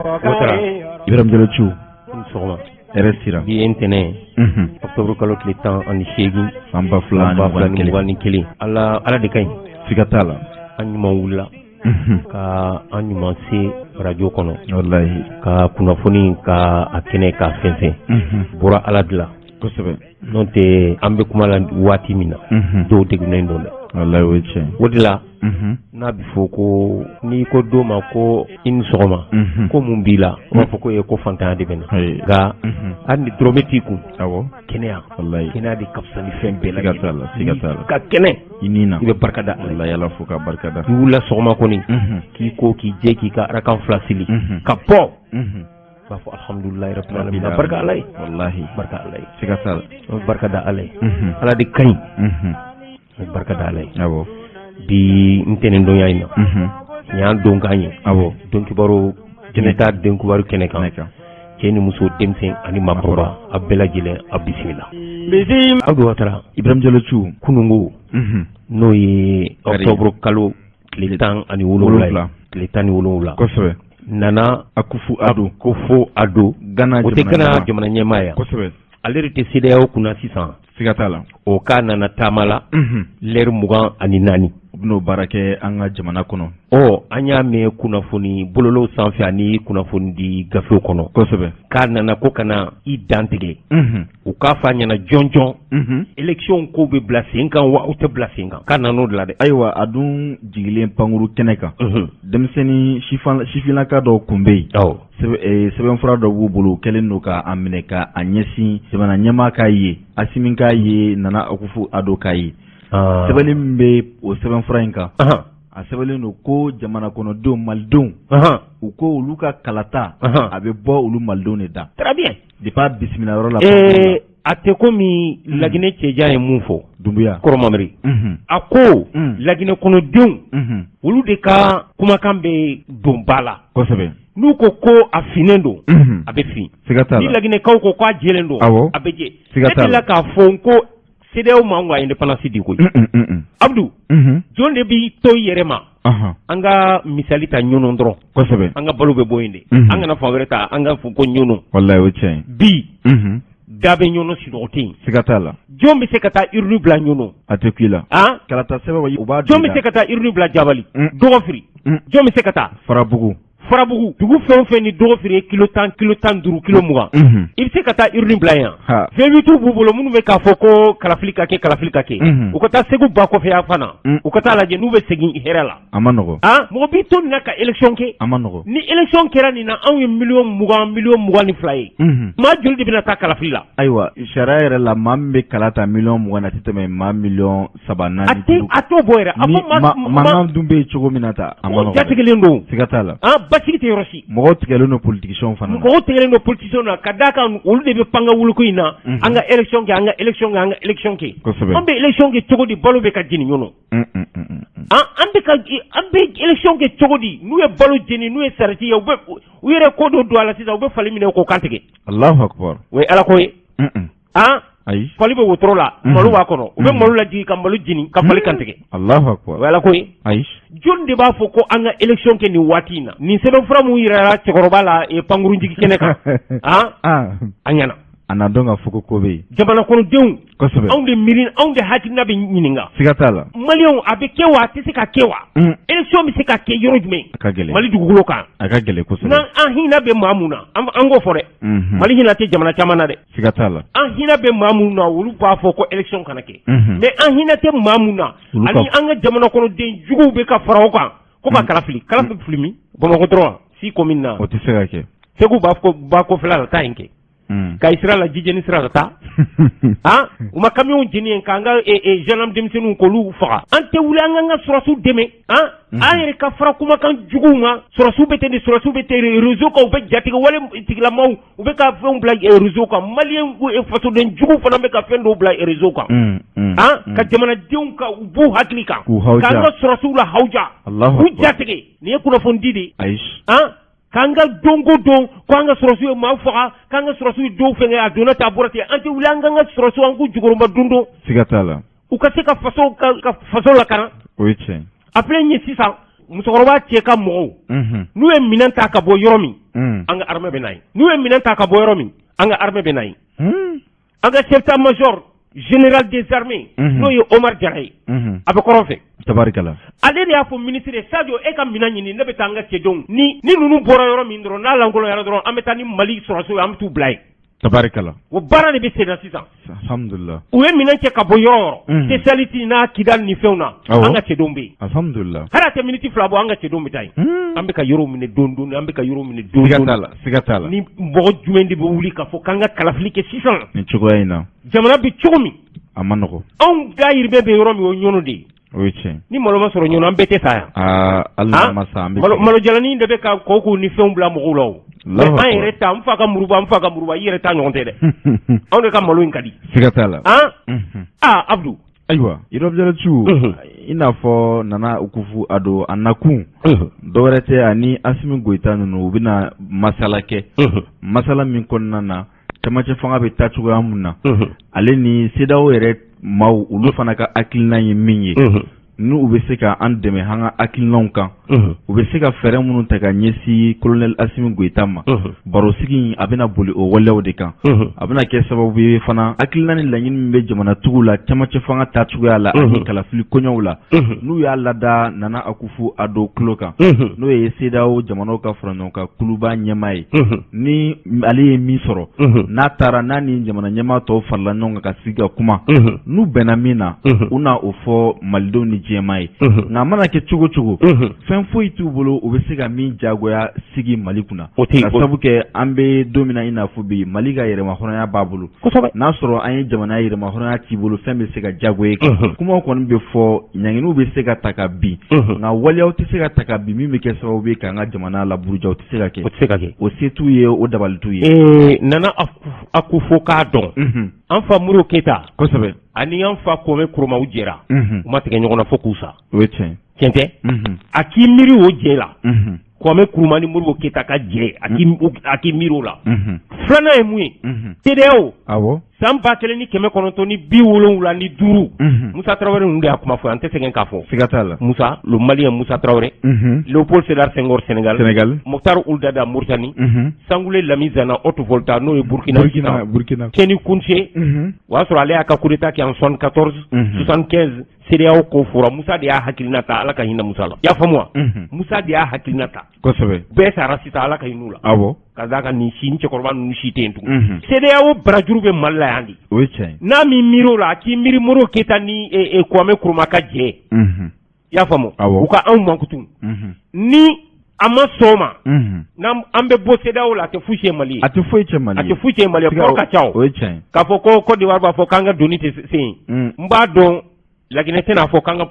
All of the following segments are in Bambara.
Watara. Ibrahim Jalo Cu. I ni sɔgɔma. Hɛrɛ sira. Bi ye ntɛnɛn octobre kalo tile 18 San 2021. 2021. Ala Ala de ka ɲi. Siga t'a la. An ɲuman wulila ka an ɲuman se radio kɔnɔ. Walahi. Ka kunnafoni ka a kɛnɛ k'a fɛnsɛn. Bɔra Ala de la. Kosɛbɛ. N'o tɛ an bɛ kuma la waati min na, dɔw degunnen don dɛ. Walahi, o ye tiɲɛ ye. O de la, n'a bɛ fɔ ko n'i ko dɔ ma ko i ni sɔgɔma, ko mun b'i la, u b'a fɔ ko ee ko fantanya de bɛ n na. Nka hali ni dɔrɔmɛ t'i kun, kɛnɛya, Walahi. kɛnɛya de ka fisa ni fɛn bɛɛ Siga t'a la, siga t'a la. Ka kɛnɛ, I ni na. I bɛ barika da Ala ye. Walahi, Ala fo ka barika da. I wulila sɔgɔma kɔni, k'i ko k'i jɛ k'i ka arakan fila seli, ka bɔ, b'a fɔ alhamdulilayi rabbil alamin, barika Ala ye. Walahi. Barika Ala ye. Siga t'a la. An bɛ barika da Ala ye. Ala de ka ɲi. An bɛ barika da Ala ye. Bi ntɛnɛndonya in na, nin y'an donkan ye. Don kibaru jɛnɛta den kibaru kɛnɛ kan. Cɛ ni muso, denmisɛn ani maakɔrɔba, a bɛɛ lajɛlen a bisimila. Abdu Watara. Ibrahim Jalo Cu. Kununko, n'o ye octobre kalo tile 17 ye. Tile 17. Kosɛbɛ. Nana Akufo Addo. Akufo Addo. Ghana. O tɛ Ghana jamana ɲɛmaa ye. Kosɛbɛ. Ale de tɛ CEDEAO kunna sisan. Siga t'a la. O k'a nana taama la. Lɛri 24. U bɛn'o baara kɛ an ka jamana kɔnɔ. Ɔ, an y'a mɛn kunnafoni bɔlɔlɔw sanfɛ ani kunnafoni di gafew kɔnɔ. Kosɛbɛ. K'a nana ko ka na i dantigɛ. U k'a fɔ a ɲɛna jɔn jɔn. Élection ko bɛ bila sen kan wa u tɛ bila sen kan. K'a nan'o de la dɛ. Ayiwa, a dun jigilen pankuru kɛnɛ kan. Denmisɛnnin sifinnaka dɔw kun bɛ yen. Awɔ. Sɛbɛnfura dɔ b'u bolo, u kɛlen don k'a minɛ k'a ɲɛsin jamana ɲɛmaa k'a ye, Asimi k'a ye, Nana Akufo Addo k'a ye. Sɛbɛnni min bɛ o sɛbɛnfura in kan, a sɛbɛnlen don ko jamana kɔnɔdenw, malidenw, u ko olu ka kalata a bɛ bɔ olu malidenw de da. Très bien. Depuis a bisimila yɔrɔ la. A tɛ komi Laginɛ cɛjan ye mun fɔ. Dunbuya. Kɔrɔmamiri. A ko Laginɛ kɔnɔdenw, olu de ka kumakan bɛ don ba la. Kosɛbɛ. N'u ko ko a finnen don, a bɛ fin. Siga t'a la. Ni Laginɛkaw ko k'a jɛlen don, a bɛ jɛ. Siga t'a la. Ne delila k'a fɔ n ko CEDEAO m'anw ka indépendance di koyi. Abdu, jɔn de b'i to i yɛrɛ ma? An ka misali ta Ɲɔnɔ dɔrɔn. Kosɛbɛ. An ka balo bɛ bɔ yen de. An kana fan wɛrɛ ta, an ka fɔ ko Ɲɔnɔ. Walahi, o ye tiɲɛ ye. Bi, da bɛ Ɲɔnɔ, sunɔgɔ tɛ yen. Siga t'a la. Jɔn bɛ se ka taa urne bila Ɲɔnɔ? A tɛ ku i la. Han? Kalata sɛbɛn u b'a. Jɔn bɛ se ka taa urne bila Jabali? Dɔgɔfiri. Jɔn bɛ se ka taa? Farabugu. Farabugu. Dugu fɛn o fɛn ni dɔgɔfiri ye kilo 10, kilo 15, kilo 20. I bɛ se ka taa urne bila yen? V8 b'u bolo minnu bɛ k'a fɔ ko kalafili ka kɛ, kalafili ka kɛ. U ka taa Segu ba kɔfɛ yan fan na. U ka taa lajɛ n'u bɛ segin hɛrɛ la. A ma nɔgɔ. Han? Mɔgɔ b'i to nin na ka élection kɛ. A ma nɔgɔ. Ni élection kɛra nin na, anw ye miliyɔn 20, miliyɔn 22 ye. Maa joli de bɛna taa kalafili la? Ayiwa, sariya yɛrɛ la, maa min bɛ kala ta miliyɔn 20 na, a tɛ tɛmɛ maa miliyɔn 3 4. A tɛ, a t'o bɔ yɛrɛ. A fɔ mankan dun bɛ yen cogo min na ta, a ma nɔgɔ. Jatigɛlen don. Siga t'a la. Han, basigi tɛ yɔrɔ si. Mɔgɔw tigɛlen don politiciens fana na. Mɔgɔw tigɛlen don politiciens na ka d'a kan olu de bɛ panga wuluko in na. An ka élection kɛ, an ka élection kɛ, an ka élection kɛ. Kosɛbɛ. An bɛ élection kɛ cogo di, balo bɛ ka jeni ɲɔnɔ? An bɛ ka an bɛ élection kɛ cogo di, n'u ye balo jeni, n'u ye sarati ye, u bɛ u yɛrɛ ko dɔ don a la sisan, u bɛ fali minɛ k'o kantigɛ. Alahu akbar. O ye Ala ko ye. Han? Ayi. Fali bɛ wotoro la, malo b'a kɔnɔ, u bɛ malo lajigin ka malo jeni ka fali kantigɛ. Alahu akbar. O ye Ala ko ye. Ayi. Jɔn de b'a fɔ ko an ka élection kɛ nin waati in na? Nin sɛbɛnfura mun yirala cɛkɔrɔba la pankurunjigi kɛnɛ kan, han, a ɲɛna. A n'a dɔn ka fɔ ko ko bɛ yen. Jamana kɔnɔdenw. Kosɛbɛ. Anw de miiri, anw de hakilina bɛ ɲininka. Siga t'a la. Maliyɛnw, a bɛ kɛ wa, a tɛ se ka kɛ wa? Élection bɛ se ka kɛ yɔrɔ jumɛn? A ka gɛlɛn. Mali dugukolo kan. A ka gɛlɛn kosɛbɛ. N'an an hinɛ bɛ maa mun na, an k'o fɔ dɛ. Mali hinɛ tɛ jamana caman na dɛ. Siga t'a la. An hinɛ bɛ maa mun na, olu b'a fɔ ko élection kana kɛ. Mais an hinɛ tɛ maa mun na, ani an ka jamana kɔnɔden juguw bɛ ka fara o kan ko ka kala fili. Kala bɛ fili min? Bamakɔ dɔrɔn si commune na. O tɛ se ka kɛ. Segu b'a fɔ ba kɔfɛla la, taa yen kɛ. Kayi sira la, Jijeni sira la, taa. Han, u ma camion jeni yen k'an ka gendarme denmisɛnninw k'olu faga. An tɛ wuli an k'an ka sɔrɔsiw dɛmɛ. Han, an yɛrɛ ka fara kumakan juguw ma. Sɔrɔsiw bɛ ten de, sɔrɔsiw bɛ ten réseau kan, u bɛ jatigɛ wale tigilamaw, u bɛ ka fɛnw bila réseau kan. Maliyɛn fasoden juguw fana bɛ ka fɛn dɔw bila réseau kan. Han, ka jamanadenw ka u b'u hakili kan. K'an ka sɔrɔsiw la hawuja. U jatigɛ. Nin ye kunnafoni di de ye. Ayi. Han, k'an ka don ko don ko an ka sɔrɔsiw ye maa faga, k'an ka sɔrɔsiw ye dɔw fɛngɛ, a donna ten, a bɔra ten, an tɛ wuli an k'an ka sɔrɔsiw, an k'u jukɔrɔma don don. Siga t'a la. U ka se ka faso ka faso lakana. O ye tiɲɛ. A filɛ nin ye sisan, Musokɔrɔba cɛ ka mɔgɔw, n'u ye minɛn ta ka bɔ yɔrɔ min, an ka armée bɛ na yen. N'u ye minɛn ta ka bɔ yɔrɔ min, an ka armée bɛ na yen. An ka chef d'état-major général des armées, n'o ye Omar Jara ye, a bɛ kɔrɔn fɛ. Tabarikala. Ale de y'a fɔ ministre ye: Sadio, e ka minɛn ɲini, ne bɛ taa an ka cɛdenw ni ninnu bɔra yɔrɔ min dɔrɔn, n'a lankoloyara dɔrɔn, an bɛ taa ni Mali sɔrɔdasiw ye, an bɛ t'u bila yen. Tabarikala. O baara de bɛ sen na sisan. Alhamdulillah. U ye minɛn cɛ ka bɔ yɔrɔ o yɔrɔ, Tesaliti n'a Kidali ni fɛnw na, an ka cɛdenw bɛ yen. Alhamdulillah. Hali a tɛ miniti 2 bɔ, an ka cɛdenw bɛ taa yen. An bɛ ka yɔrɔw minɛ don don, an bɛ ka yɔrɔw minɛ don Siga don. t'a la, siga t'a la. Ni mɔgɔ jumɛn de bɛ wuli k'a fɔ k'an ka kalafili kɛ sisan? Nin cogoya in na. Jamana bɛ cogo min, A ma nɔgɔ. anw dayirimɛ bɛ yɔrɔ min, o ye ɲɔnɔ de ye. O ye tiɲɛ. Ni malo ma sɔrɔ ɲɔnɔ, an bɛɛ tɛ sa yan. Aa, hali n'a ma sa, an bɛ Malo malojalanin de bɛ ka kɔkɔw ni fɛnw bila mɔgɔw la o. Allahu An akbar. yɛrɛ ta, n fa ka muruba, n fa ka muruba, i yɛrɛ ta ɲɔgɔn tɛ dɛ. Anw de ka malo in ka di. Siga t'a la. Han, aa Abdou. Ayiwa, Yɔrɔbjalatu, i n'a fɔ Nana Akufu Ado, a nakun dɔwɛrɛ tɛ, ani Asimi Goyita ninnu, u bɛna masala kɛ, masala min kɔnɔna na camancɛ fanga bɛ taa cogoya mun na, ale ni CEDEAO yɛrɛ maaw, olu fana ka hakilina ye min ye, n'u u bɛ se ka an dɛmɛ an ka hakilinaw kan, u bɛ se ka fɛɛrɛ minnu ta ka ɲɛsin colonel Asimi Goyita ma. Barosigi in, a bɛna boli o waleyaw de kan. A bɛna kɛ sababu ye fana, hakilina ni laɲini min bɛ jamanatigiw la camancɛ fanga taacogoya la ani kalafili koɲɛw la, n'u y'a lada Nana Akufu Ado tulo kan, n'o ye CEDEAO jamanaw ka faraɲɔgɔnkan kuluba ɲɛmaa ye, ni ale ye min sɔrɔ, n'a taara n'a ni jamana ɲɛmaa tɔw farala ɲɔgɔn kan ka sigi ka kuma, n'u bɛnna min na, u na o fɔ malidenw ni diɲɛmaa ye. Nka a mana kɛ cogo cogo, fɛn foyi t'u bolo u bɛ se ka min jagoya sigi Mali kunna, O tɛ ka sabu kɛ an bɛ don min na i n'a fɔ bi, Mali ka yɛrɛmahɔrɔnya b'a bolo. N'a sɔrɔ an ye jamana yɛrɛmahɔrɔnya t'i bolo, fɛn bɛ se ka jagoya kan. Kumaw kɔni bɛ fɔ, ɲanginiw bɛ se ka ta ka bin, nka waleyaw tɛ se ka ta ka bin min bɛ kɛ sababu ye k'an ka jamana laburuja, o tɛ se ka kɛ. O tɛ se ka kɛ. O se t'u ye, o dabali t'u ye. Nana Akufo k'a dɔn, an fa Modibo Keyita ani an fa Kwame Nkrumah, u jɛra, u ma tigɛ ɲɔgɔn na fo k'u sa. O ye tiɲɛ. Tiɲɛ tɛ? A k'i miiri o jɛ la, Kwame Nkrumah ni Modibo Keyita ka jɛ, a k'i miiri o la. Filanan ye mun ye? CEDEAO, san 1975, Musa Tarawele ninnu de y'a kuma fɔ, an tɛ sɛgɛn k'a fɔ. Siga t'a la. Musa, le Malien Musa Tarawele, Léopold Sédar Senghor, Sénégal. Sénégal. Mokhtar Ould Daddah, Mauritanie, Sangoulé Lamizana, Haute-Volta, n'o ye Burkina. Burkina, Burkina. Seyni Kountché, o y'a sɔrɔ ale y'a ka coup d'état kɛ en 74, 75 CEDEAO ko fɔra. Musa de y'a hakilina ta, Ala ka hinɛ Musa la. I y'a faamu wa? Musa de y'a hakilina ta. Bɛɛ sara sisan, Ala ka hinɛ u la. Ka d'a kan nin si, ni cɛkɔrɔba ninnu si tɛ yen tugun. CEDEAO barajuru bɛ Mali la yan de. O ye tiɲɛ ye. N'a min miiri o la, a k'i miiri Modibo Keyita ni Kwame Nkrumah ka jɛ. I y'a faamu? U ka anw mankutu. Ni a ma sɔn o ma, n'an an bɛ bɔ CEDEAO la, a tɛ foyi tiɲɛ Mali ye. A tɛ foyi tiɲɛ Mali ye. A tɛ foyi tiɲɛ Mali ye, port ka ca o. O ye tiɲɛ ye. K'a fɔ ko Côte d'Ivoire b'a fɔ k'an ka doni tɛ se yen. N b'a dɔn Laginɛ tɛna fɔ k'an ka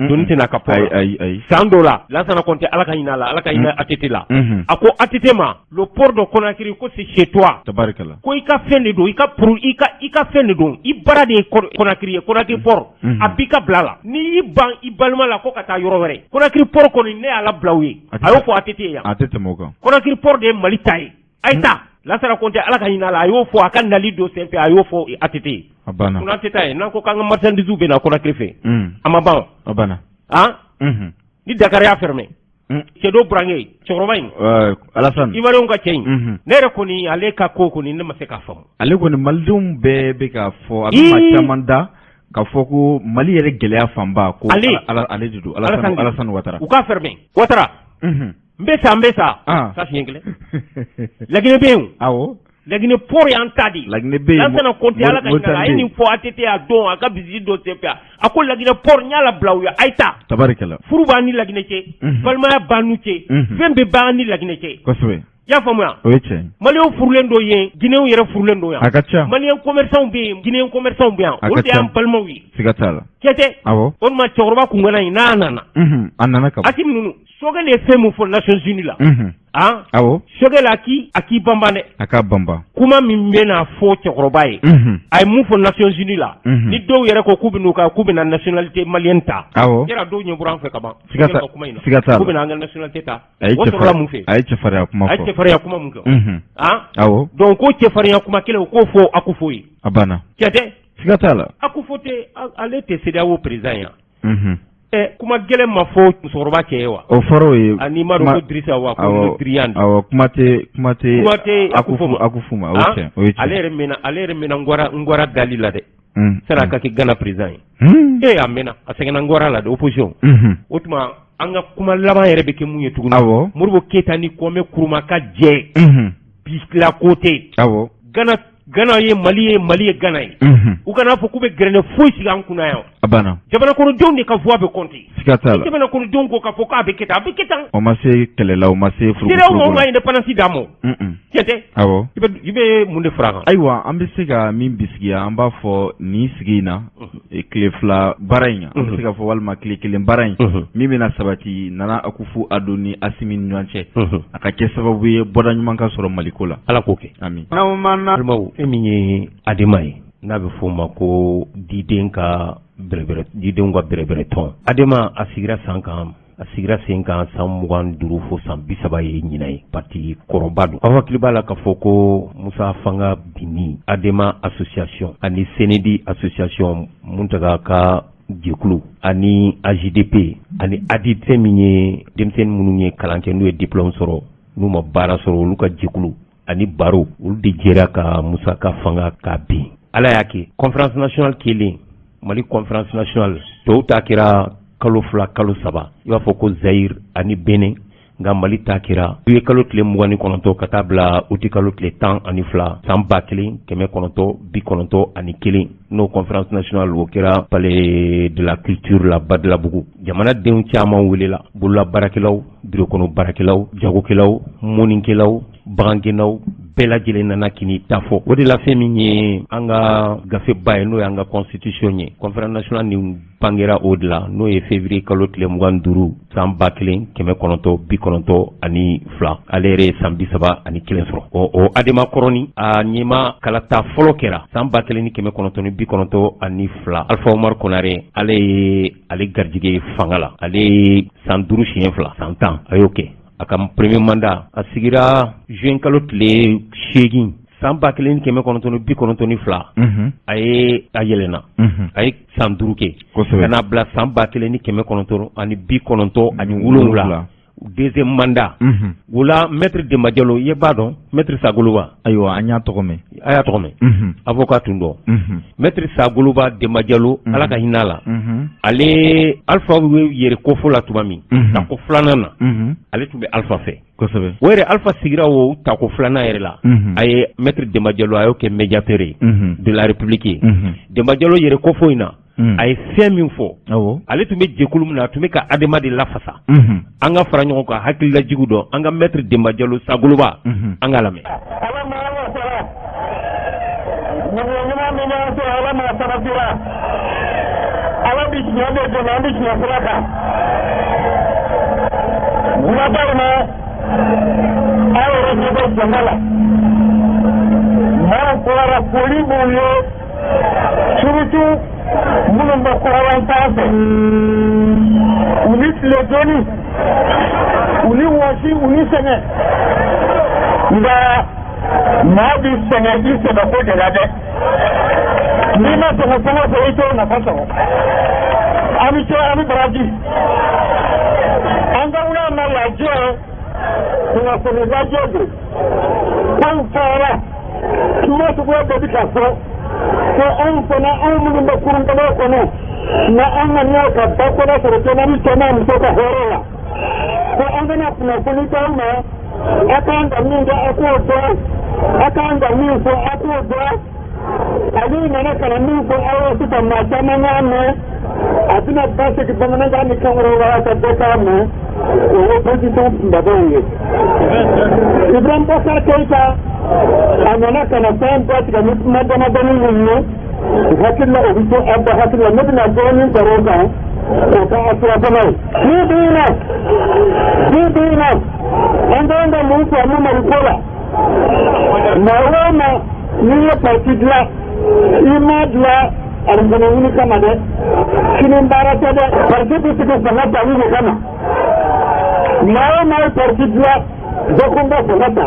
doni tɛna ka port la. Ayi, ayi. San dɔ la, Lansana Conté, Ala ka hinɛ a la, Ala ka hinɛ ATT la. A ko ATT ma, le port de Conakry, ko c'est chez toi. Tabarikala. Ko i ka fɛn de don, i ka pro, i ka fɛn de don, i baara de ye Conakry ye, Conakry port. A b'i ka bila la. N'i y'i ban i balima la ko ka taa yɔrɔ wɛrɛ. Conakry port kɔni, ne y'a labila u ye. A y'o fɔ ATT ye yan. A tɛ tɛmɛ o kan. Conakry port de ye Mali ta ye. A ye taa. Lansana Conté, Ala ka hinɛ a la, a y'o fɔ a ka nali don senfɛ, a y'o fɔ ATT ye. A banna. Munna an tɛ taa yen? N'an ko k'an ka marchandise bɛ na Conakry fɛ. A ma ban. A banna. Han? Ni Dakar y'a fermé. Cɛ dɔ burankɛ, cɛkɔrɔba in. Alassane. Ivoirien ka cɛ in. Ne yɛrɛ kɔni, ale ka ko kɔni, ne ma se k'a faamu. Ale kɔni, malidenw bɛɛ bɛ k'a fɔ, a bɛ maa caman da k'a fɔ ko Mali yɛrɛ gɛlɛya fanba ko Ale. Ale de don, Alassane, Alassane Ouattara. U k'a fermé. Ouattara. N bɛ sa, n bɛ sa. Sa siɲɛ kelen. Laginɛ bɛ yen. Laginɛ port y'an ta de ye. Laginɛ bɛ yen. Lansana Conté, Ala ka hinɛ a la, a ye nin fɔ ATT a don, a ka visite dɔ senfɛ, a ko Laginɛ port, n y'a labila u ye, a ye taa. Tabarikala. Furu b'an ni Laginɛ cɛ. Balimaya b'an n'u cɛ. Fɛn bɛɛ b'an ni Laginɛ cɛ. I y'a faamuya? O ye tiɲɛ ye. Maliyɛnw furulen don yen, Guinéenw yɛrɛ furulen don yan. A ka ca. Maliyɛn commerçants bɛ yen, Guinéen commerçants bɛ yan. A ka Olu de ca. y'an balimaw ye. Siga t'a la. Tiɲɛ tɛ? Awɔ. O tuma cɛkɔrɔba kungana in, n'a nana. A nana ka ban. Asimi ninnu, Choguel ye fɛn min fɔ Nations Unies la. Han? Choguel a k'i banban dɛ. A k'a banban. Kuma min bɛna fɔ cɛkɔrɔba ye. A ye mun fɔ Nations Unies la. Ni dɔw yɛrɛ ko k'u bɛ n'u ka k'u bɛna nationalité malienne ta. Yala dɔw ɲɛ bɔra an fɛ ka ban. Siga t'a kuma in na. Siga t'a la. K'u bɛna an ka nationalité ta. A ye O sɔrɔla mun fɛ? A ye cɛfarinya kuma fɔ. A ye cɛfarinya kuma mun kɛ? Han? Awɔ. Donc ko cɛfarinya kuma kelen, o k'o fɔ Akufo ye. A banna. Tiɲɛ tɛ? Siga t'a la. Akufo tɛ, ale tɛ CEDEAO président ye. Kuma gɛlɛn ma fɔ musokɔrɔba cɛ ye wa? O fɔra o ye. Ani m'a dɔn ko Dirisa wa ko Diriyan. Awɔ, kuma tɛ Akufu ma, o ye tiɲɛ, o ye tiɲɛ. Ale yɛrɛ mɛnna Ngwara dali la dɛ. Sani a ka kɛ Gana président ye. A mɛnna, a sɛgɛnna Ngwara la dɛ, opposition. O tuma an ka kuma laban yɛrɛ bɛ kɛ mun ye tuguni? Awɔ. Modibo Keyita ni Kwame Nkrumah ka jɛ. Bi la ko tɛ. Awɔ. Gana ye Mali ye, Mali ye Gana ye. U kana fɔ k'u bɛ gɛrɛnɛ foyi sigi an kunna yan. A banna. Jamana kɔnɔdenw de ka voix bɛ compter. Siga t'a la. Jamana kɔnɔdenw ko k'a fɔ k'a bɛ kɛ tan, a bɛ kɛ tan. O ma se kɛlɛ la, o ma se furuku. CEDEAO m'anw ka indépendance d'an ma. Tiɲɛ tɛ? Awɔ. I bɛ mun de fara a kan? Ayiwa, an bɛ se ka min bisigiya, an b'a fɔ nin sigi in na, tile 2 baara in, an bɛ se ka fɔ walima tile 1 baara in, min bɛna sabati Nana Akufo-Addo ni Asimi ni ɲɔgɔn cɛ, a ka kɛ sababu ye bɔda ɲuman ka sɔrɔ Maliko la. Ala k'o kɛ. Ami. Balimaw, fɛn min ye ADEMA ye, n'a bɛ f'o ma ko didenw ka bɛrɛbɛrɛ tɔn. ADEMA a sigira san kan. A sigira sen kan san 25 fo san 30 ye ɲinan ye, parti kɔrɔba don. Aw hakili b'a la k'a fɔ ko Musa Fanga binni, ADEMA association ani CNEDI association Muntaga ka jɛkulu ani AJDP ani ADID, fɛn min ye denmisɛnnin minnu ye kalan kɛ n'u ye diplôme sɔrɔ n'u ma baara sɔrɔ, olu ka jɛkulu ani baro, olu de jɛra ka Musa ka fanga k'a bin. Ala y'a kɛ conférence nationale kelen, Mali conférence nationale tɔw ta kɛra kalo 2 kalo 3, i b'a fɔ ko Zaïre ani Benin, nka Mali ta kɛra u ye kalo tile 29 ka taa bila uti kalo tile 12 san 1991, n'o conférence nationale o kɛra palais de la culture la Badalabugu. Jamanadenw caman welela, bolola baarakɛlaw, bureau kɔnɔ baarakɛlaw, jagokɛlaw, mɔnikɛlaw, bagangɛnnaw, bɛɛ lajɛlen nana k'i ta fɔ. O de la fɛn min ye an ka gafeba ye, n'o y'an ka constitution ye, conférence nationale nin bangera o de la, n'o ye février kalo tile 25 san 1992, ale yɛrɛ ye san 31 sɔrɔ. O ADEMA kɔrɔni a ɲɛma kalata fɔlɔ kɛra san 1992. Alpha Oumar Konaré, ale ye ale garijɛgɛ fanga la, ale ye san 5 siɲɛ 2, san 10 a y'o kɛ. A ka premier mandat a sigira juin kalo tile 8 san 1992, a ye a yɛlɛnna, a ye san 5 kɛ ka n'a bila san 1997, deuxième mandat. O la maître Demba Diallo, i b'a dɔn maître Sagoloba? Ayiwa, an y'a tɔgɔ mɛn. A y'a tɔgɔ mɛn, avocat tun dɔn. Maître Sagoloba Demba Diallo, Ala ka hinɛ a la, ale Alpha yɛrɛ kofo la tuma min, tako 2nan na, ale tun bɛ Alpha fɛ. Kosɛbɛ. O yɛrɛ Alpha sigira o tako 2nan yɛrɛ la, a ye maître Demba Diallo, a y'o kɛ médiateur ye de la République ye. Demba Diallo yɛrɛ kofo in na, a ye fɛn min fɔ, ale tun bɛ jɛkulu min na, a tun bɛ ka ADEMA de lafasa. An ka fara ɲɔgɔn kan hakililajugu dɔn, an ka maître Demba Diallo Sagoloba, an k'a lamɛn. Ala ma ala sara ɲuman min b'an sɔrɔ, Ala ma sabatira, Ala bi tiɲɛ de dɛmɛ, an bɛ tiɲɛ sira kan. Wulada in na, aw yɛrɛ ɲɛ bɛ jama la, maaw bɔra, foli b'u ye, surtout minnu bɛ kɔrɔlan fan fɛ, u ni tile dɔɔni, u ni wɔsi, u ni sɛgɛn. Nka maa bi sɛgɛn i sɛbɛko de la dɛ, n'i ma sɛgɛn fɛn o fɛn, i t'o nafa sɔrɔ. An bɛ ce, an bɛ baraji, an ka wuli an ma lajɛ, kunnafoni lajɛ don, kow fɔra, kuma suguya bɛɛ bɛ ka fɔ ko anw fana, anw minnu bɛ kurunkɛnɛ kɔnɔ, na an ŋaniya ka ba kɔnɔ sɔrɔ cɛ ni cɛ n'a muso ka hɔrɔn la, ko an kana kunnafoni d'aw ma, a k'an ka min kɛ a k'o dɔn, a k'an ka min fɔ a k'o dɔn. Ale nana ka na min fɔ aw ye sisan, maa caman y'a mɛn, a bɛna basigi bamanankan ni kan wɛrɛw la ka bɛɛ k'a mɛn, o ye position kunbabaw ye. Ibrahim Boubacar Keïta, a nana ka na fɛn bɛɛ tigɛ ni kuma damadɔni min ye, u hakili la, o bɛ to aw bɛɛ hakili la, ne bɛna dɔɔnin baro o kan, o ka a surafana ye. Bi bi in na, bi bi in na, an kan ka mun faamu Maliko la? Maa o maa n'i ye parti dilan, i m'a dilan alijinɛ ɲini kama dɛ, sini baara tɛ dɛ, parti bɛ sigi fanga tali de kama. Maa o maa ye parti dilan, bɛɛ ko n bɛ fanga ta,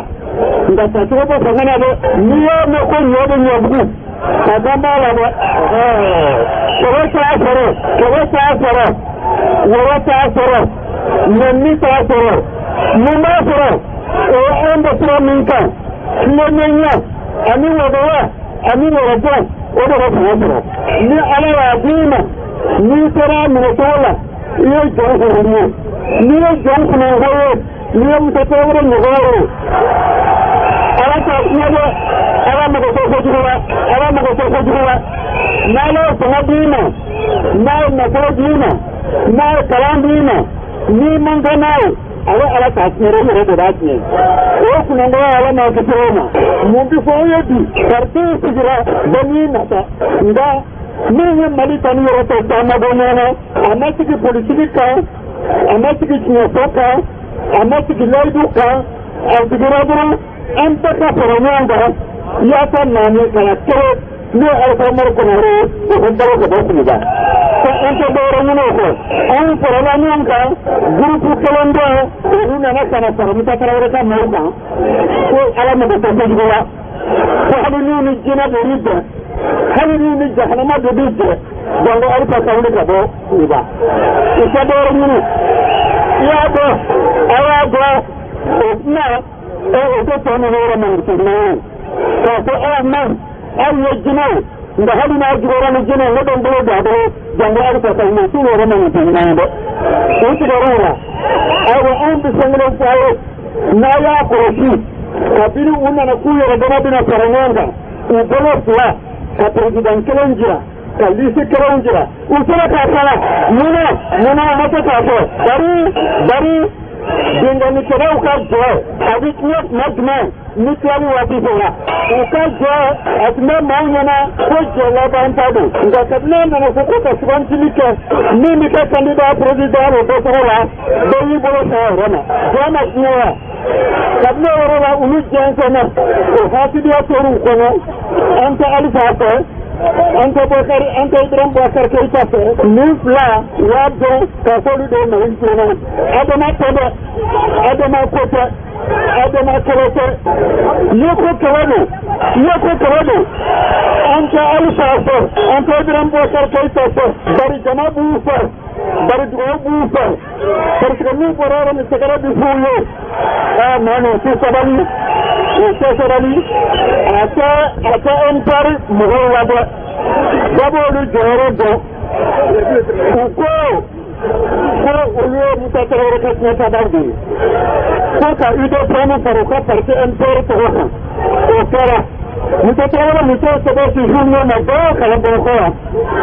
nka tacogo bɛ fanga na dɛ. N'i y'a mɛn ko ɲɔ bɛ ɲɔbugu, ka kan b'a la dɛ, kɛlɛ t'a sɔrɔ, kɛlɛ t'a sɔrɔ. Wɔrɔ t'a sɔrɔ, nɛni t'a sɔrɔ. Mun b'a sɔrɔ? O ye an bɛ sira min kan, tilennenya ani wɛrɛya ani wɛrɛbɔ, o de bɛ fanga sɔrɔ. Ni Ala y'a d'i ma, n'i sera a minɛcogo la, i ye jɔn kunnawolo ye. N'i ye jɔn kunnawolo ye, n'i ye Musa Tarawele ɲɔgɔn ye, Ala t'a tiɲɛ dɛ. Ala mago tɛ kojugu la, Ala mago tɛ kojugu la. N'Ala ye fanga d'i ma, n'a ye nafolo d'i ma, n'a ye kalan d'i ma, n'i man kan n'a ye, ale Ala t'a tiɲɛ dɛ, i yɛrɛ de b'a tiɲɛ. O kunnangoya, Ala m'a kisi o ma. Mun bi fɔ aw ye bi? Parti sigira bɛɛ n'i nata, nka min ye Mali ta ni yɔrɔ tɛ caman bɔ ɲɔgɔn na. A ma sigi politiki kan, a ma sigi tiɲɛfɔ kan, a ma sigi layidu kan. A sigira dɔrɔn an bɛɛ ka fara ɲɔgɔn kan yaasa naani kana kɛrɛ. N'o ye Alifa Umaru Konare ye, o ko balo ka bɔ Kuluba, ko an tɛ dɔwɛrɛ ɲini o kɔ. Anw farala ɲɔgɔn kan, gurupu kelen bɛ, olu nana ka na fara Musa Tarawele ka maaw kan ko Ala mago tɛ kojugu la, ko hali n'u ni jinɛ de b'i bɛn, hali n'u ni jahanama de b'i jɛ, donc Alifa ka wuli ka bɔ Kuluba, u tɛ dɔwɛrɛ ɲini. I y'a dɔn, a y'a dɔn, o tɛna o tɛ tɔ ninnu yɛrɛ mankutu ye k'a fɔ aw ma aw ye jinɛ ye, nka hali n'a juguyara ni jinɛ ye, ne bɛ n bolo don a bolo, janko Alifa ka wuli, t'u yɛrɛ mankutu ɲuman ye dɛ. U tigɛr'u la. Ayiwa, anw bɛ fɛn kelen fɔ a ye, n'a y'a kɔlɔsi, kabini u nana k'u yɛrɛ dama bɛna fara ɲɔgɔn kan, u bolo fila ka président kelen jira, ka liste kelenw jira, u sera k'a kala. Munna, munna u ma se k'a kɛ? Bari bari binkannikɛlaw ka jɔ, a bɛ tiɲɛ tuma jumɛn? Ni tilali waati sera, u ka jɔ, a tun bɛ maaw ɲɛna ko jɔ laban ta don. Nka kabini a nana fɔ ko ka sugantili kɛ, min bɛ kɛ candidat président o bɔcogo la, bɛɛ y'i bolo sɔn a yɛrɛ ma. Jɔ ma tiɲɛ wa? Kabini o yɔrɔ la, olu jɛnsɛnna, o hasidiya tor'u kɔnɔ. An tɛ Alifa fɛ, an tɛ Bɔkari, an tɛ Ibrahim Boubacar Keïta fɛ. Nin fila, u y'a dɔn k'a fɔ olu de ye Mali tiɲɛna. Adama tɛ dɛ, Adama ko tɛ, Adama kɛlɛ tɛ. N'i ko kɛlɛ don, n'i ko kɛlɛ don, an tɛ Alifa fɛ, an tɛ Ibrahim Boubacar Keïta fɛ. Bari jama b'u fɛ, bari dugawu b'u fɛ, parce que n'u bɔra yɔrɔ min, sɛgɛrɛ bɛ f'u ye. Aa, maa nin tɛ sabali, o tɛ sabali. A tɛ MPR mɔgɔw la dɛ, bɛɛ b'olu jɔyɔrɔ dɔn. U ko ko olu ye Musa Tarawele ka tiɲɛtabaw de ye, ko ka UDPM fara u ka parti MPR tɔgɔ kan, o kɛra. Musa Tarawele muso sɛbɛn si journée ma, bɛɛ y'o kalan Bamakɔ yan,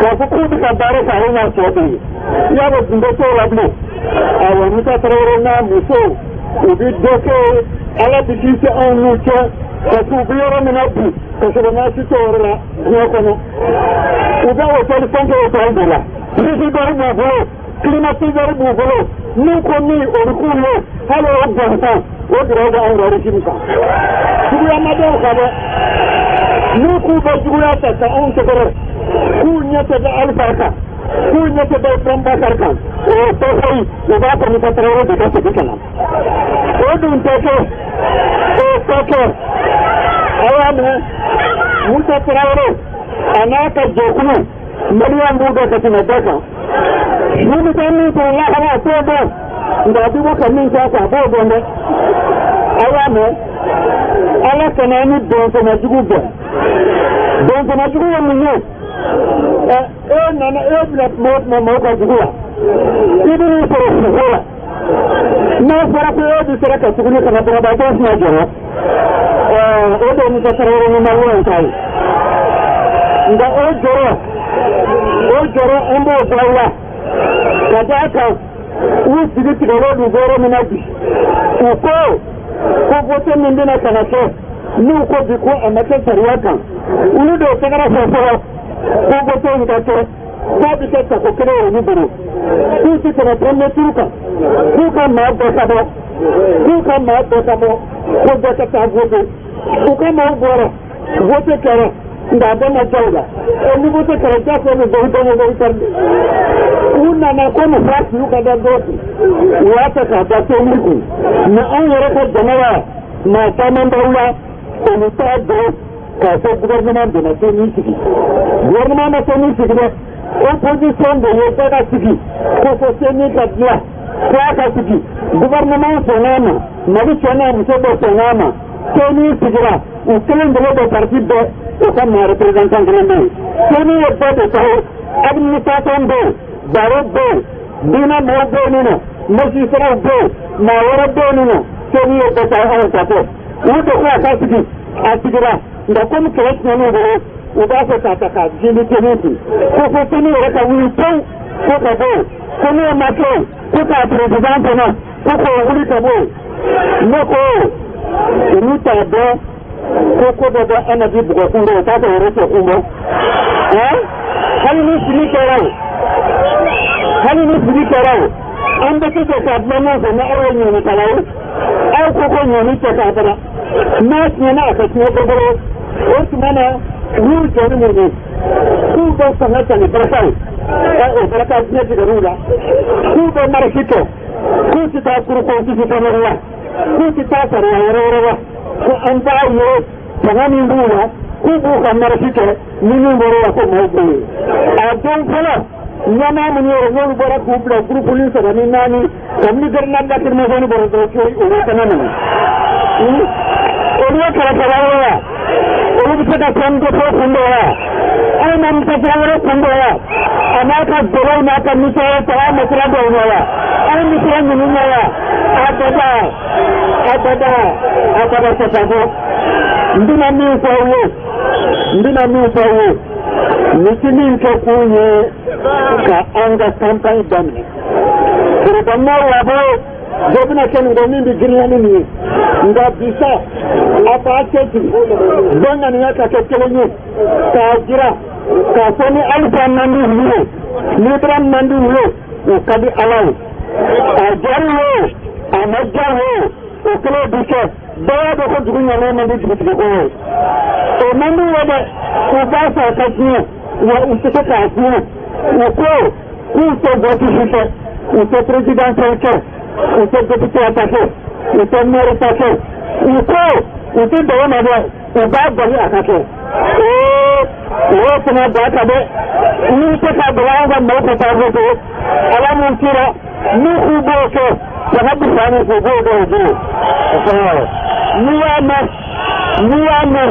k'a fɔ k'u bɛ ka baara kɛ ale n'a cɛ de ye. I y'a dɔn, gundo t'o la bilen. Ayiwa, Musa Tarawele n'a muso, u bɛ dɔ kɛ, Ala bɛ kisi anw n'u cɛ, parce que u bɛ yɔrɔ min na bi, ka sɔrɔ maa si t'o yɔrɔ la diɲɛ kɔnɔ. U bɛ hôtel 5 étoiles de la, frigidaire b'u bolo, climatiseur b'u bolo, n'u ko min, o bɛ k'u ye. Hali o gansan, o dɔrɔn bɛ anw ka régime kan. Juguya ma dɔw kan dɛ. N'u k'u bɛ juguya ta ka anw sɛgɛrɛ, k'u ɲɛ tɛ da Alifa kan, k'u ɲɛ tɛ da Ibrahim Boubacar kan, o tɛ foyi. U b'a fɔ Musa Tarawele de ka segin ka na, o dun tɛ kɛ, o tɛ kɛ. A y'a mɛn, Musa Tarawele a n'a ka jɛkulu, maliyɛn b'u dɔn ka tɛmɛ bɛɛ kan. Ni bɛ taa min sɔrɔ lahara, a t'o dɔn, nka a bɛ bɔ ka min kɛ a kan, a b'o dɔn dɛ. A y'a mɛn, Ala kana ni bɛnfɛnna jugu bɛn. Bɛnfɛnna jugu ye mun ye? Ɛ, e nana e bila tuma o tuma maaw ka jugu la, i bɛ n'i sɔrɔ suko la. N'a fɔra ko e bɛ sera ka tuguni ka na banabaatɔ fana jɔrɔ, o de ye Musa Tarawele ni maliyɛnw ta ye. Nka o jɔrɔ, o jɔrɔ, an b'o bɔ aw la ka d'a kan u sigi tigɛlen don yɔrɔ min na bi. U ko ko vote min bɛna ka na kɛ, n'u ko bi ko a ma kɛ sariya kan, olu de ye tɛgɛrɛ fɔ fɔlɔ ko vote in ka kɛ, k'a bɛ kɛ tako kelen ye olu bolo, k'u tɛ tɛmɛ premier tour kan, k'u ka maa bɛɛ ka bɔ, k'u ka maa bɛɛ ka bɔ, ko bɛɛ ka taa vote. U ka maaw bɔra, vote kɛra, nka a bɛɛ ma diya u la. Ɛ, ni vote kɛra, diyagoya bɛ bɔ bɛɛ bɛ kari. U nana ko muso fiw ka da dɔw kun, u y'a ta k'a da tobili kun. Mɛ anw yɛrɛ ka jama la, maa caman b'aw la, olu t'a dɔn k'a fɔ gouvernement donna CENI sigi. Gouvernement ma CENI sigi dɛ. Opposition de ye bɛɛ ka sigi ko fo CENI ka dilan, ko a ka sigi. Gouvernement sɔnn'a ma, Mali cɛ n'a muso bɛɛ sɔnn'a ma. CENI sigira, u kelen bolo bɛ parti bɛɛ, u ka maa représentant kelen bɛ yen. CENI ye bɛɛ de ta ye. Administration bɛ yen, baro bɛ yen, diinɛ mɔgɔw bɛ yen nɔ, magistrat bɛ yen, maa wɛrɛ bɛ yen nɔ. CENI ye bɛɛ ta ye, anw ta tɛ. U de ko a ka sigi, a sigira. Nka komi kɛlɛ tiɲɛn'u bolo, u b'a fɛ k'a ta k'a jeli CENI kun, ko fo CENI yɛrɛ ka wuli pewu ko ka bɔ yen, ko n'o ma kɛ yen, ko k'a président fana ko k'o wuli ka bɔ yen. Ne ko olu t'a dɔn ko ko dɔ bɛ Amadi bugɔ kun bɔ, o t'a kɛ yɛrɛ cɛ kun bɔ. Hali ni fili kɛra o, hali ni fili kɛra o, an bɛ se ka dilan ɲɔgɔn fɛ ni aw ye ɲɔnikɛla ye. Aw ko ko ɲɔni tɛ k'a bara n'a tiɲɛna, a ka tiɲɛ bɛɛ bolo. O tuma na, u y'u jɔ ni mun ye? K'u bɛ fanga ta ni barika ye, o barika diɲɛ tigɛr'u la. K'u bɛ marche kɛ, k'u tɛ taa cour constitutionnelle la, k'u tɛ taa sariya wɛrɛ wɛrɛ la, ko an b'a ye fanga min b'u la, k'u b'u ka marche kɛ ni min bɔra la, ko maaw b'o ye. A don fɔlɔ, ɲɛmaa minnu yɛrɛ n'olu bɔra k'u bila groupe ni saba ni naani, kabini grenade lacrymogène bɔra dɔrɔn, ko olu fana nana. Olu ye kɛlɛkɛla ye wa? Olu bɛ se ka fɛn dɔ fɔ kun dɔ wa? Anw ma sira wɛrɛ kun dɔ wa? A n'a ka gɛlɛw n'a ka nisɔnya sɔrɔ, an ma sira dɔw ɲɛ wa? Anw bɛ sira ninnu ɲɛ wa? Abada, abada, abada, sasako. N bɛna min fɔ aw ye, n bɛna min fɔ aw ye, nin ti min kɛ kun ye ka an ka campagne daminɛ. Forokɔnɔna labɔ dɔ bɛna kɛ nin kɔ min bɛ girinya ni nin ye. Nka bi sa, a b'a cɛsiri bɛɛ ŋaniya ka kɛ kelen ye, k'a jira k'a fɔ ni Alpha man di olu ye, ni Ibrahim man di u ye, o ka di Ala ye. A diyara u ye, a ma diya u ye, o kɛlen bi kɛ. Bɛɛ y'a dɔn ko dugu ɲanen man di dugutigi ko ye, o man di u ye dɛ. U b'a fɛ a ka tiɲɛ wa, u tɛ se k'a tiɲɛ. U ko k'u tɛ vote si kɛ, u tɛ présidentiel kɛ, u tɛ député ta kɛ, u tɛ maire ta kɛ. U ko u tɛ dɔgɔ ma dɛ, u b'a bali a ka kɛ. Ee, o y'o fana da kan dɛ. N'u tɛ ka bila an ka maaw ka taa vote, Ala mun kira n'u k'u b'o kɛ, fanga bɛ fa ni k'u b'o dɔw bolo. N'i y'a mɛn, n'i y'a mɛn,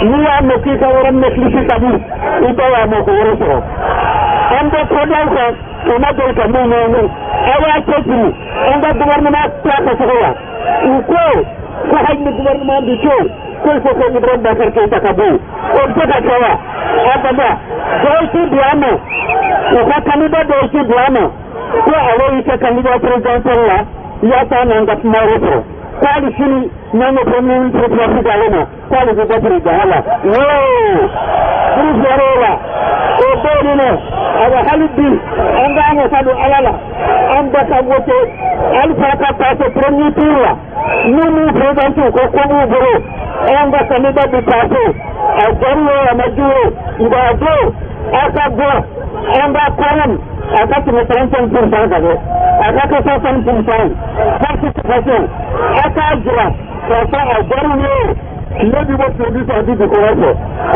n'i y'a mɛn k'i ka yɔrɔ minɛ kilisi ka di i da y'a mɛn ko wɛrɛ sɔrɔ. An bɛ kodaw kan, u ma deli ka min ɲɛɲini. Aw y'a cɛsiri an ka gouvernement tila ka cogo la. U ko ko hali ni gouvernement bi to, ko il faut que Ibrahim Boubacar Keïta ka bɔ yen. O bɛ se ka kɛ wa? Abada. Dɔw si bila a ma, u ka candidat dɔw si bila a ma ko ale y'i kɛ candidat présidentiel la yaasa n'an ka kuma wɛrɛ sɔrɔ, ko hali sini n'an ye premier ministre place d'ale ma, k'ale bɛ bɔ président la. Woo furu la, o bɛ yen nɔ. Awa, hali bi an k'an wasa don Ala la, an bɛɛ ka vote Alpha ka passer premier tour la. N'u m'u présenté ko ko b'u bolo, an ka candidat bɛ passer, a diyar'u ye, a ma diya u ye. Nka a don, aw ka bɔ an ka kɔrɔn, a ka tɛmɛ 35 % kan dɛ, a ka kɛ 60 % participation. A k'a jira k'a fɔ a diyar'u ye, tile bɛ bɔ tile fɛ, a bɛ dugukɔrɔ fɛ,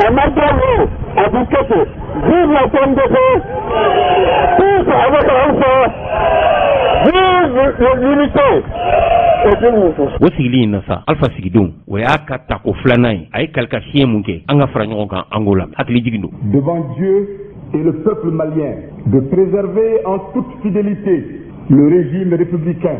a ma diya u ye, a bɛ kɛ ten. Vive la CNDP! Tous avec Alpha! Vive l'unité! O sigili in na sa, Alpha sigidenw, o y'a ka tako filanan ye. A ye kalika siɲɛ mun kɛ? An ka fara ɲɔgɔn kan, an k'o la hakili jigin don. Devant Dieu et le peuple malien, de préserver en toute fidélité le régime républicain,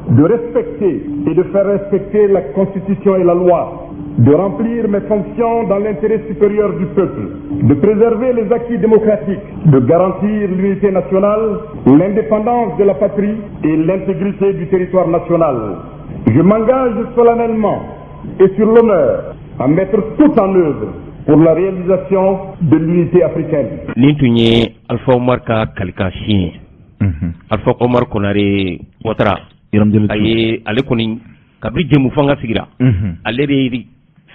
de respecter et de faire respecter la Constitution et la loi, de remplir mes fonctions dans l'intérêt supérieur du peuple, de préserver les acquis démocratiques, de garantir l'unité nationale, l'indépendance de la patrie et l'intégrité du territoire national. Je m'engage solennellement et sur l'honneur à mettre tout en œuvre pour la réalisation de l'unité africaine. Nin tun ye Alpha Omar ka kalika siɲɛ ye. Alpha Omar Konare Ouattara, a ye ale kɔni kabini jɛmu fanga sigira, ale de ye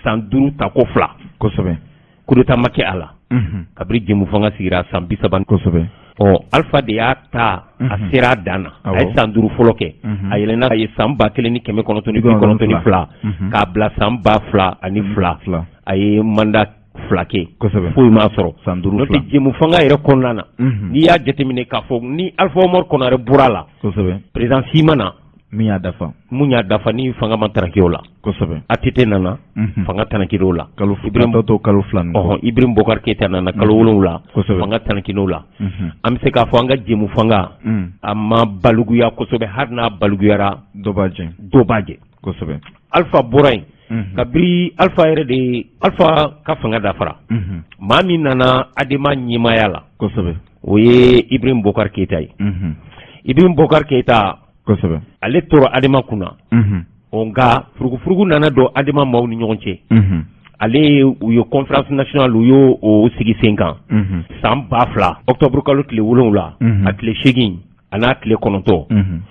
san 5 tako fila. Coup d'état ma kɛ a la kabini jɛmu fanga sigira san 30. Ɔ, Alpha de y'a ta, a sera a dan na. A ye san 5 fɔlɔ kɛ, a yɛlɛnna a ye san 1992 k'a bila san 2002, a ye mandat 2 kɛ, foyi m'a sɔrɔ. San 5 n'o tɛ jɛmu fanga yɛrɛ kɔnɔna na, n'i y'a jateminɛ k'a fɔ ni Alpha Oumar Konaré bɔra a la, président si ma na min y'a dafa, mun y'a dafa ni fanga ma taraki o la. ATT nana, fanga tanakir'o la. Kalo kalo 2 nin kɔ. Ibrahim Boubacar Keïta nana kalo 7, fanga tanakir'o la. An bɛ se k'a fɔ an ka jɛmu fanga a ma balikuya kosɛbɛ, hali n'a balikuyara dɔ b'a jɛ. Dɔ b'a jɛ. Alpha bɔra yen. Kabiri Alpha yɛrɛ de, Alpha ka fanga dafara. Maa min nana ADEMA ɲɛmaaya la. O ye Ibrahim Boubacar Keïta ye. Ibrahim Boubacar Keïta. Ale tora ADEMA kunna. Ɔ nka furugufurugu nana don ADEMA maaw ni ɲɔgɔn cɛ. Ale u ye conférence nationale u y'o o sigi sen kan. San 2000 octobre kalo tile 7, a tile 8 a n'a tile 9.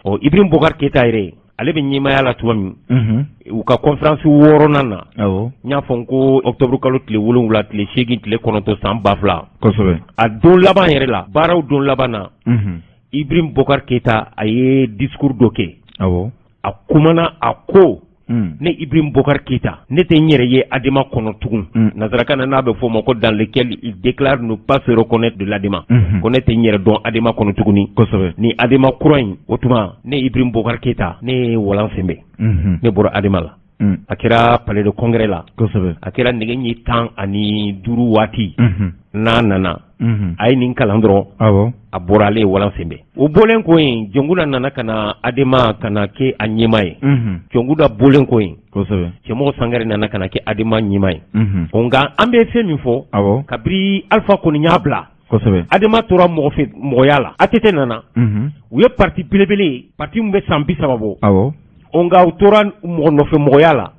Ɔ Ibrahim Boubacar Keïta yɛrɛ, ale bɛ ɲɛmaaya la tuma min, u ka conférence 6nan na, n y'a fɔ n ko octobre kalo tile 7, tile 8, tile 9 san 2000. A don laban yɛrɛ la, baaraw don laban na, Ibrahim Boubacar Keïta a ye discours dɔ kɛ. A kumana, a ko ne Ibrahim Boubacar Keïta, ne tɛ n yɛrɛ ye ADEMA kɔnɔ tugun. Nansarakan na n'a bɛ fɔ o ma ko dans lequel il déclare ne pas se reconnaître de l'ADEMA. Ko ne tɛ n yɛrɛ dɔn ADEMA kɔnɔ tuguni. Ni ADEMA kura in, o tuma ne Ibrahim Boubacar Keïta, ne ye walan sen bɛ. Ne bɔra ADEMA la. A kɛra palais de congrès la. A kɛra nɛgɛ ɲɛ 15 waati. N'a nana, a ye nin kalan dɔrɔn, a bɔra, ale ye walan sen bɛ. O bɔlen ko yen, Jɔnkuda nana ka na ADEMA ka na kɛ a ɲɛmaa ye. Jɔnkuda bɔlen ko yen, Cɛmɔgɔ Sangare nana ka na kɛ ADEMA ɲɛmaa ye. Nka an bɛ fɛn min fɔ, kabiri Alpha kɔni y'a bila, ADEMA tora mɔgɔ fɛ mɔgɔya la. ATT nana, u ye parti belebele ye, parti min bɛ san 30 bɔ. Nka u tora mɔgɔ nɔfɛ mɔgɔya la.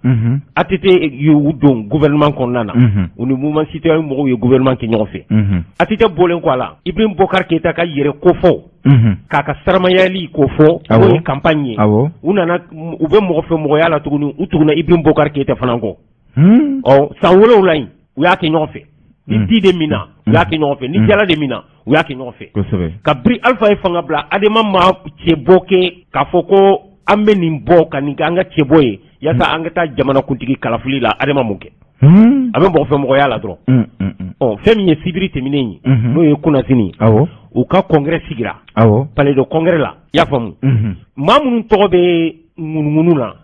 ATT y'u don gouvernement kɔnɔna na, u ni mouvement citoyen mɔgɔw ye gouvernement kɛ ɲɔgɔn fɛ. ATT bɔlen kɔ a la, Ibrahim Boubacar Keïta ka yɛrɛ kofɔ, k'a ka saramayali k'o fɔ, n'o ye campagne ye. U nana, u bɛ mɔgɔ fɛ mɔgɔya la tuguni, u tuguna Ibrahim Boubacar Keïta fana kɔ. Ɔ san 7 in, u y'a kɛ ɲɔgɔn fɛ. Ni di de min na, u y'a kɛ ɲɔgɔn fɛ. Ni jala de min na, u y'a kɛ ɲɔgɔn fɛ. Kabiri Alpha ye fanga bila, ADEMA ma cɛbɔ kɛ k'a fɔ ko an bɛ nin bɔ ka nin kɛ an ka cɛbɔ ye yaasa an ka taa jamanakuntigi kalafili la. ADEMA mun kɛ? A bɛ mɔgɔ fɛ mɔgɔya la dɔrɔn. Ɔ fɛn min ye sibiri tɛmɛnen ye, n'o ye kunnasini, u ka congrès sigira palais de congrès la. I y'a faamu, maa minnu tɔgɔ bɛ ŋunuŋunu na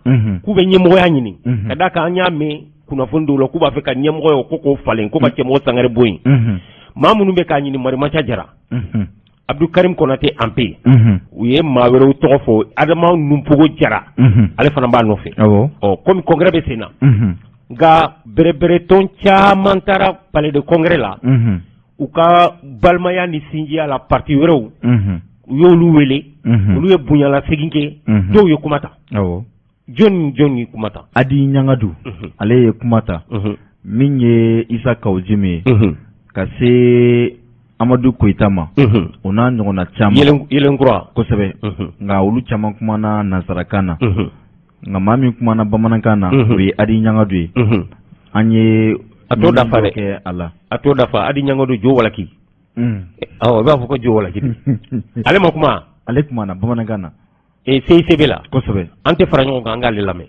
k'u bɛ ɲɛmɔgɔya ɲini, ka d'a kan an y'a mɛn kunnafoni dɔw la k'u b'a fɛ ka ɲɛmɔgɔya ko k'o falen, ko ka Cɛmɔgɔ Sangare bɔ yen. Maa minnu bɛ k'a ɲini, Marimaca Jara, Abdou Karim Konaté Anpe, u ye maa wɛrɛw tɔgɔ fɔ, Adama Numpogo Jara, ale fana b'a nɔfɛ. Ɔ komi congrès bɛ sen na, nka bɛrɛbɛrɛtɔn caman taara palais de congrès la, u ka balimaya ni sinjiya la, parti wɛrɛw, u y'olu wele, olu ye bonyalasegin kɛ, dɔw ye kuma ta. Jɔn ni jɔn ye kuma ta? Hadi Ɲangadu, ale ye kuma ta. Min ye Isa Kaw Jim ye, ka se Amadu Koyita ma, o n'a ɲɔgɔnna caman. Yelenkura. Kosɛbɛ. Nka olu caman kumana nansarakan na, nka maa min kumana bamanankan na, o ye Hadi Ɲangadu ye. An ye a t'o dafa dɛ. Kɛ a la. A t'o dafa. Hadi Ɲangadu jo walaki. Awɔ, i b'a fɔ ko jo walaki. Ale ma kuma? Ale kumana bamanankan na. CICB la. Kosɛbɛ. An tɛ fara ɲɔgɔn kan, an k'ale lamɛn.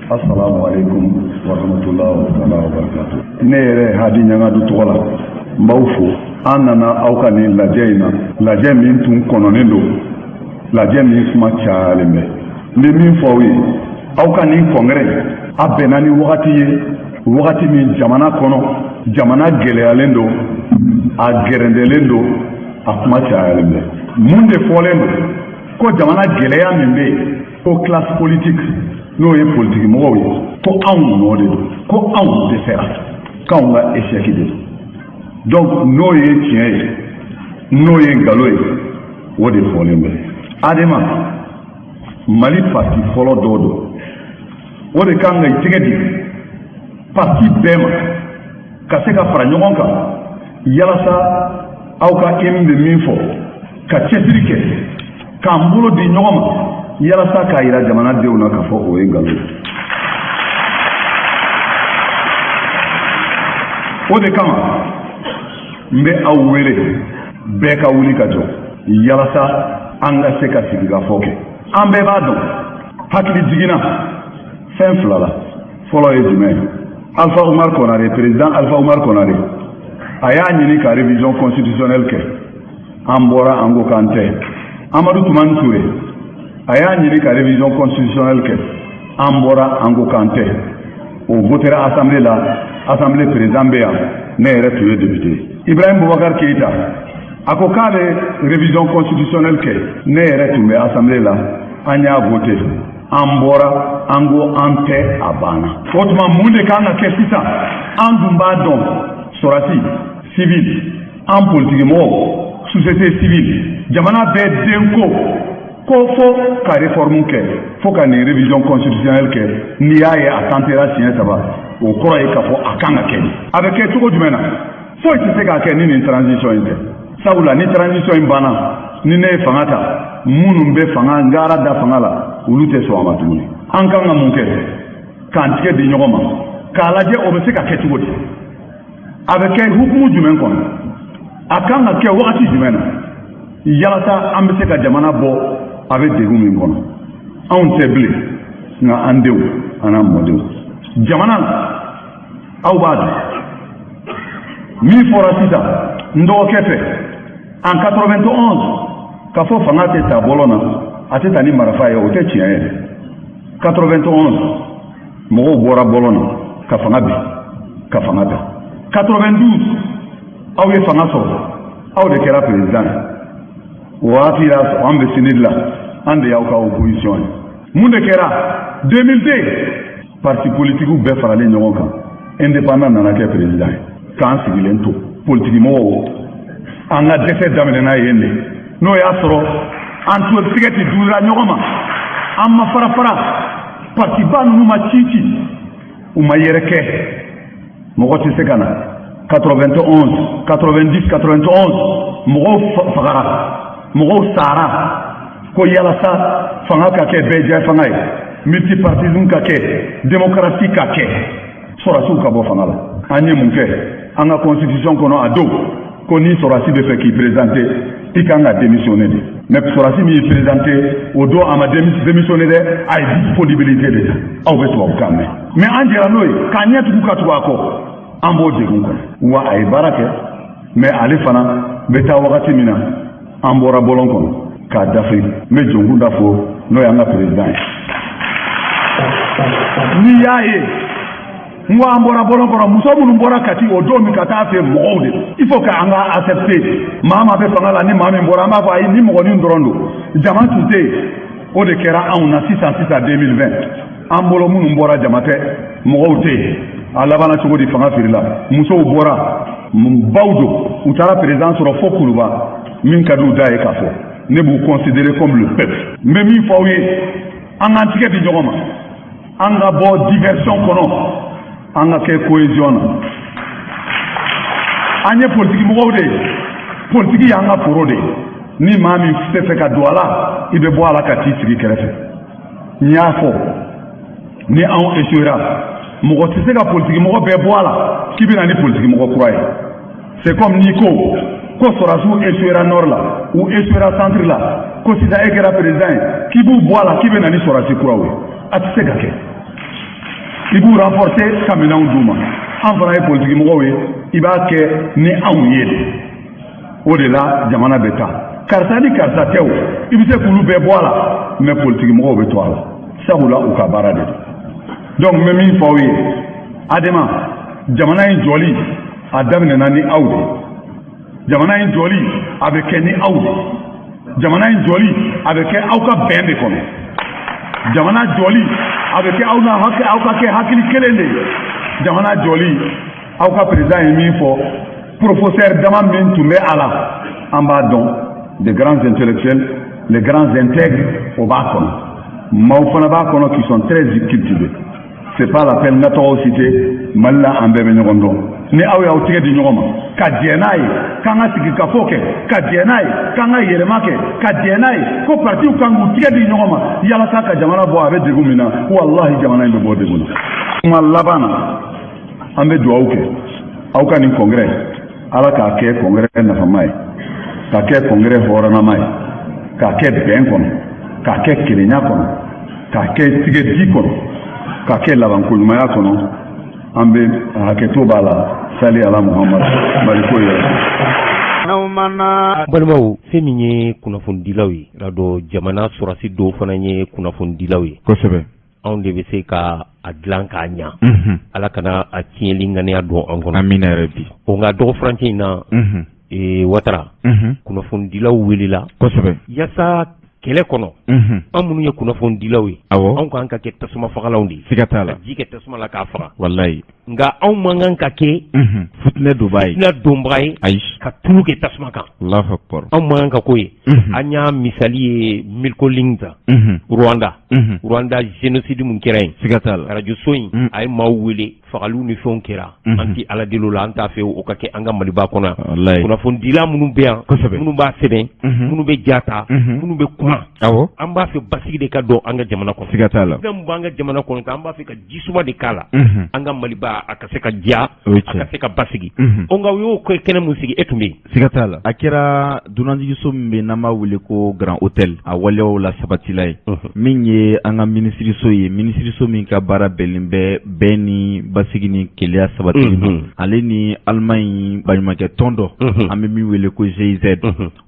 Assalamu alaikum wa rahmatullahi ta'ala wa barakatuh. Ne yɛrɛ Hadi Ɲangadu tɔgɔ la, n b'aw fo. An nana aw ka nin lajɛ in na, lajɛ min tun kɔnɔnen don, lajɛ min kuma cayalen bɛ. N bɛ min fɔ aw ye, aw ka nin congrès a bɛnna ni wagati ye, wagati min jamana kɔnɔ, jamana gɛlɛyalen don, a gɛrɛndɛlen don, a kuma cayalen bɛ. Mun de fɔlen don? Ko jamana gɛlɛya min bɛ yen, ko classe politique, n'o ye politiki mɔgɔw ye, ko anw nɔ de don, ko anw dɛsɛra, k'anw ka échec de don. Donc n'o ye tiɲɛ ye, n'o ye nkalon ye, o de fɔlen bɛ. ADEMA, Mali parti fɔlɔ dɔ don, o de kan ka i tɛgɛ di parti bɛɛ ma ka se ka fara ɲɔgɔn kan yalasa aw ka hymne bɛ min fɔ, ka cɛsiri kɛ k'an bolo di ɲɔgɔn ma yalasa k'a yira jamanadenw na k'a fɔ o ye nkalon ye. O de kama n bɛ aw wele, bɛɛ ka wuli ka jɔ yalasa an ka se ka sigikafɔ kɛ. An bɛɛ b'a dɔn, hakili jiginna fɛn fila la. Fɔlɔ ye jumɛn ye? Alpha Oumar Konaré, président Alpha Oumar Konaré, a y'a ɲini ka révision constitutionnelle kɛ, an bɔra, an ko k'an tɛ. Amadou Toumani Touré, a y'a ɲini ka révision constitutionnelle kɛ, an bɔra, an ko k'an tɛ. O votera assemblée la, assemblée président bɛ yan, ne yɛrɛ tun ye député. Ibrahim Boubacar Keïta, a ko k'a bɛ révision constitutionnelle kɛ, ne yɛrɛ tun bɛ assemblée la, an y'a voté, an bɔra, an ko an tɛ, a banna. O tuma, mun de kan ka kɛ sisan? An dun b'a dɔn, sɔrɔdasi civil, an politiki mɔgɔw, société civile, jamana bɛɛ den ko ko fo ka réforme kɛ, fo ka nin révision constitutionnelle kɛ. N'i y'a ye a tentera siɲɛ saba, o kɔrɔ ye k'a fɔ a kan ka kɛ. A bɛ kɛ cogo jumɛn na? Foyi tɛ se k'a kɛ ni nin transition in tɛ, sabula ni transition in banna, ni ne ye fanga ta, minnu bɛ fanga ngara da fanga la, olu tɛ sɔn a ma tuguni. An kan ka mun kɛ? K'an tigɛ di ɲɔgɔn ma k'a lajɛ o bɛ se ka kɛ cogo di, a bɛ kɛ hukumu jumɛn kɔnɔ, a kan ka kɛ wagati jumɛn na, yalasa an bɛ se ka jamana bɔ a bɛ degun min kɔnɔ. Anw tɛ bilen, nka an denw an n'an mɔdenw. Jamana, aw b'a dɔn min fɔra sisan n dɔgɔkɛ fɛ en 91, k'a fɔ fanga tɛ ta bɔlɔn na, a tɛ ta ni marifa ye, o tɛ tiɲɛ ye. 91, mɔgɔw bɔra bɔlɔn na ka fanga bin, ka fanga ta. 92, aw ye fanga sɔrɔ, aw de kɛra président ye. O waati y'a sɔrɔ an bɛ CNID la, an de y'aw ka opposition ye. Mun de kɛra 2002? Parti politique bɛɛ faralen ɲɔgɔn kan, indépendant nana kɛ président ye, k'an sigilen to. Politiki mɔgɔw, an ka dɛsɛ daminɛna yen de. N'o y'a sɔrɔ an to tigɛ ti duura ɲɔgɔn ma, an ma fara fara, parti ba ninnu ma ci ci, u ma yɛrɛ kɛ, mɔgɔ tɛ se ka na. 91, 90, 91, mɔgɔw fagara, mɔgɔw sara ko yalasa fanga ka kɛ bɛɛ jɛ fanga ye, multipartisme ka kɛ, démocratie ka kɛ, sɔrɔdasiw ka bɔ fanga la. An ye mun kɛ? An ka constitution kɔnɔ a don ko ni sɔrɔdasi bɛ fɛ k'i présenter, i kan ka démissionner de. Mais sɔrɔdasi min y'i présenter o don, a ma démissionner dɛ, a ye disponibilité de ta. Aw bɛ tubabukan mɛn. Mais an jɛra n'o ye k'an ɲɛ tugu ka tugu a kɔ, an b'o degun kɔnɔ. Wa a ye baara kɛ, mais ale fana bɛ taa wagati min na, an bɔra bɔlɔn kɔnɔ k'a dafiri. N bɛ Dioncounda fo, n'o y'an ka président ye. N'i y'a ye n ko an bɔra bɔlɔn kɔnɔ, muso minnu bɔra Kati o don min ka taa fɛ mɔgɔw de, il faut que an ka accepter. Maa maa bɛ fanga la, ni maa min bɔra, an b'a fɔ ayi, ni mɔgɔnin dɔrɔn don, jama tun tɛ yen. O de kɛra anw na sisan sisan 2020. An bolo minnu bɔra, jama tɛ, mɔgɔw tɛ yen. A labanna cogo di? Fanga firila, musow bɔra, baw don, u taara président sɔrɔ fo Kuluba. Min ka di u da ye k'a fɔ ne b'u considérer comme le peuple. N bɛ min fɔ aw ye, an k'an tigɛ di ɲɔgɔn ma, an ka bɔ diversion kɔnɔ, an ka kɛ cohésion na. An ye politiki mɔgɔw de ye, politiki y'an ka foro de ye. Ni maa min tɛ fɛ ka don a la, i bɛ bɔ a la ka t'i sigi kɛrɛfɛ. N y'a fɔ, ni anw échouera, mɔgɔ tɛ se ka politiki mɔgɔ bɛɛ bɔ a la k'i bɛ na ni politiki mɔgɔ kura ye. C'est comme n'i ko ko sɔrɔdasiw échouera nord la, u échouera centre la, ko sisan e kɛra président ye, k'i b'u bɔ a la, k'i bɛ na ni sɔrɔdasi kuraw ye, a tɛ se ka kɛ. I b'u renforcer ka minɛnw d'u ma. An fana ye politiki mɔgɔw ye, i b'a kɛ ni anw ye de. O de la jamana bɛ taa. Karisa ni karisa tɛ o, i bɛ se k'olu bɛɛ bɔ a la, mais politiki mɔgɔw bɛ to a la, sabula u ka baara de don. Donc n bɛ min fɔ aw ye, ADEMA, jamana in jɔli a daminɛna ni aw de. Jamana in jɔli a bɛ kɛ ni aw de. Jamana in jɔli a bɛ kɛ aw ka bɛn de kɔnɔ. Jamana jɔli a bɛ kɛ aw na aw ka kɛ hakili kelen de ye. Jamana jɔli, aw ka président ye min fɔ, professeur dama min tun bɛ a la, an b'a dɔn, des grands intellectuels, les grands intègres, o b'a kɔnɔ. Maaw fana b'a kɔnɔ qui sont très cultivés. C'est pas la peine n ka tɔgɔw citer. Mali la, an bɛɛ bɛ ɲɔgɔn dɔn. Ni aw y'aw tigɛ di ɲɔgɔn ma ka jɛ n'a ye k'an ka sigi kafo kɛ, ka jɛ n'a ye k'an ka yɛlɛma kɛ, ka jɛ n'a ye ko partiw kan k'u tigɛ di ɲɔgɔn ma yalasa ka jamana bɔ a bɛ degun min na, walahi, jamana in bɛ bɔ degun na. Kuma laban na, an bɛ dugawu kɛ aw ka nin congrès, Ala k'a kɛ congrès nafama ye, k'a kɛ congrès hɔrɔnnama ye, k'a kɛ bɛn kɔnɔ, k'a kɛ kelenya kɔnɔ, k'a kɛ tigɛdi kɔnɔ, k'a kɛ labankoɲumanya kɔnɔ. An bɛ hakɛto b'a la, sali ala Muhammad, Maliko yɛrɛ. Balimaw, fɛn min ye kunnafonidilaw ye, i dɔn jamana sɔrɔdasi dɔw fana ye kunnafonidilaw ye. Anw de bɛ se ka a dilan k'a ɲa. Ala kana a tiɲɛli ŋaniya don an kɔnɔ. Amina yarabi. O nka dɔgɔ furancɛ in na, Watara, kunnafonidilaw welela yaasa kɛlɛ kɔnɔ, an minnu ye kunnafonidilaw ye, anw kan ka kɛ tasuma fagalanw de ye. Siga t'a la. Ka ji kɛ tasuma la k'a faga. Walayi. Nka anw man kan ka kɛ fitinɛ donbaa ye. Fitinɛ donbaga ye. Ayi. Ka tulu kɛ tasuma kan. Allahu akbar. Anw man kan ka k'o ye. An y'a misali ye Mille Collines ta. Rwanda. Rwanda génocide mun kɛra yen. Siga t'a la. Arajoso in a ye maaw wele, fagaliw ni fɛnw kɛra. An tɛ Ala deli o la, an t'a fɛ o ka kɛ an ka Maliba kɔnɔ yan. Walayi. Kunnafonidila minnu bɛ yan. Minnu b'a sɛbɛn. Minnu bɛ ja ta. Minnu bɛ kuma. An b'a fɛ basigi de ka don an ka jamana kɔnɔ. Siga t'a la. Fɛn min b'an ka jamana kɔnɔ, an b'a fɛ ka jisuma de k'a la. An ka Maliba a ka se ka diya, a ka se ka basigi. O nka u y'o kɛnɛ mun sigi, e tun bɛ yen. Siga t'a la. A kɛra dunanjiginso min bɛ n'an b'a wele ko Grand Hôtel, a waleyaw la sabatila ye. Min ye an ka minisiriso ye, minisiriso min ka baara bɛnnen bɛ bɛn ni basigi ni kelenya sabatili ma. Ale ni Allemagne baɲumankɛ tɔn dɔ, an bɛ min wele ko GIZ,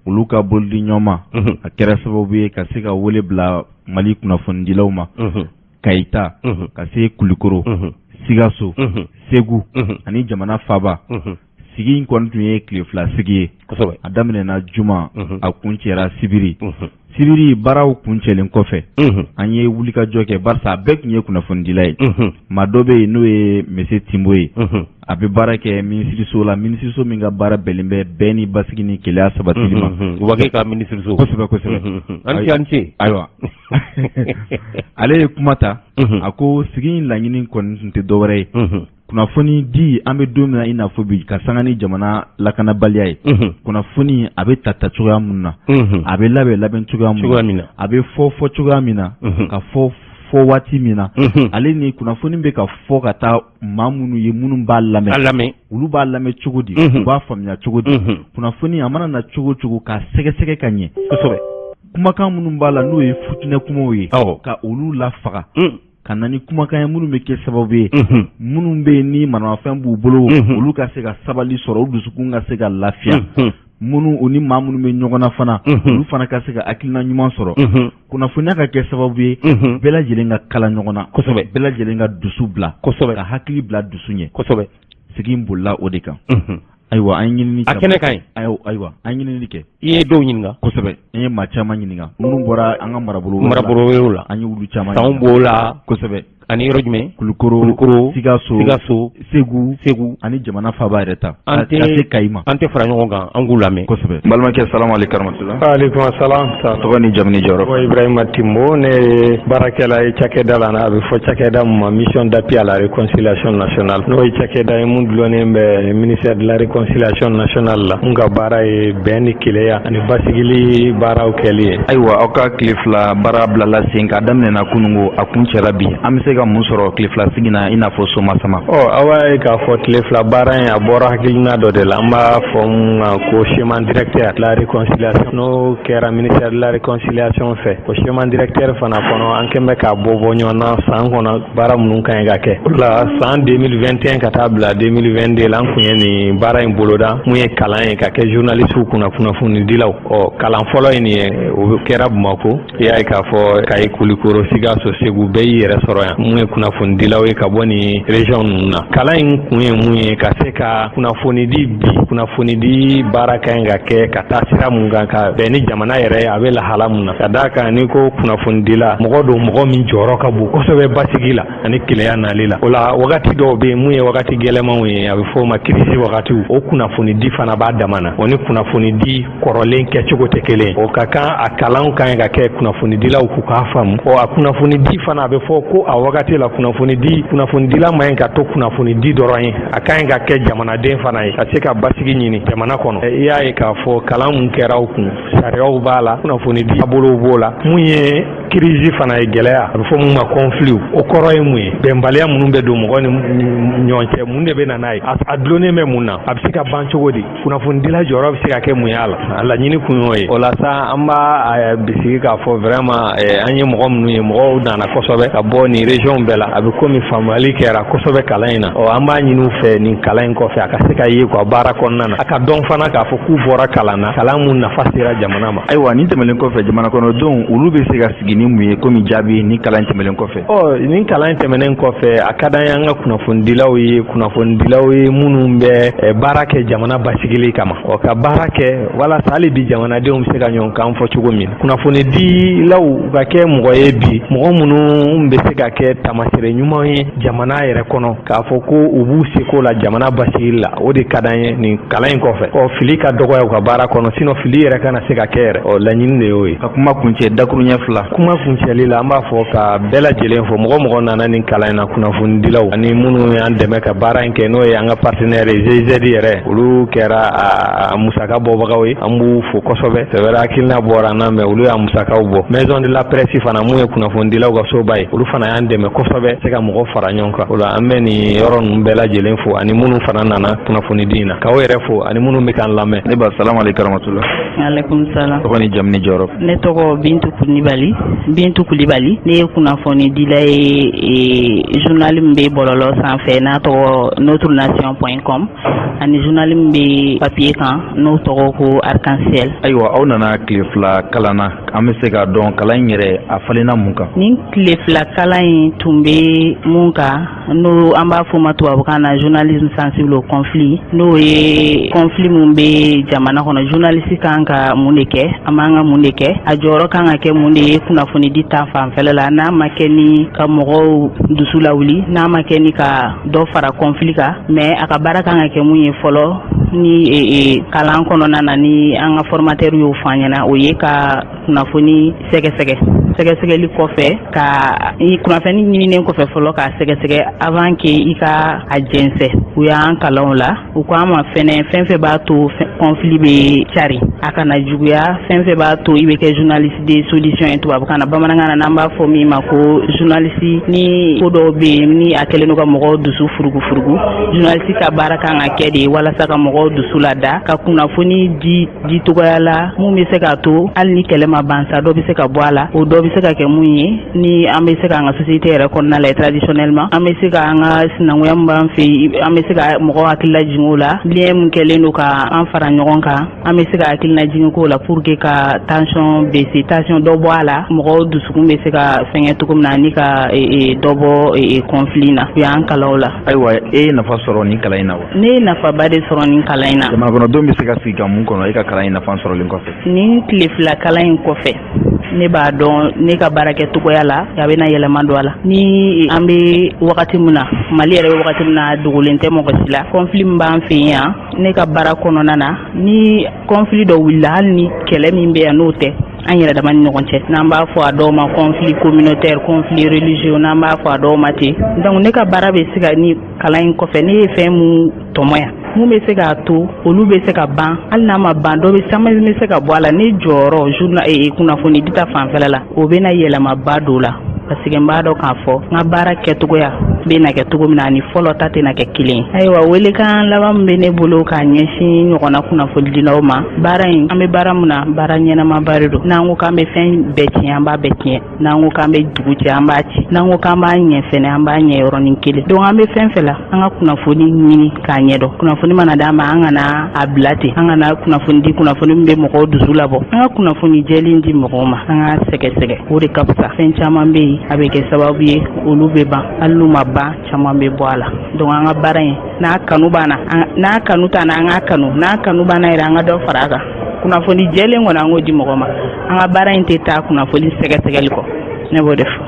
olu ka bolodi ɲɔgɔn ma, a kɛra sababu ye ka se ka wele bila Mali kunnafonidilaw ma. Kayita ka se Kulikoro, Sikaso, Segu ani jamana faaba. Sigi in kɔni tun ye tile 2 sigi ye. A daminɛna juma, a kuncɛra sibiri. Sibiri baaraw kuncɛlen kɔfɛ, an ye wulikajɔ kɛ, barisa a bɛɛ tun ye kunnafonidila ye. Maa dɔ bɛ yen, n'o ye Monsieur Timbo ye. A bɛ baara kɛ minisiriso la, minisiriso min ka baara bɛnnen bɛ bɛn ni basigi ni kelenya sabatili ma. Wague ka minisiriso. Kosɛbɛ, kosɛbɛ. An ce, an ce. Ayiwa, ale ye kuma ta, a ko sigi in laɲini kɔni tun tɛ dɔwɛrɛ ye, kunnafoni di, an bɛ don min na i n'a fɔ bi, ka sanga ni jamana lakanabaliya ye, kunnafoni a bɛ ta ta cogoya mun na, a bɛ labɛn labɛn cogoya mun na, a bɛ fɔ fɔ cogoya min na, ka fɔ fɔ waati min na, ale ni kunnafoni bɛ ka fɔ ka taa maa minnu ye, minnu b'a lamɛn, olu b'a lamɛn cogo di, u b'a faamuya cogo di, kunnafoni a mana na cogo cogo, k'a sɛgɛsɛgɛ ka ɲɛ, kumakan minnu b'a la, n'o ye futinɛ kumaw ye, ka olu lafaga, ka na ni kumakan ye minnu bɛ kɛ sababu ye, minnu bɛ yen ni maramafɛn b'u bolo, olu ka se ka sabali sɔrɔ, u dusukun ka se ka lafiya, minnu u ni maa minnu bɛ ɲɔgɔn na fana, olu fana ka se ka hakilina ɲuman sɔrɔ, kunnafoniya ka kɛ sababu ye bɛɛ lajɛlen ka kala ɲɔgɔn na, bɛɛ lajɛlen ka dusu bila, ka hakili bila dusu ɲɛ. Sigi in bolila o de kan. Ayiwa, an ye ɲinini A kɛnɛ kan ɲi. Ayiwa, an ye ɲinini kɛ. I ye dɔw ɲininka. Kosɛbɛ, an ye maa caman ɲininka minnu bɔra an ka marabolo marabolo wɛrɛw la. An ye olu caman. Sanw b'o la. Ani yɔrɔ jumɛn? Kulukoro. Kulukoro. Sikaso. Sikaso. Segu. Segu. Ani jamana faaba yɛrɛ ta. An tɛ ka se Kayi ma. An tɛ fara ɲɔgɔn kan, an k'u lamɛn. Kosɛbɛ. N balimakɛ, salamu aleykum rahmatula. Aleykum salam. Tɔgɔ ni jamu ni jɔyɔrɔ? Ko Ibrahima Timbo, ne ye baarakɛla ye cakɛda la, a bɛ fɔ cakɛda min ma Mission d'appui à la réconciliation nationale, n'o ye cakɛda ye mun dulonnen bɛ ministère de la réconciliation nationale la, mun ka baara ye bɛn ni kelenya ani basigili baaraw kɛli ye. Ayiwa, aw ka tile 2 baara bilala sen kan, a daminɛna kunungo, a kun cɛla bi. An bɛ se ka mun sɔrɔ tile 2 sigi na, i n'a fɔ soma sama? Ɔ, aw b'a ye k'a fɔ tile 2 baara in, a bɔra hakilina dɔ de la, an b'a fɔ mun ma ko schéma directeur de la réconciliation, n'o kɛra ministère de la réconciliation fɛ. O schéma directeur fana kɔnɔ, an kɛn bɛ k'a bɔ bɔ ɲɔgɔn na san kɔnɔ baara minnu ka ɲi ka kɛ. O la, san 2021 ka taa bila 2022 la, an kun ye nin baara in boloda, mun ye kalan ye ka kɛ journaliste kunna, kunnafonidilaw. Ɔ, kalan fɔlɔ ye nin ye, o kɛra Bamakɔ. I y'a ye k'a fɔ Kayi, Kulikoro, Sikaso, Segu, bɛɛ y'i yɛrɛ sɔrɔ yan, mun ye kunnafonidilaw ye ka bɔ nin région ninnu na. Kalan in kun ye mun ye? Ka se ka kunnafonidi bi, kunnafonidi baara ka ɲi ka kɛ ka taa sira mun kan, ka bɛn ni jamana yɛrɛ ye a bɛ lahala mun na, ka d'a kan n'i ko kunnafonidila, mɔgɔ don, mɔgɔ min jɔyɔrɔ ka bon kosɛbɛ basigi la ani kelenya nali la. O la, wagati dɔw bɛ yen mun ye wagati gɛlɛmanw ye, a bɛ fɔ o ma crise wagatiw, o kunnafonidi fana b'a dama na, o ni kunnafonidi kɔrɔlen kɛcogo tɛ kelen. O ka kan, a kalan ka ɲi ka kɛ kunnafonidilaw k'u k'a faamu. Ɔ, a kunnafonidi fana, a bɛ fɔ ko a wagati la, kunnafonidila man ɲi ka to kunnafonidi dɔrɔn ye, a ka ɲi ka kɛ jamanaden fana ye, ka se ka basigi ɲini jamana kɔnɔ. I y'a ye k'a fɔ kalan mun kɛra u kun, sariyaw b'a la, kunnafonidi bolow b'o la, mun ye crise fana ye, gɛlɛya, a bɛ fɔ mun ma conflit, o kɔrɔ ye mun ye, bɛnbaliya minnu bɛ don mɔgɔ ni ɲɔgɔn cɛ, mun de bɛ na n'a ye, a dulonnen bɛ mun na, a bɛ se ka ban cogo di, kunnafonidila jɔyɔrɔ bɛ se ka kɛ mun ye a la. A laɲini kun y'o ye. O la sa, an b'a bisigi k'a fɔ vraiment an ye mɔgɔ minnu ye, mɔgɔw nana kosɛbɛ ka bɔ nin région région bɛɛ la. A bɛ komi faamuyali kɛra kosɛbɛ kalan in na. Ɔ, an b'a ɲini u fɛ, nin kalan in kɔfɛ, a ka se ka ye quoi baara kɔnɔna na, a ka dɔn fana k'a fɔ k'u bɔra kalan na, kalan mun nafa sera jamana ma. Ayiwa, nin tɛmɛnen kɔfɛ, jamana kɔnɔdenw, olu bɛ se ka sigi ni mun ye komi jaabi ni kalan tɛmɛnen kɔfɛ? Ɔ, nin kalan tɛmɛnen kɔfɛ, a ka d'an ye an ka kunnafonidilaw ye, kunnafonidilaw ye minnu bɛ baara kɛ jamana basigili kama, ɔ, ka baara kɛ walasa hali bi jamanadenw bɛ se ka ɲɔgɔn kan fɔ cogo min. Kunnafonidilaw ka kɛ mɔgɔ ye bi, mɔgɔ minnu bɛ se ka kɛ taamasere ɲuman ye jamana yɛrɛ kɔnɔ, k'a fɔ ko u b'u seko la jamana basigili la. O de ka d'an ye nin kalan in kɔfɛ. Ɔ, fili ka dɔgɔya u ka baara kɔnɔ, sinon fili yɛrɛ kana se ka kɛ yɛrɛ. Ɔ, laɲini de y'o ye. Ka kuma kuncɛ, dakuruɲɛ 2. Kuma kuncɛli la, an b'a fɔ ka bɛɛ lajɛlen fo, mɔgɔ mɔgɔ nana nin kalan in na, kunnafonidilaw ani minnu y'an dɛmɛ ka baara in kɛ, n'o ye an ka partenaire ye GIZ yɛrɛ, olu kɛra a musaka bɔbagaw ye, an b'u fo kosɛbɛ. C'est vrai, hakilina bɔra an na, mais olu y'a musakaw bɔ. Maison de la presse fana, mun ye kunnafonidilaw ka soba ye, olu fana y'an dɛmɛ kosɛbɛ se ka mɔgɔ fara ɲɔgɔn kan. O la, an bɛ nin yɔrɔ ninnu bɛɛ lajɛlen fo, ani minnu fana nana kunnafonidi in na, k'aw yɛrɛ fo, ani minnu bɛ k'an lamɛn. Ne ba, salamu aleykum rahmatula. Aleykum salam. Tɔgɔ ni jamu ni jɔyɔrɔ? Ne tɔgɔ Bintu Kulibali, Bintu Kulibali. Ne ye kunnafonidila ye journal min bɛ bɔlɔlɔ sanfɛ n'a tɔgɔ notrenation.com, ani journal min bɛ papier kan n'o tɔgɔ ko Arc-en-Ciel. Ayiwa, aw nana tile 2 kalan na, an bɛ se k'a dɔn kalan in yɛrɛ a falenna mun kan? Nin tile 2 kalan in tun bɛ mun kan, n'o an b'a fɔ o ma tubabukan na journalisme sensible au conflit, n'o ye conflit mun bɛ jamana kɔnɔ, journaliste kan ka mun de kɛ, an b'an ka mun de kɛ, a jɔyɔrɔ kan ka kɛ mun de ye kunnafonidi ta fanfɛla la, n'a ma kɛ ni ka mɔgɔw dusu lawuli, n'a ma kɛ ni ka dɔ fara conflit kan, mais a ka baara kan ka kɛ mun ye fɔlɔ. Ni kalan kɔnɔna na, ni an ka formateur y'o fɔ an ɲɛna, o ye ka kunnafoni sɛgɛsɛgɛ, sɛgɛsɛgɛli kɔfɛ, ka kunnafoni ɲininen kɔfɛ fɔlɔ, k'a sɛgɛsɛgɛ avant que i ka a jɛnsɛn. U y'an kalan o la. U ko an ma fɛnɛ, fɛn fɛn b'a to conflit bɛ cari, a kana juguya, fɛn fɛn b'a to i bɛ kɛ journaliste de solution ye tubabukan na, bamanankan na n'an b'a fɔ min ma ko journaliste, ni ko dɔw bɛ yen ni a kɛlen don ka mɔgɔw dusu furugu furugu, journaliste ka baara kan ka kɛ de walasa ka mɔgɔw dusu lada, ka kunnafoni di di cogoya la mun bɛ se k'a to hali ni kɛlɛ ma ban sa, dɔ bɛ se ka bɔ a la. O dɔ bɛ se ka kɛ mun ye, ni an bɛ se k'an ka société yɛrɛ kɔnɔna la, traditionnellement, an bɛ se k'an ka sinankunya min b'an fɛ yen, an bɛ se ka mɔgɔw hakili lajigin o la, lien mun kɛlen don ka an fara ɲɔgɔn kan, an bɛ se ka hakili lajigin k'o la pour que ka tension baisser, tension dɔ bɔ a la, mɔgɔw dusukun bɛ se ka fɛngɛ cogo min na, ani ka dɔ bɔ conflit na. U y'an kalan o la. Ayiwa, e ye nafa sɔrɔ nin kalan in na wa? Ne ye nafaba de sɔrɔ nin kalan in na. Jamana kɔnɔdenw bɛ se ka sigi ka mun kɔnɔ e ka kalan in nafa sɔrɔlen kɔfɛ? Nin tile 2 kalan in kɔfɛ, ne b'a dɔn ne ka baara kɛcogoya la, a bɛna yɛlɛma don a la. Ni an bɛ wagati min na, Mali yɛrɛ bɛ wagati min na, dogolen tɛ mɔgɔ si la, conflit min b'an fɛ yan, ne ka baara kɔnɔna na, ni conflit dɔ wulila, hali ni kɛlɛ min bɛ yan n'o tɛ an yɛrɛ dama ni ɲɔgɔn cɛ, n'an b'a fɔ a dɔw ma conflit communautaire, conflit religieux, n'an b'a fɔ a dɔw ma ten. Donc ne ka baara bɛ se ka, ni kalan in kɔfɛ, ne ye fɛn mun tɔmɔ yan, mun bɛ se k'a to olu bɛ se ka ban, hali n'a ma ban, dɔ bɛ caman bɛ se ka bɔ a la, ne jɔyɔrɔ journal kunnafoni dita fanfɛla la, o bɛna yɛlɛmaba don o la, parce que n b'a dɔn k'a fɔ n ka baara kɛcogoya bɛ na kɛ cogo min na, ani fɔlɔ ta tɛna kɛ kelen ye. Ayiwa, welekan laban min bɛ ne bolo k'a ɲɛsin ɲɔgɔnna kunnafonidilaw ma, baara in, an bɛ baara min na, baara ɲɛnamaba de don. N'an ko k'an bɛ fɛn bɛɛ tiɲɛ, an b'a bɛɛ tiɲɛ. N'an ko k'an bɛ dugu cɛ, an b'a ci. N'an ko k'an b'a ɲɛ fɛnɛ, an b'a ɲɛ yɔrɔnin kelen. Donc an bɛ fɛn fɛn la, an ka kunnafoni ɲini k'a ɲɛdɔn. Kunnafoni mana d'an ma, an kana a bila ten, an kana kunnafoni di kunnafoni min bɛ mɔgɔw dusu labɔ, an ka kunnafoni jɛlen di mɔgɔw ma, an ka sɛgɛsɛgɛ, o de ka fisa. Fɛn caman bɛ yen, a bɛ kɛ sababu ye olu bɛ ban, hali n'u ma ban, caman bɛ bɔ a la. Donc an ka baara in, n'a kanu b'an na, n'a kanu t'an na, an k'a kanu, n'a kanu b'an na yɛrɛ, an ka dɔ fara a kan. Kunnafoni jɛlen kɔni, an k'o di mɔgɔ ma. An ka baara in tɛ taa kunnafoni sɛgɛsɛgɛli kɔ. Ne b'o de fɔ.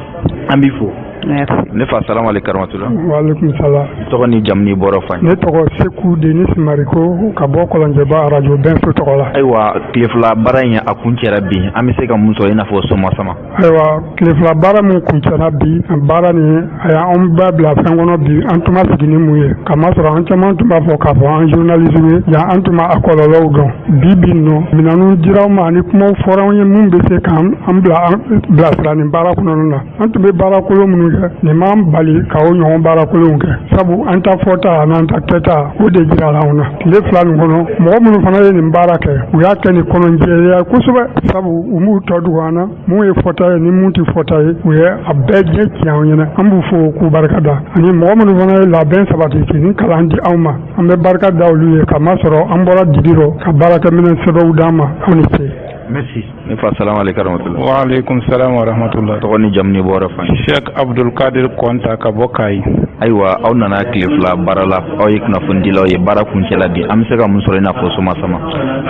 An b'i fo. Merci. Ne fa, salamu aleykum rahmatula. Waaleykum salam. Tɔgɔ ni jamu ni bɔra fan? Ne tɔgɔ Seku Denis Mariko, ka bɔ Kɔlɔnjɛba arajo Bɛnso tɔgɔ la. Ayiwa, tile 2 baara in a kun cɛra bi, an bɛ se ka mun sɔrɔ i n'a fɔ soma sama? Ayiwa, tile 2 baara min kuncɛra bi, baara nin a y'anw bɛɛ bila fɛn kɔnɔ bi, an tun ma sigi ni mun ye, kamasɔrɔ an caman tun b'a fɔ k'a fɔ an journaliste ye, ja an tun ma a kɔlɔlɔw dɔn. Bi bi nɔ, minɛnw dira anw ma ani kumaw fɔra anw ye mun bɛ se k'an bila an bilasira nin baara kɔnɔna na. An tun bɛ baara kolon minnu kɛ, nin m'an bali ka o ɲɔgɔn baara kolonw kɛ, sabu an ta fɔta an'an ta kɛta, o de jirala anw na tile 2 nin kɔnɔ. Mɔgɔ minnu fana ye nin baara kɛ, u y'a kɛ ni kɔnɔjɛya kosɛbɛ, sabu u m'u tɔ dogo an na. Mun ye fɔta ye ni mun tɛ fɔta ye, u ye a bɛɛ jɛ tiɲɛ anw ɲɛna. An b'u fo k'u barika da. Ani mɔgɔ minnu fana ye labɛn sabati k'i ni kalan di anw ma, an bɛ barika da olu ye, k'a masɔrɔ an bɔra dibi rɔ ka baarakɛminɛn sɛbɛnw d'an ma. Aw ni ce. Merci. Ne fa, salamu aleykum rahmatulah. Wa aleykum salam wa rahmatulah. Tɔgɔ ni jamu ni bɔyɔrɔ f'an ye. Sheikh Abdul Kadir Kɔnta ka bɔ Kayi. Ayiwa, aw nana tile 2 baara la, aw ye kunnafonidilaw ye, baara kuncɛla bi, an bɛ se ka mun sɔrɔ i n'a fɔ Soma Sama?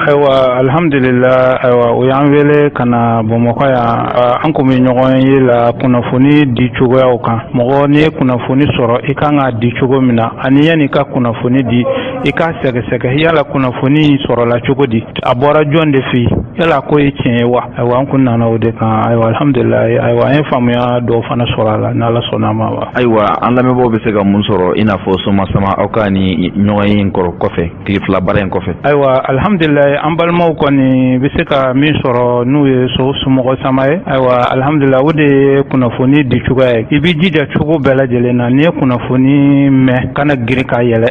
Ayiwa, alhamdulillah, ayiwa, u y'an wele ka na Bamakɔ yan. An kun bɛ ɲɔgɔn ye la kunnafoni di cogoyaw kan. Mɔgɔ n'i ye kunnafoni sɔrɔ, i kan k'a di cogo min na, ani yanni i ka kunnafoni di, i k'a sɛgɛsɛgɛ yala kunnafoni sɔrɔla cogo di, a bɔra jɔn de fɛ yen, yala ko ye tiɲɛ ye wa. Ayiwa, an kun nana o de kan. Ayiwa, alhamdulilayi, ayiwa, an ye faamuya dɔw fana sɔrɔ a la, n'Ala sɔnna a ma wa. Ayiwa, an lamɛnbaaw bɛ se ka mun sɔrɔ i n'a fɔ Soma Sama aw ka ni ɲɔgɔn ye in kɔrɔ kɔfɛ, tile 2 baara in kɔfɛ? Ayiwa, alhamdulilayi, an balimaw kɔni bɛ se ka min sɔrɔ n'u ye somɔgɔ sama ye, ayiwa, alhamdulilayi, o de ye kunnafoni di cogoya ye. I b'i jija cogo bɛɛ lajɛlen na, n'i ye kunnafoni mɛn, kana girin ka yɛlɛ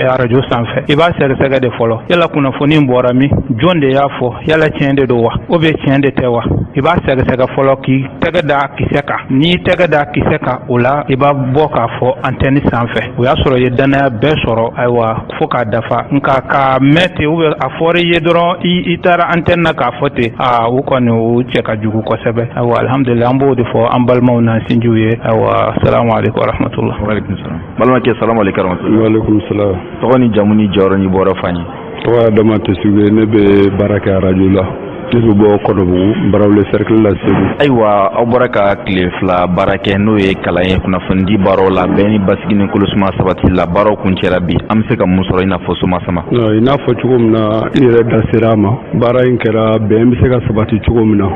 arajo sanfɛ, i b'a sɛgɛsɛgɛ de fɔlɔ, yala kunnafoni bɔra min, jɔn de y'a fɔ, yala tiɲɛ de don wa, ou bien tiɲɛ de tɛ wa. I b'a sɛgɛsɛgɛ fɔlɔ k'i tɛgɛ da kisɛ kan. N'i tɛgɛ da kisɛ kan, o la i b'a bɔ k'a fɔ antenne sanfɛ. O y'a sɔrɔ i ye danaya bɛɛ sɔrɔ, ayiwa, fo k'a dafa. Nka k'a mɛn ten, ou bien a fɔra i ye dɔrɔn, i taara antenne na k'a fɔ ten, aa, o kɔni o cɛ ka jugu kosɛbɛ. Ayiwa, alhamdulilayi, an b'o de fɔ an balimaw n'an sinjiw ye. Ayiwa, salamu aleykum wa rahmatulah. Wa aleykum salam. Balimakɛ, salamu aleykum wa rahmatulah. Wa aleykum salam. Tɔgɔ ni jamu ni jɔyɔrɔ ni bɔyɔrɔ f'an ye. Tɔgɔ ye Adama Tesigu ye, ne bɛ baara kɛ arajo la. Ne bɛ bɔ Kɔnɔbugu, Barawele cercle la, Segu. Ayiwa, aw bɔra ka tile 2 baara kɛ, n'o ye kalan ye kunnafonidi baaraw la, bɛn ni basigi ni kolosuma sabati la, baaraw kuncɛra bi, an bɛ se ka mun sɔrɔ i n'a fɔ Soma Sama? I n'a fɔ cogo min na, i yɛrɛ da sera a ma, baara in kɛra bɛn bɛ se ka sabati cogo min na.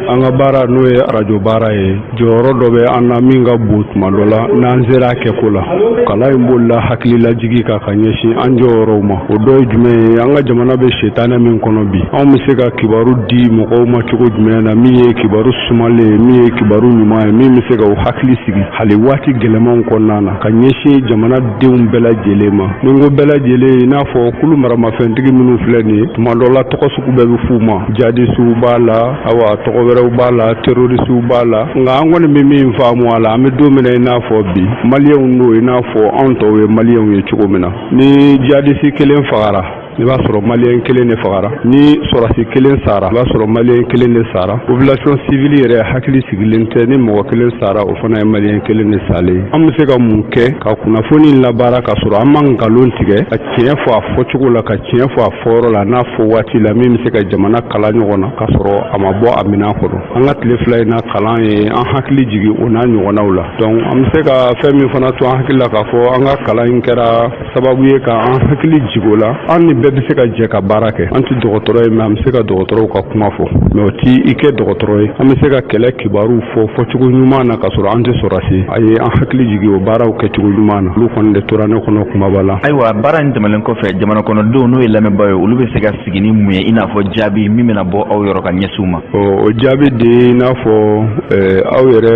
An ka baara, n'o ye arajo baara ye, jɔyɔrɔ dɔ bɛ an na min ka bon tuma dɔ la n'an sera a kɛko la. Kalan in bolila hakililajigi kan ka ɲɛsin an jɔyɔrɔw ma. O dɔ ye jumɛn ye? An ka jamana bɛ sitanɛ min kɔnɔ bi, anw bɛ se ka kibaru di mɔgɔw ma cogo jumɛn na, min ye kibaru sumalen ye, min ye kibaru ɲuman ye, min bɛ se ka u hakili sigi hali waati gɛlɛmanw kɔnɔna na, ka ɲɛsin jamanadenw bɛɛ lajɛlen ma. Ni n ko bɛɛ lajɛlen, i n'a fɔ kulu maramafɛntigi minnu filɛ nin ye, tuma dɔ la tɔgɔ sugu bɛɛ bɛ f'u ma, jadisiw b'a la, awa, tɔgɔ wɛrɛw b'a la, terrorisiw b'a la. Nka an kɔni bɛ min faamu a la, an bɛ don min na i n'a fɔ bi, maliyɛnw don i n'a fɔ anw tɔw ye maliyɛnw ye cogo min na. Ni jadisi kelen fagara, i b'a sɔrɔ maliyɛn kelen de fagara. Ni sɔrɔsi kelen sara, i b'a sɔrɔ maliyɛn kelen de sara. Population civile yɛrɛ hakili sigilen tɛ. Ni mɔgɔ kelen sara, o fana ye maliyɛn kelen de salen ye. An bɛ se ka mun kɛ ka kunnafoni labaara ka sɔrɔ an ma nkalon tigɛ, ka tiɲɛ fɔ a fɔcogo la, ka tiɲɛ fɔ a fɔyɔrɔ la n'a fɔ waati la, min bɛ se ka jamana kala ɲɔgɔn na ka sɔrɔ a ma bɔ a minɛn kɔnɔ? An ka tile 2 in na kalan ye an hakili jigin o n'a ɲɔgɔnnaw la. Donc an bɛ se ka fɛn min fana to an hakili la k'a fɔ an ka kalan in kɛra sababu ye ka an hakili jigin o la, an ni bɛɛ bɛ se ka jɛ ka baara kɛ. An tɛ dɔgɔtɔrɔ ye, mais an bɛ se ka dɔgɔtɔrɔw ka kuma fɔ, mais o ti i kɛ dɔgɔtɔrɔ ye. An bɛ se ka kɛlɛ kibaruw fɔ fɔcogo ɲuman na ka sɔrɔ an tɛ sɔrɔsi. A ye an hakili jigin o baaraw kɛcogo ɲuman na. Olu kɔni de tora ne kɔnɔ kumaba la. Ayiwa, baara in tɛmɛnen kɔfɛ, jamana kɔnɔdenw, n'o ye lamɛnbaaw ye, olu bɛ se ka sigi ni mun ye i n'a fɔ jaabi min bɛna bɔ aw yɔrɔ ka ɲɛsin u ma? O jaabi de ye i n'a fɔ aw yɛrɛ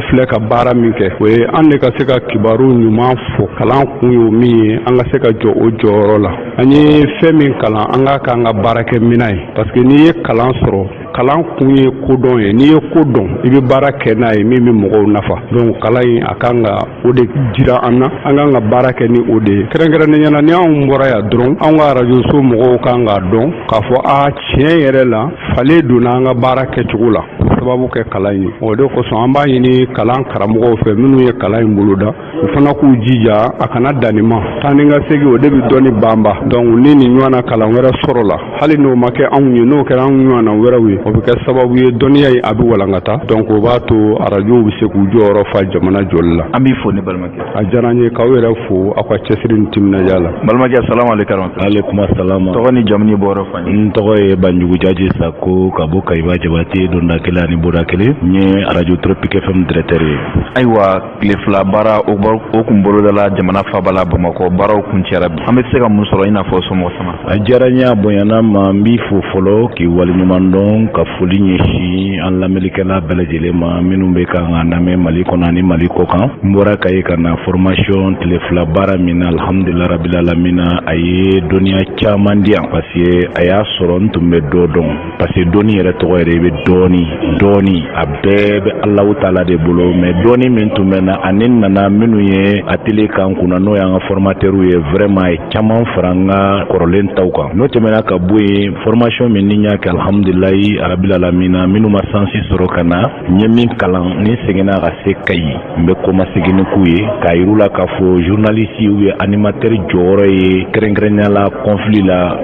filɛ ka baara min kɛ, o ye an de ka se ka kibaru ɲuman fɔ. Kalan kun ye min ye, an ka se ka jɔ o jɔyɔrɔ la. An ye fɛn min kalan, an k'a k'an ka baarakɛminɛn ye, parce que n'i ye kalan sɔrɔ, kalan kun ye kodɔn ye. N'i ye ko dɔn, i bɛ baara kɛ n'a ye min bɛ mɔgɔw nafa. Donc kalan in, a kan ka o de jira an na, an kan ka baara kɛ ni o de ye. Kɛrɛnkɛrɛnnenya la, ni anw bɔra yan dɔrɔn, anw ka arajoso mɔgɔw kan k'a dɔn k'a fɔ a tiɲɛ yɛrɛ la, falen donna an ka baara kɛcogo la k'o sababu kɛ kalan ye. O de kosɔn an b'a ɲini kalan karamɔgɔw fɛ minnu ye kalan in boloda, u fana k'u jija a kana dan nin ma. Taa ni ka segin, o de bɛ dɔnni banba. Donc ni nin ɲɔgɔn na kalan wɛrɛ sɔrɔ la, hali n'o ma kɛ anw ye, n'o kɛra anw ɲɔgɔn na wɛrɛw ye, o bɛ kɛ sababu ye dɔnniya in a bɛ walankata. Donc o b'a to arajow bɛ se k'u jɔyɔrɔ fa jamana jɔli la. An b'i fo, ne balimakɛ. A diyara n ye k'aw yɛrɛ fo aw ka cɛsiri ni timinadiya la. Balimakɛ, salamu aleykum. Aleykum salam. Tɔgɔ ni jamu ni bɔyɔrɔ f'an ye. N tɔgɔ ye Banjugu Jaji Sako ka bɔ Kayiba Jabate, donda kelen ani boda kelen. N ye arajo Tropique FM directeur ye. Ayiwa, tile 2 baara o kun bolodala jamana faaba la Bamakɔ, baaraw kuncɛra bi, an bɛ se ka mun sɔrɔ i n'a fɔ somɔgɔ sama? A diyara n ye, a bonyana ma. N b'i fo fɔlɔ k'i waleɲuman dɔn. Ka foli ɲɛsin an lamɛnnikɛla bɛɛ lajɛlen ma minnu bɛ kan ka lamɛn Mali kɔnɔ ani Mali kɔkan. N bɔra Kayi ka na formation tile fila baara min na, alhamdulilah rabil alamina, a ye dɔnniya caman di yan parce que a y'a sɔrɔ n tun bɛ dɔ dɔn, parce que dɔnni yɛrɛ tɔgɔ yɛrɛ i bɛ dɔɔni dɔɔni, a bɛɛ bɛ Alahu taala de bolo. Mais dɔɔni min tun bɛ na ani nana minnu ye atelier k'an kunna, n'o y'an ka formateurs ye, vraiment a ye caman fara n ka kɔrɔlen taw kan. N'o tɛmɛna ka bɔ yen, formation min ni n y'a kɛ, alhamdulilayi rabil alamina, minnu ma chance sɔrɔ ka na, n ye min kalan, ni seginna ka se Kayi, n bɛ kɔmasegin k'u ye k'a yir'u la k'a fɔ journaliste ou bien animateur jɔyɔrɔ ye kɛrɛnkɛrɛnnenya la conflit la,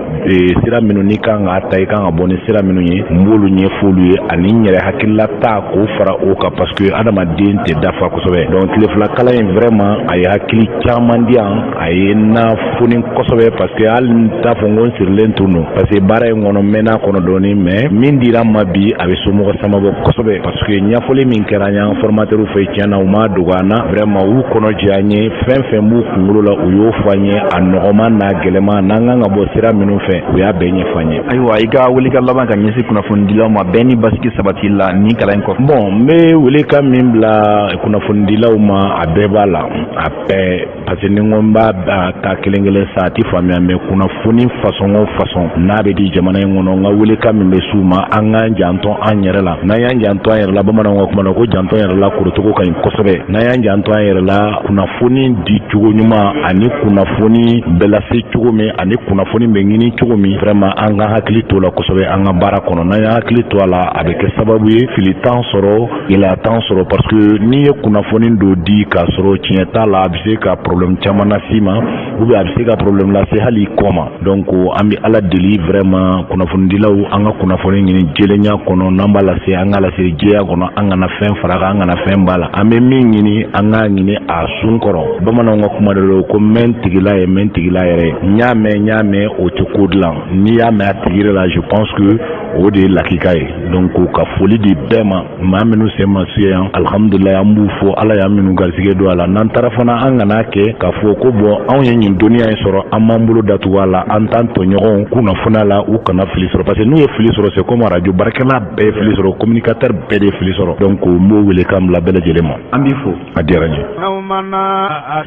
sira minnu n'i kan k'a ta, i kan ka bɔ ni sira minnu ye, n b'olu ɲɛf'olu ye ani n yɛrɛ hakilila ta k'o fara o kan, parce que adamaden tɛ dafa kosɛbɛ. Donc tile fila kalan in, vraiment a ye hakili caman di yan, a ye n na foni kosɛbɛ, parce que hali n t'a fɔ n ko n sirilen tun don, parce que baara in kɔnɔ n mɛnna kɔnɔ dɔɔni. Mais min dira n ma bi, a bɛ somɔgɔ sama bɔ kosɛbɛ, parce que ɲɛfɔli min kɛra an y'an formateur fɛ, tiɲɛ na u m'a dogo an na, vraiment u kɔnɔ jɛ an ye. Fɛn fɛn b'u kunkolo la, u y'o fɔ an ye, a nɔgɔman n'a gɛlɛman, n'an kan ka bɔ sira minnu fɛ, u y'a bɛɛ ɲɛfɔ an ye. Ayiwa, i ka welekan laban ka ɲɛsin kunnafonidilaw ma bɛn ni basigi sabati la nin kalan in kɔfɛ. Bon, n bɛ welekan min bila kunnafonidilaw ma, a bɛɛ b'a la, a bɛɛ, parce que ni n ko n b'a ta kelen kelen sa, a ti faamuya. Mais kunnafoni façon o façon n'a bɛ di jamana in kɔnɔ, n ka welekan min bɛ s'u ma, an k'an janto an yɛrɛ la. N'an y'an janto an yɛrɛ la, bamananw ka kuma na ko janto yɛrɛ la korotogo ka ɲi kosɛbɛ. N'an y'an janto an yɛrɛ la, kunnafoni di cogo ɲuman ani kunnafoni bɛ lase cogo min ani kunnafoni bɛ ɲini cogo min, vraiment an ka hakili to la kosɛbɛ an ka baara kɔnɔ. N'an y'an hakili to a la, a bɛ kɛ sababu ye fili t'an sɔrɔ, gɛlɛya t'an sɔrɔ, parce que n'i ye kunnafoni dɔ di k'a sɔrɔ tiɲɛ t'a la, a bɛ se ka problème caman las'i ma ou bien a bɛ se ka problème lase hali i kɔ ma. Donc an bɛ Ala deli, vraiment kunnafonidilaw, an ka kunnafoni ɲini jɛlenya kɔnɔ. N'an b'a lase, an k'a lase jɛya kɔnɔ, an kana fɛn fara kan, an kana fɛn b'a la. An bɛ min ɲini, an k'a ɲini a sun kɔrɔ. Bamananw ka kuma de don ko mɛn tigila ye mɛn tigila yɛrɛ. N y'a mɛn, n y'a mɛn, o tɛ ko dilan. N'i y'a mɛn a tigi la, je pense que o de ye lakika ye. Donc ka foli di bɛɛ ma, maa minnu sen ma se yan, alhamdulilayi, an b'u fo. Ala y'an minnu garisɛgɛ don a la, n'an taara fana, an kana kɛ k'a fɔ ko bon, anw ye nin dɔnniya in sɔrɔ, an b'an bolo datugu a la, an t'an tɔɲɔgɔnw kunnafoniya la, u kana fili sɔrɔ, parce que n'u ye fili sɔrɔ, c'est comme radio baarakɛla bɛɛ ye fili sɔrɔ, communicateur bɛɛ de ye fili sɔrɔ. Donc n b'o wele kan bila bɛɛ lajɛlen ma. An b'i fo. A diyara n ye.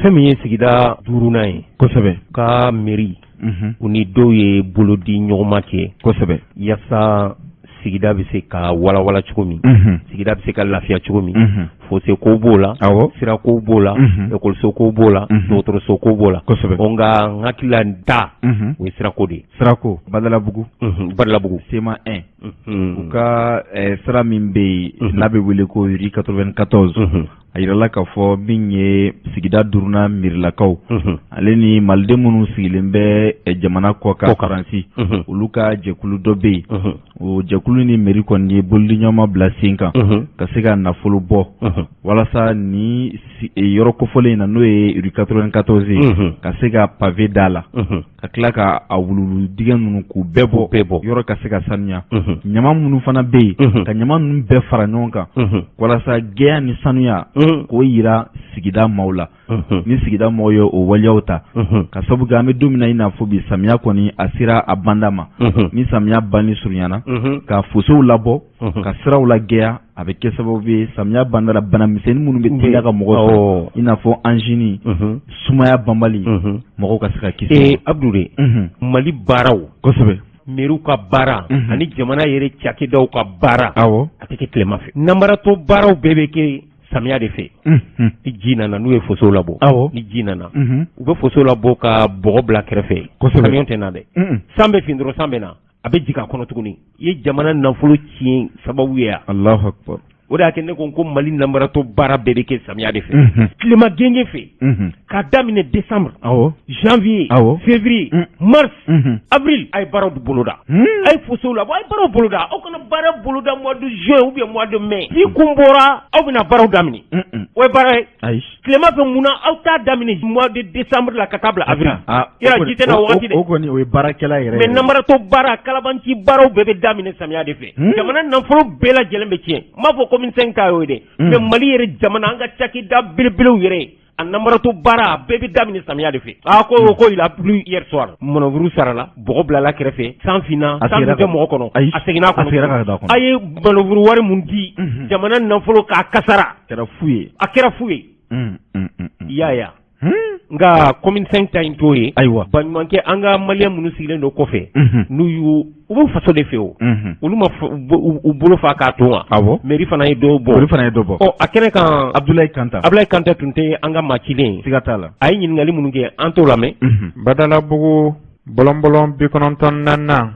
Fɛn min ye sigida duurunan ye, ka mairie u ni dɔw ye bolo di ɲɔgɔnma kɛ yaasa sigida bɛ se ka walawala cogo min, sigida bɛ se ka lafiya cogo min. Fossé ko b'o la, sirako b'o la, ekɔliso ko b'o la, dɔgɔtɔrɔso ko b'o la. Nka n hakilila ta, o ye sirako de ye. Sirako Badalabugu. Badalabugu. CMA 1, u ka sira min bɛ yen n'a bɛ wele ko rue 94, a yirala k'a fɔ min ye sigida duurunan miirilakaw ale ni maliden minnu sigilen bɛ jamana kɔ kan Faransi, olu ka jɛkulu dɔ bɛ yen. O jɛkulu ni mairie kɔni ye bolodiɲɔgɔnma bila sen kan ka se ka nafolo bɔ walasa ni yɔrɔ kofɔlen in na, n'o ye rue 94 ye, ka se ka pavé da la, ka tila ka a wuluwulu dingɛ ninnu k'u bɛɛ bɔ, bɛɛ bɔ, yɔrɔ ka se ka sanuya. Ɲama minnu fana bɛ yen, ka ɲama ninnu bɛɛ fara ɲɔgɔn kan walasa gɛya ni sanuya k'o yira sigida maaw la. Ni sigida maaw ye o waleyaw ta, ka sabu kɛ an bɛ don min na i n'a fɔ bi, samiya kɔni a sera a banda ma. Ni samiya banni surunyana, ka fosew labɔ, ka siraw lagɛya, a bɛ kɛ sababu ye samiya banda la, bana misɛnnin minnu bɛ teliya ka mɔgɔ sɔrɔ, i n'a fɔ angine, sumaya banbali, mɔgɔw ka se ka kisi. Abdou de, Mali baaraw, maires ka baara ani jamana yɛrɛ cakɛdaw ka baara, a tɛ kɛ tilema fɛ. Nanbaratɔ baaraw bɛɛ bɛ kɛ samiya de fɛ. Ni ji nana, n'u ye fosew labɔ, ni ji nana, u bɛ fosew labɔ ka bɔgɔ bila kɛrɛfɛ, camion tɛ na dɛ. San bɛ fin dɔrɔn, san bɛ na, a bɛ jigin a kɔnɔ tuguni. I ye jamana nafolo tiɲɛ sababu ye yan. Alahu akbar. O de y'a kɛ ne ko ko Mali nanbaratɔ baara bɛɛ bɛ kɛ samiya de fɛ, tilema genge fɛ, k'a daminɛ décembre, janvier, février, mars, avril, a ye baaraw boloda, a ye fosew labɔ, a ye baaraw boloda. Aw kana baara boloda mois de juin ou bien mois de mai. Ni kun bɔra, aw bɛna baaraw daminɛ, o ye baara ye tilema fɛ. Mun na aw t'a daminɛ mois de décembre la ka taa bila avril? Yɔrɔ ji tɛ na o waati dɛ. O kɔni, o ye baarakɛla yɛrɛ. Mais nanbaratɔ baara, kalabanci baaraw bɛɛ bɛ daminɛ samiya de fɛ. Jamana nafolo bɛɛ lajɛlen bɛ tiɲɛ. N b'a fɔ commune 5 ta y'o ye dɛ, mais Mali yɛrɛ jamana, an ka cakɛda belebelew yɛrɛ. A namarato baara a bɛɛ bɛ daminɛ samiya de fɛ. A ko il a plu hier soir, manœuvre sarala, bɔgɔ bilala kɛrɛfɛ, san finna, san tɛ mɔgɔ kɔnɔ, a seginna a kɔnɔ. A ye manœuvre wari mun di, jamana nafolo k'a kasara, kɛra fu ye. A kɛra fu ye. I y'a ye? Nka commune 5 ta in t'o ye. Baɲumankɛ, an ka maliyɛn minnu sigilen don kɔfɛ, n'u y'u u b'u faso de fɛ, o olu ma u bolo fa k'a to wa. Mairie fana ye dɔw bɔ. Olu fana ye dɔ bɔ. Ɔ, a kɛnɛ kan, Abdoulaye Kanta. Abdoulaye Kanta tun tɛ an ka maa cilen ye. Siga t'a la. A ye ɲininkali minnu kɛ, an t'o lamɛn. Badalabugu bɔlɔnbɔlɔn 94nan,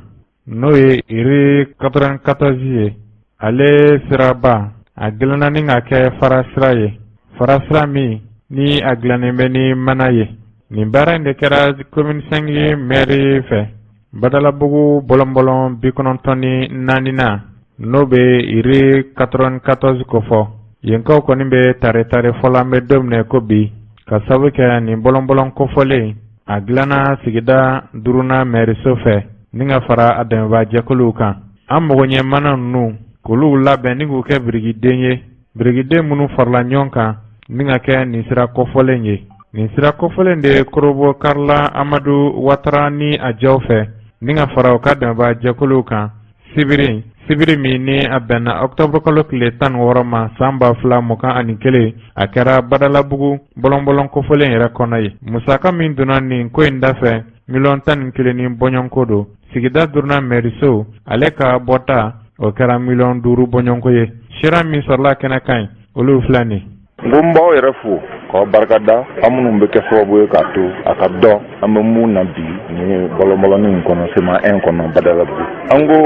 n'o ye rue 94 ye, ale siraba a dilanna ni ka kɛ farasira ye, farasira min ni a dilannen bɛ ni mana ye. Nin baara in de kɛra commune 5 maire fɛ. Badalabugu bɔlɔnbɔlɔn 94nan, n'o bɛ rue 94 kofɔ, yenkaw kɔni bɛ tare tare fɔlɔ an bɛ don min ko bi, ka sababu kɛ nin bɔlɔnbɔlɔn kofɔlen a dilanna sigida duurunan mɛriso fɛ ni ka fara a dɛmɛbaajɛkuluw kan. An mago ɲɛ mana ninnu k'olu labɛn ni k'u kɛ birikiden ye, birikiden minnu farala ɲɔgɔn kan ni ka kɛ nin sira kofɔlen ye. Nin sira kofɔlen de ye korobo karila Amadu Watara ni a jɛw fɛ ni ka fara u ka dɛmɛbaajɛkuluw kan sibiri sibiri min ni a bɛnna octobre kalo tile 16 ma san 2021, a kɛra Badalabugu bɔlɔnbɔlɔn kofɔlen yɛrɛ kɔnɔ ye. Musaka min donna nin ko in dafɛ, miliyɔn 11 ni bɔɲɔgɔnko don. Sigida duurunan mɛriso ale ka bɔta, o kɛra miliyɔn 5 bɔɲɔgɔnko ye. Sira min sɔrɔla kɛnɛ kan ye, olu filɛ nin. N ko n b'aw yɛrɛ fo k'aw barikada, aw minnu bɛ kɛ sababu ye k'a to a ka dɔn an bɛ mun na bi ni bɔlɔnbɔlɔnnin in kɔnɔ, CMA 1 kɔnɔ, Badalabugu. An ko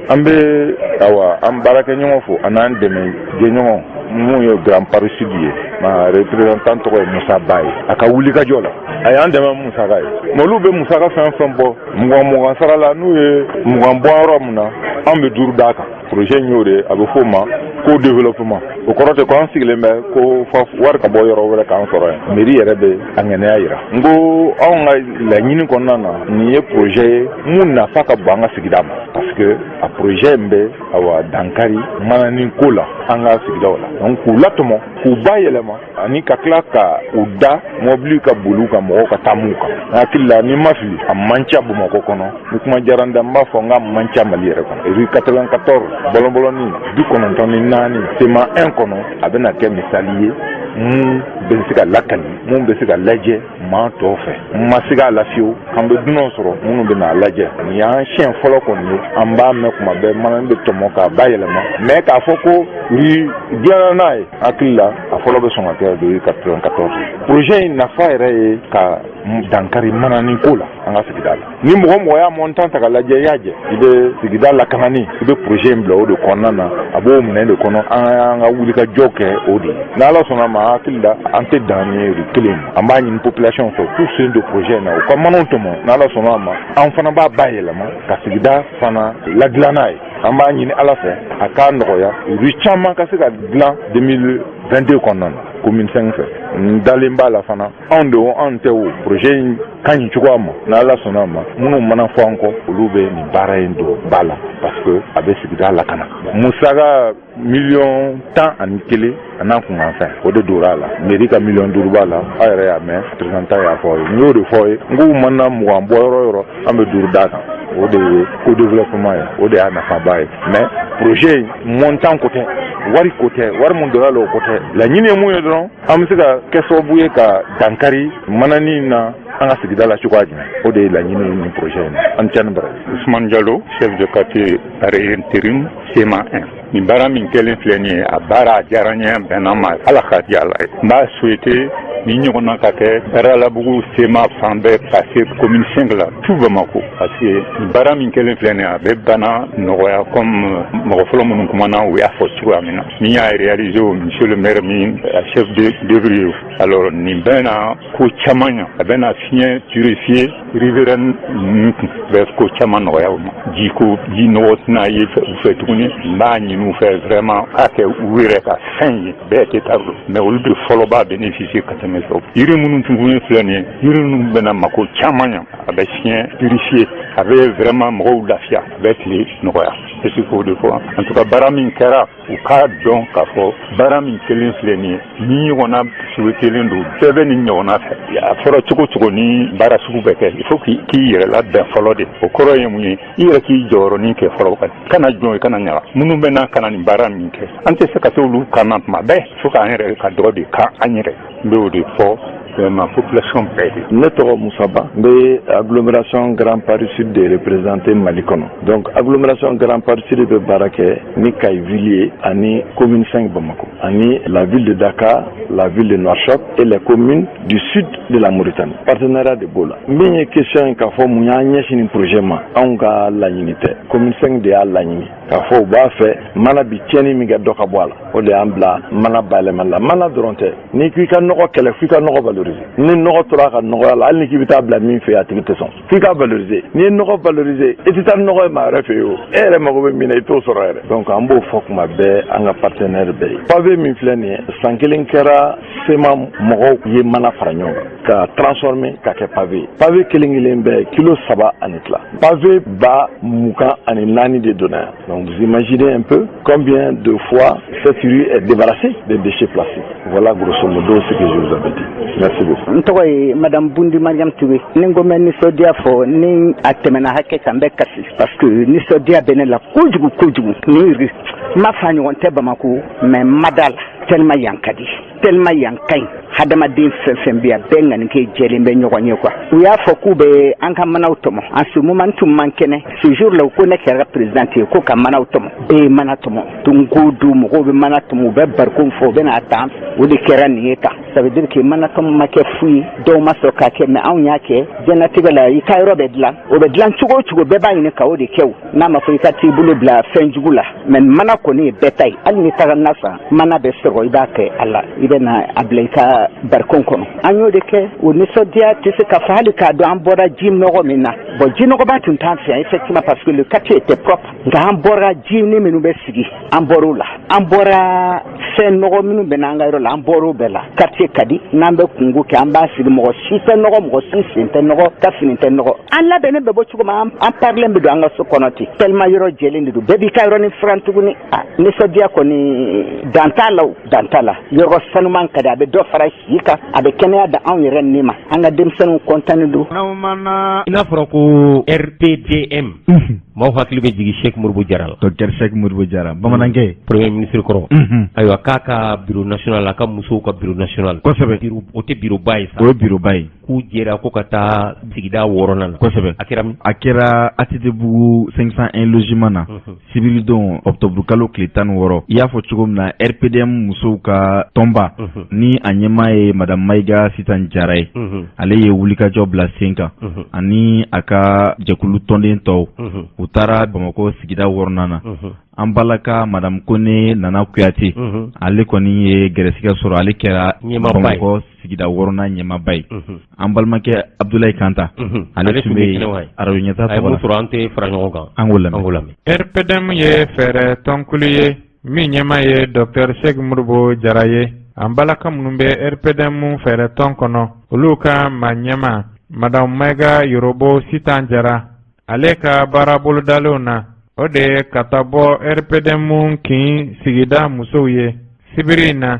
an bɛ, awa, an baarakɛɲɔgɔn fo a n'an dɛmɛ jɛɲɔgɔn mun ye Grand Paris Sud ye, ma représentant tɔgɔ ye Musa Ba ye. A ka wulikajɔ la, a y'an dɛmɛ musaka ye, mais olu bɛ musaka fɛn fɛn bɔ, 20 20 sara la, n'u ye 20 bɔ yɔrɔ min na, an bɛ 5 d'a kan. Projet in y'o de ye, a bɛ f'o ma ko développement. O kɔrɔ tɛ ko an sigilen bɛ ko fɔ wari ka bɔ yɔrɔ wɛrɛ k'an sɔrɔ yen. Mairie yɛrɛ bɛ a ŋaniya yira. N ko anw ka laɲini kɔnɔna na, nin ye projet ye mun nafa ka bon an ka sigida ma, parce que a projet in bɛ, awa, dankari manani ko la an ka sigidaw la. Donc k'u latɔmɔ, k'u bayɛlɛma, ani ka tila ka u da mɔbili ka boli ka mɔgɔw ka taa mun kan. N hakili la, ni ma fili, a man ca Bamakɔ kɔnɔ. Ni kuma diyara n da, n b'a fɔ n k'a man ca Mali yɛrɛ kɔnɔ. Rue 94, bɔlɔnbɔlɔnni 94, CMA 1 kɔnɔ, a bɛna kɛ misali ye mun bɛ se ka lakali, mun bɛ se ka lajɛ maa tɔw fɛ. N ma se k'a la fiyewu k'an bɛ dunan sɔrɔ minnu bɛ n'a lajɛ. Nin y'an siɲɛ fɔlɔ kɔni ye, an b'a mɛn kuma bɛɛ mana bɛ tɔmɔ k'a bayɛlɛma, mais k'a fɔ ko rue dilanna n'a ye, hakili la a fɔlɔ bɛ sɔn ka kɛ rue 94. Projet in nafa yɛrɛ ye ka dankari manani ko la an ka sigida la. Ni mɔgɔ mɔgɔ y'a montant ta ka lajɛ, i y'a jɛ, i bɛ sigida lakanani, i bɛ projet in bila o de kɔnɔna na, a b'o minɛn de kɔnɔ. An y'an ka wulikajɔ kɛ o de ye. N'Ala sɔnna ma, hakili la an tɛ dan ni rue kelen ye. An b'a ɲini population fɛ k'u sen don projet in na, u ka manaw tɔmɔ. N'Ala sɔnna a ma, an fana b'a bayɛlɛma ka sigida fana ladilan n'a ye. An b'a ɲini Ala fɛ a k'a nɔgɔya, rue caman ka se ka dilan 2022 kɔnɔna na commune 5 fɛ. N dalen b'a la fana, anw de o, anw tɛ o, projet in ka ɲi cogoya ma. N'Ala sɔnna a ma, minnu mana fɔ an kɔ, olu bɛ nin baara in don ba la, parce que a bɛ sigida lakana. Musaka miliyɔn 11 a n'a kunkanfɛn, o de donna a la. Mairie ka miliyɔn 5 b'a la. Aw yɛrɛ y'a mɛn, représentant y'a fɔ aw ye. N y'o de fɔ aw ye, n k'u mana 20 bɔ yɔrɔ o yɔrɔ, an bɛ 5 d'a kan. O de ye ko développement ye, o de y'a nafaba ye. Mais projet in montant ko tɛ, wari ko tɛ, wari mun donna la, o ko tɛ. Laɲini ye mun ye dɔrɔn, an bɛ se ka kɛ sababu ye ka dankari manani na an ka sigida la cogoya jumɛn? O de ye laɲini ye nin projet in na. An cɛ ni baraji. Ousmane Diallo, chef de quartier par intérim, CMA 1. Nin baara min kɛlen filɛ nin ye, a baara a diyara n ye, a bɛnna ma, Ala k'a diya Ala ye. N b'a souhaiter ni ɲɔgɔnna ka kɛ Badalabugu CMA fan bɛɛ, passer commune 5 la, tout Bamako, parce que nin baara min kɛlen filɛ nin ye, a bɛ bana nɔgɔya, comme mɔgɔ fɔlɔ minnu kumana, u y'a fɔ cogoya min na. Min y'a réalisé o, monsieur le maire min chef d'œuvre ye, alors nin bɛna ko caman ɲa, a bɛna fiɲɛ purifier, riverain ninnu kun bɛ ko caman nɔgɔya u ma, jiko ji nɔgɔ tɛna ye u fɛ tuguni. N b'a ɲini u fɛ vraiment k'a kɛ u yɛrɛ ka fɛn ye, bɛɛ tɛ taa mais olu de fɔlɔ b'a bénéficier ka tɛmɛ. dɛmɛ sɔrɔ. Yiri minnu turulen filɛ nin ye, yiri ninnu bɛna mako caman ɲa. A bɛ fiɲɛ purifier, a bɛ vraiment mɔgɔw lafiya, a bɛ tile nɔgɔya. Ne se k'o de fɔ. En tout cas, baara min kɛra, u k'a dɔn k'a fɔ baara min kelen filɛ nin ye, ni ɲɔgɔnna souhaitelen don, bɛɛ bɛ nin ɲɔgɔnna fɛ. A fɔra cogo cogo, ni baara sugu bɛ kɛ, il faut k'i yɛrɛ labɛn fɔlɔ de. O kɔrɔ ye mun ye? I yɛrɛ k'i jɔyɔrɔnin kɛ fɔlɔ, kana jɔn, i kana ɲaga. Minnu bɛ na ka na nin baara min kɛ, an tɛ se ka se olu kan na tuma bɛɛ. Fo k'an yɛrɛ ka dɔ de kan an yɛrɛ. N bɛ o de fɔ vraiment population bɛɛ de. Ne tɔgɔ Musa Ba, n bɛ agglomération Grand Paris Sud de représenter Mali kɔnɔ. Donc agglomération Grand Paris Sud bɛ baara kɛ ni Kayi ville ye ani commune 5 Bamako ani la ville de Dakar, la ville de Nouakchott et les communes du sud de la Mauritanie. Partenariat de b'o la. Min ye question ye k'a fɔ mun y'an ɲɛsin nin projet ma, anw ka laɲini tɛ, commune 5 de y'a laɲini k'a fɔ u b'a fɛ mana bi tiɲɛni min kɛ, dɔ ka bɔ a la. O de y'an bila mana bayɛlɛmali la. Mana dɔrɔn tɛ, n'i ko i ka nɔgɔ kɛlɛ, f'i ka nɔgɔ valoriser. Ni nɔgɔ tora a ka nɔgɔya la, hali ni k'i bɛ taa bila min fɛ yen, a tigi tɛ sɔn. F'i ka valoriser. N'i ye nɔgɔ valoriser, i tɛ taa ni nɔgɔ ye maa wɛrɛ fɛ yen. O e yɛrɛ mago bɛ min na, i t'o sɔrɔ yɛrɛ. Donc an b'o fɔ kuma bɛɛ an ka partenaire bɛɛ ye. Pavé min filɛ nin ye, san kelen kɛra, SEMA mɔgɔw ye mana fara ɲɔgɔn kan ka transformer ka kɛ pavé ye. Pavé kelen kelen bɛɛ kilo 3.5, pavé 24 000 de donna yan. Donc vous imaginez un peu combien de fois cette rue est débarrassée des déchets plastiques. Voilà grosso modo ce que je vous avais dit. Merci beaucoup. N tɔgɔ ye madame Bundi Mariam Touré. Ni n ko n bɛ nisɔndiya fɔ, ni a tɛmɛna hakɛ kan, n bɛ kasi, parce que nisɔndiya bɛ ne la kojugu kojugu. Nin rue, n m'a fɔ a ɲɔgɔn tɛ Bamako, mais n ma da la tellement yan ka di, tellement yan ka ɲi. Hadamaden fɛn fɛn bɛ yan, bɛɛ ŋanikɛ jɛlen bɛ ɲɔgɔn ye quoi. U y'a fɔ k'u bɛ an ka manaw tɔmɔ. En ce moment, n tun man kɛnɛ ce jour là. U ko ne kɛra présidente ye ko ka manaw tɔmɔ. Bɛɛ ye mana tɔmɔ don o don, mɔgɔw bɛ mana tɔmɔ, u bɛ barikon fɔ, u bɛ n'a ta. O de kɛra nin ye tan. Ça veut dire que mana tɔmɔ ma kɛ fu ye, dɔw ma sɔn k'a kɛ, mais anw y'a kɛ. Diɲɛlatigɛ la, i ka yɔrɔ bɛ dilan, o bɛ dilan cogo o cogo, bɛɛ b'a ɲini ka o de kɛ. O n'a ma fɔ i ka t'i bolo bila fɛn jugu la, mais mana kɔni ye bɛɛ ta ye. Hali ni taga na san, mana bɛ sɔrɔ, i b'a kɛ a la, i bɛ na a bila i ka barikon kɔnɔ. An y'o de kɛ. O nisɔndiya tɛ se ka fɔ, hali k'a dɔn an bɔra ji nɔgɔ min na. Bon, ji nɔgɔba tun t'an fɛ yan effectivement, parce que le quartier était propre. Nka an bɔra ji ni minnu bɛ sigi, an bɔr'o la. An bɔra fɛn nɔgɔ minnu bɛ n'an ka yɔrɔ la, an bɔr'o bɛɛ la. Quartier ka di. N'an bɛ kungo kɛ, an b'a sigi, mɔgɔ si tɛ nɔgɔ, mɔgɔ si sen tɛ nɔgɔ, ka fini tɛ nɔgɔ. An labɛnnen bɛ bɔ cogo min, an parilen bɛ don an ka so kɔnɔ ten, tellement yɔrɔ jɛlen de don. Bɛɛ b'i ka yɔrɔnin furan tuguni. A nisɔndiya kɔni, dan t'a la, o dan t'a la. Yɔrɔ sanuman ka di, a bɛ dɔ fara si kan, a bɛ kɛnɛya da anw yɛrɛ ni ma. An ka denmisɛnninw kɔntannen don. N'a fɔra ko RPDM, maaw hakili bɛ jigin Cheikh Modibo Jara la. Docteur Cheikh Modibo Jara, bamanankɛ. Premier ministre kɔrɔ. Ayiwa, k'a ka bureau national, a ka musow ka bureau national. O tɛ bureau ba ye sa. O ye bureau ba ye. K'u jɛra ko ka taa sigida wɔɔrɔnan na. A kɛra min? A kɛra ATT-bugu 501 logement na, sibiridon, octobre kalo tile 16. I y'a fɔ cogo min na, RPDM musow ka tɔnba ni a ɲɛmaa ye madame Mayiga Sitan Jara ye, ale ye wulikajɔ bila sen kan ani a ka jɛkulu tɔnden tɔw. U taara Bamakɔ sigida wɔɔrɔnan na. An balaka madame Kone Nana Kuyate, ale kɔni ye gɛrɛsɛgɛ sɔrɔ, ale kɛra Bamakɔ sigida wɔɔrɔnan ɲɛmaaba ye. An balimakɛ Abdoulaye Kanta, ale tun bɛ arajo ɲɛta tɔgɔ la. Sɔrɔ an tɛ fara ɲɔgɔn kan. An k'o lamɛn. RPDM ye fɛɛrɛ tɔnkulu ye min ɲɛmaa ye Dr Cheikh Modibo Jara ye. An balaka minnu bɛ RPDM fɛɛrɛ tɔn kɔnɔ, olu ka maa ɲɛmaa madame Mayiga Yorobo Sitan Jara, ale ka baara bolodalenw na, o de ye ka taa bɔ RPDM kin sigida musow ye sibiri in na,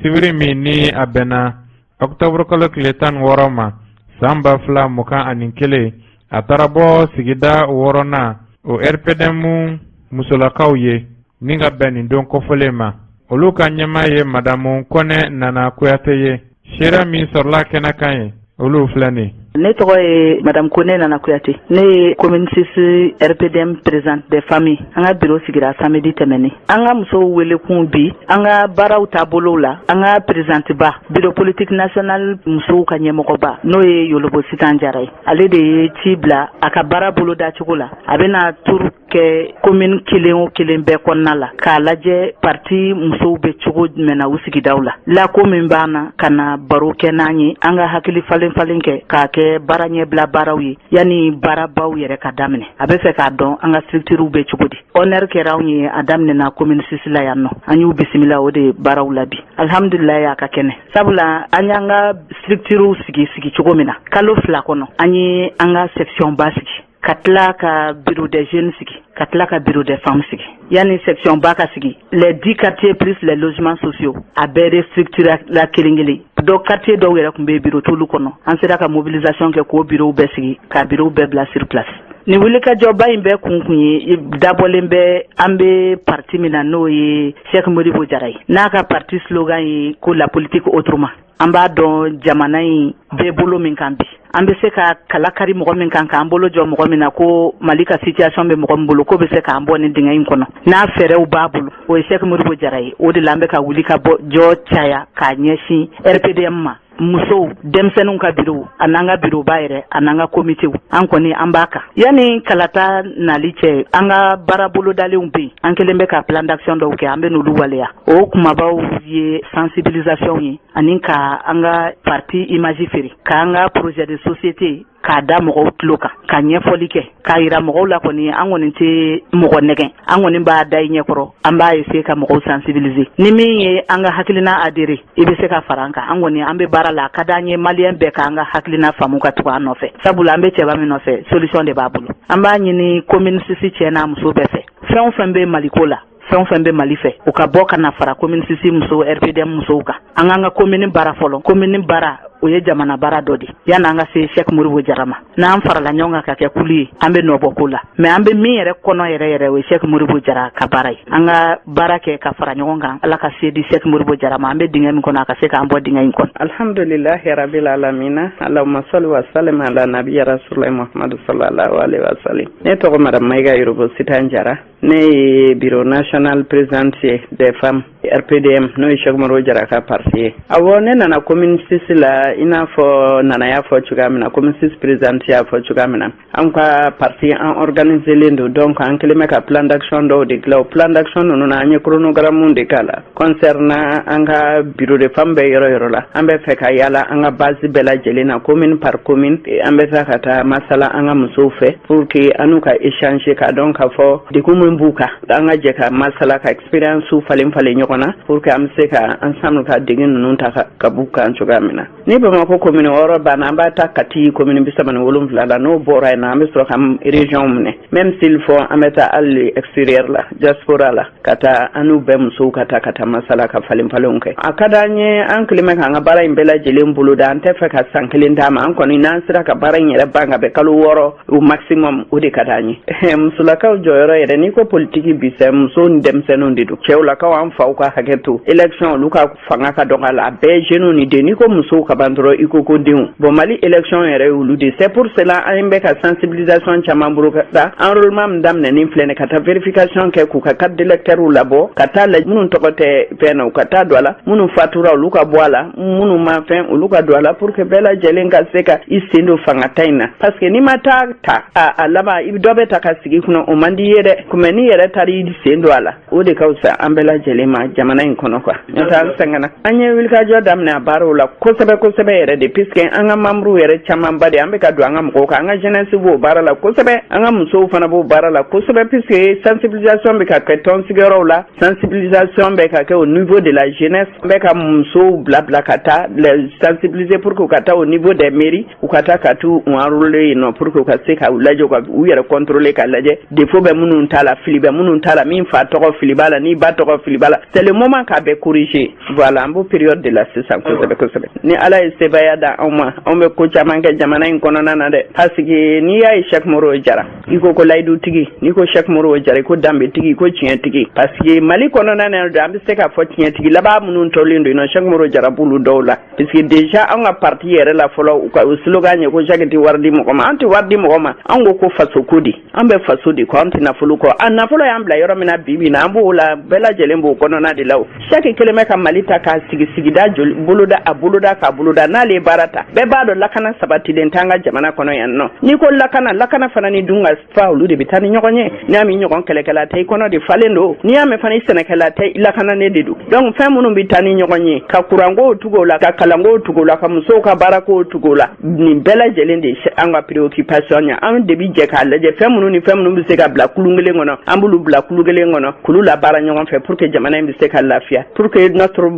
sibiri min ni a bɛnna octobre kalo tile 16 ma, san 2021. A taara bɔ sigida wɔɔrɔnan o RPDM musolakaw ye ni ka bɛn nin don kofɔlen ma. Olu ka ɲɛmaa ye madamu Kɔnɛ Nana Kuyate ye. Seereya min sɔrɔla kɛnɛ kan ye, olu filɛ nin. Ne tɔgɔ ye madame Kone Nana Kuyate. Ne ye commune 6 RPDM présidente des familles. An ka bureau sigira samedi tɛmɛnen. An ka musow welekun bi, an ka baaraw taabolow la, an ka présidente ba, bureau politique national musow ka ɲɛmɔgɔba, n'o ye Yolobo Sitan Jara ye, ale de ye ci bila a ka baara boloda cogo la. A bɛna tour kɛ commune kelen o kelen bɛɛ kɔnɔna la k'a lajɛ parti musow bɛ cogo jumɛn na u sigidaw la. Lako min b'an na, ka na baro kɛ n'an ye, an ka hakili falen falen kɛ k'a kɛ. kɛ baara ɲɛbila baaraw ye yanni baarabaw yɛrɛ ka daminɛ. A bɛ fɛ k'a dɔn an ka structurew bɛ cogo di. Honneur kɛra anw ye, a daminɛna commune 6 la yan nɔ, an y'u bisimila o de baaraw la bi. Alhamdulilayi, a ka kɛnɛ, sabula an y'an ka structurew sigi sigi cogo min na, kalo 2 kɔnɔ an ye an ka section ba sigi, ka tila ka bureau des jeunes sigi, ka tila ka bureau des femmes sigi. Yanni section ba ka sigi, les 10 quartiers plus les logements sociaux, a bɛɛ restructuré la kelen kelen. Dɔ quartier dɔw yɛrɛ tun bɛ yen, bureau t'olu kɔnɔ, an sera ka mobilisation kɛ k'o bureau bɛɛ sigi, ka bureau bɛɛ bila sur place. Nin wulikajɔba in bɛɛ kun ye dabɔlen bɛ an bɛ parti min na, n'o ye Cheikh Modibo Jara ye, n'a ka parti slogan ye ko la politique autrement. An b'a dɔn jamana in bɛɛ bolo min kan bi, an bɛ se ka kala kari mɔgɔ min kan, k'an bolo jɔ mɔgɔ min na, ko Mali ka situation bɛ mɔgɔ min bolo, ko bɛ se k'an bɔ nin dingɛ in kɔnɔ, n'a fɛɛrɛw b'a bolo, o ye Cheikh Modibo Jara ye. O de la an bɛ ka wuli ka bɔ jɔ caya k'a ɲɛsin RPDM ma. Musow, denmisɛnninw ka bureau, a n'an ka bureau ba yɛrɛ, a n'an ka komitew, an kɔni an b'a kan. Yanni kalata nali cɛ, an ka baara bolodalenw bɛ yen, an kɛlen bɛ ka plan d'action dɔw kɛ, an bɛ n'olu waleya. O kumabaw ye sensibilisation ye, ani ka an ka parti image feere, k'an ka projet de société k'a da mɔgɔw tulo kan, ka ɲɛfɔli kɛ, k'a yira mɔgɔw la kɔni an kɔni tɛ mɔgɔ nɛgɛn, an kɔni b'a da i ɲɛkɔrɔ, an b'a essayer ka mɔgɔw sensibiliser. Ni min ye an ka hakilina adhérer, i bɛ se ka fara an kan. An kɔni an bɛ baara la, a ka d'an ye maliyɛn bɛɛ k'an ka hakilina faamu ka tugu an nɔfɛ, sabula an bɛ cɛba min nɔfɛ, solution de b'a bolo. An b'a ɲini commune 6 cɛ n'a muso bɛɛ fɛ, fɛn o fɛn bɛ Maliko la, fɛn o fɛn bɛ Mali fɛ, u ka bɔ ka na fara commune 6 musow, RPDM musow kan. An k'an ka commune baara fɔlɔ. Commune baara, o ye jamana baara dɔ de yanni an ka se Cheikh Modibo Jara ma. N'an farala ɲɔgɔn kan ka kɛ kulu ye, an bɛ nɔ bɔ ko la. Mais an bɛ min yɛrɛ kɔnɔ yɛrɛ yɛrɛ, o ye Cheikh Modibo Jara ka baara ye. An ka baara kɛ ka fara ɲɔgɔn kan, Ala ka se di Cheikh Modibo Jara ma, an bɛ dingɛ min kɔnɔ, a ka se k'an bɔ dingɛ in kɔnɔ. Alhamdulillahi rabbil alamina, allahumma salli wa sallim ala nabiyya rasulillah Muhammadu sallallahu alaihi wa sallam. Ne tɔgɔ madame Mayiga Yorobo Sitan Jara, ne ye bureau national présidente des femmes RPDM, n'o ye Cheikh Modibo Jara ka parti ye. Awɔ, ne nana commune 6 la, i n'a fɔ Nana y'a fɔ cogoya min na, commune 6 présidente y'a fɔ cogoya min na, an ka parti an organiselen don. Donc an kɛlen bɛ ka plan d'action dɔw de dilan. O plan d'action ninnu na, an ye chronogramme de k'a la concernant an ka bureau de femme bɛ yɔrɔ yɔrɔ la. An bɛ fɛ ka yala an ka base bɛɛ lajɛlen na, commune par commune, an bɛ taa ka taa masala an ka musow fɛ pour que an n'u ka échanger, k'a dɔn k'a fɔ degun min b'u kan, an ka jɛ ka masala, ka expérience falen falen ɲɔgɔn na pour que an bɛ se ka ensemble ka degun ninnu ta ka b'u kan cogoya min na. Ni Bamakɔ commune 6 banna, an b'a ta Kati commune 37 la. N'o bɔra yen nɔ, an bɛ sɔrɔ ka région minɛ. Même s'il faut, an bɛ taa hali extérieur la, diaspora la, ka taa an n'u bɛɛ musow ka taa masala, ka falen falenw kɛ. A ka d'an ye, an kelen bɛ k'an ka baara in bɛɛ lajɛlen boloda. An tɛ fɛ ka san kelen d'a ma. An kɔni n'an sera ka baara in yɛrɛ ban ka bɛn kalo 6 au maximum, o de ka d'an ye. Musolakaw jɔyɔrɔ yɛrɛ, n'i ko politiki bi, sɛ musow ni denmisɛnninw de don. Cɛwlakaw, an faw ka hakɛ to, élection olu ka fanga ka dɔgɔ a la, a bɛɛ jeunes ni den. N'i ko musow ka ban dɔrɔn, i ko ko denw. Bon, Mali élection yɛrɛ y'olu de. C'est pour cela an bɛ ka sensibilisation caman boloda. Enrôlement min daminɛnen filɛ nin, ka taa vérification kɛ k'u ka carte d'électeur labɔ, ka taa lajɛ minnu tɔgɔ tɛ fɛn na, u ka taa don a la, minnu fatura, olu ka bɔ a la, minnu ma fɛn, olu ka don a la, pour que bɛɛ lajɛlen ka se ka i sen don fanga ta in na. Parce que n'i ma taa ta a laban, i dɔ bɛ ta ka sigi kunna, o man di i ye dɛ. Mais n'i yɛrɛ taara i sen don a la, o de ka fisa an bɛɛ lajɛlen ma jamana in kɔnɔ quoi. N'o tɛ, an sɛgɛnna. An ye wulikajɔ daminɛ a baaraw la kosɛbɛ kosɛbɛ yɛrɛ de, puisque an ka membres yɛrɛ camanba de, an bɛ ka don an ka mɔgɔw kan. An ka jeunesse b'o baara la kosɛbɛ, an ka musow fana b'o baara la kosɛbɛ, puisque sensibilisation bɛ ka kɛ tɔn sigiyɔrɔw la, sensibilisation bɛ ka kɛ au niveau de la jeunesse, an bɛ ka musow bila bila ka taa les sensibiliser pour que u ka taa au niveau des mairies, u ka taa ka t'u enrôler yen nɔ, pour que u ka se ka u lajɛ, ka u yɛrɛ contrôler, ka lajɛ défaut bɛ minnu ta la, fili bɛ minnu ta la, min fa tɔgɔ fili b'a la, ni ba tɔgɔ fili b'a la. C'est le moment k'a bɛɛ corriger. Voilà, an b'o période de la sisan kosɛbɛ kosɛbɛ. Ni Ala ye sebaaya da anw ma, anw bɛ ko caman kɛ jamana in kɔnɔna na dɛ, parce que n'i y'a ye Cheikh Modibo Jara, i ko ko layidutigi, n'i ko Cheikh Modibo Jara, i ko danbetigi, i ko tiɲɛtigi, parce que Mali kɔnɔna na don, an bɛ se k'a fɔ tiɲɛtigi laban minnu tɔlen don yen nɔ, Cheikh Modibo Jara b'olu dɔw la, puisque déjà an ka parti yɛrɛ la fɔlɔ, u ka o slogan ye ko Jacques tɛ wari di mɔgɔ ma. An tɛ wari di mɔgɔ ma, an ko ko faso ko de, an bɛ faso de kɔ, an tɛ nafolo kɔ. A nafolo y'an bila yɔrɔ min na bi bi in na, an b'o la, bɛɛ lajɛlen b'o kɔnɔna de la. O Cheikh kelen bɛ ka Mali ta k'a sigi sigida joli boloda, a boloda k'a boloda. N'ale ye baara ta, bɛɛ b'a dɔn lakana sabatilen t'an ka jamana kɔnɔ yan nɔ. N'i ko lakana, lakana fana ni dun ka fa, olu de bɛ taa ni ɲɔgɔn ye. N'i y'a mɛn ɲɔgɔn kɛlɛkɛla tɛ, i kɔnɔ de falen don. N'i y'a mɛn fana i sɛnɛkɛla tɛ, i lakananen de don. Donc fɛn minnu bɛ taa ni ɲɔgɔn ye, ka kurankow tugu o la, ka kalankow tugu o la, ka musow ka baarakow tugu o la, nin bɛɛ lajɛlen de ye an ka préoccupation ye. An de bi jɛ k'a lajɛ fɛn minnu ni fɛn minnu bɛ se ka bila kulun kelen kɔnɔ, an b'olu bila kulu kelen kɔnɔ k'olu labaara ɲɔgɔn fɛ pour que jamana in bɛ se ka lafiya, pour que notre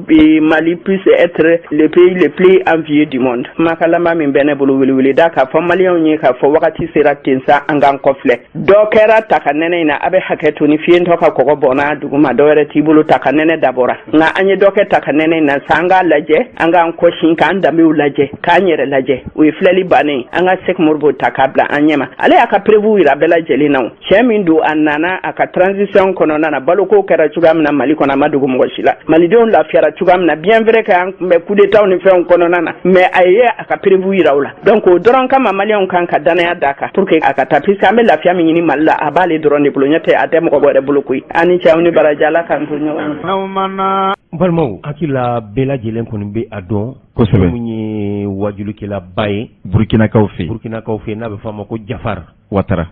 Mali puisse être le pays le plus envié du monde. Kumakan laban min bɛ ne bolo, weleweleda k'a fɔ maliyɛnw ye k'a fɔ wagati sera ten sa, an k'an kɔfilɛ. Dɔ kɛra ta ka nɛnɛ in na, a bɛ hakɛ to, ni fiyentɔ ka kɔgɔ bɔnna duguma, dɔ wɛrɛ t'i bolo, ta ka nɛnɛ dabɔra. Nka an ye dɔ kɛ ta ka nɛnɛ in na sa, an k'a lajɛ, an k'an kɔsin, k'an danbew lajɛ, k'an yɛrɛ lajɛ. O ye filɛli bannen. An ka Sɛki Modibo ta k'a bila an ɲɛma, ale y'a ka preuve yira bɛɛ lajɛlen na. Cɛ min don, a nana a ka transition kɔnɔna na, baloko kɛra cogoya min na Mali kɔnɔ, a ma dogo mɔgɔ si la. Malidenw lafiyara cogoya min na, bien vrai que an tun bɛ coup d'état ni fɛnw kɔnɔna na, mais a ye a ka preuve yira o la. Donc o dɔrɔn kama, maliyɛnw kan ka danaya d'a kan pour que a ka taa, puisque an bɛ lafiya min ɲini Mali la, a b'ale dɔrɔn de bolo, ɲɛ tɛ a tɛ mɔgɔ wɛrɛ bolo koyi. An ni cɛ, aw ni baraji, Ala k'an to ɲɔgɔn. N balimaw, hakili la bɛɛ lajɛlen kɔni bɛ a dɔn. Mun ye wajulikɛlaba ye Burkinakaw fɛ. Burkinakaw fɛ, n'a bɛ fɔ a ma ko Jafar Watara.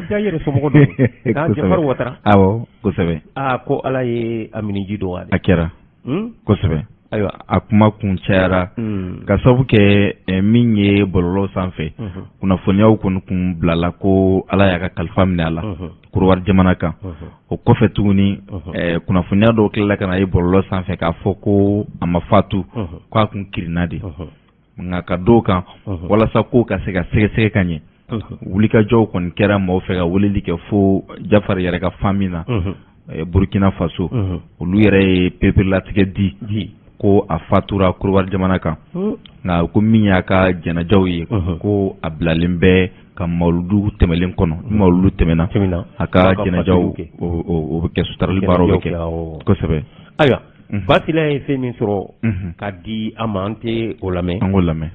Ja yɛrɛ somɔgɔ don, Jafar Watara. Awɔ, kosɛbɛ. Aa, ko Ala ye a miniji dɔgɔya dɛ. A kɛra kosɛbɛ. Ayiwa, a kuma kun cayara ka sababu kɛ min ye bɔlɔlɔ sanfɛ, kunnafoniyaw kɔni kun bilala ko Ala y'a ka kalifa minɛ a la Korowari jamana kan. O kɔfɛ tuguni, kunnafoniya dɔw tilala ka na ye bɔlɔlɔ sanfɛ k'a fɔ ko a ma fatu, k'a kun kirinna de. Nka ka dɔw kan, walasa ko ka se ka sɛgɛsɛgɛ ka ɲɛ, wulikajɔw kɔni kɛra maaw fɛ ka weleli kɛ fo Jafar yɛrɛ ka famille na Burkina Faso. Olu yɛrɛ ye pereperelatigɛ di ko a fatura Korowari jamana kan, nka ko min y'a ka jɛnɛjaw ye, ko a bilalen bɛ ka mawuludu tɛmɛlen kɔnɔ. Ni mawuludu tɛmɛna, a ka jɛnɛjaw o bɛ kɛ, sutarali baaraw bɛ kɛ kosɛbɛ. Ayiwa, Basila ye fɛn min sɔrɔ ka di an ma, an tɛ o lamɛn. An k'o lamɛn.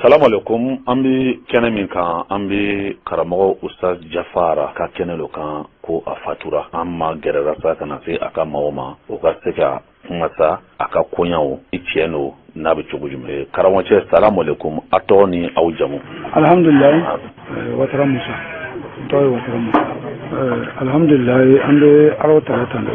Salamu alaikum. An bɛ kɛnɛ min kan, an bɛ karamɔgɔ Ustaz Jafara ka kɛnɛ lo kan, ko a fatura. An ma gɛrɛra sa ka na se a ka maaw ma, o ka se ka kuma sa a ka koɲaw i tiɲɛ don n'a bɛ cogo jumɛn. Karamɔgɔcɛ, salamu alaikum, a tɔgɔ ni aw jamu? Alhamdulilayi, Watara Musa, n tɔgɔ ye Watara Musa. Alhamdulilayi, an bɛ Ala tala tanto,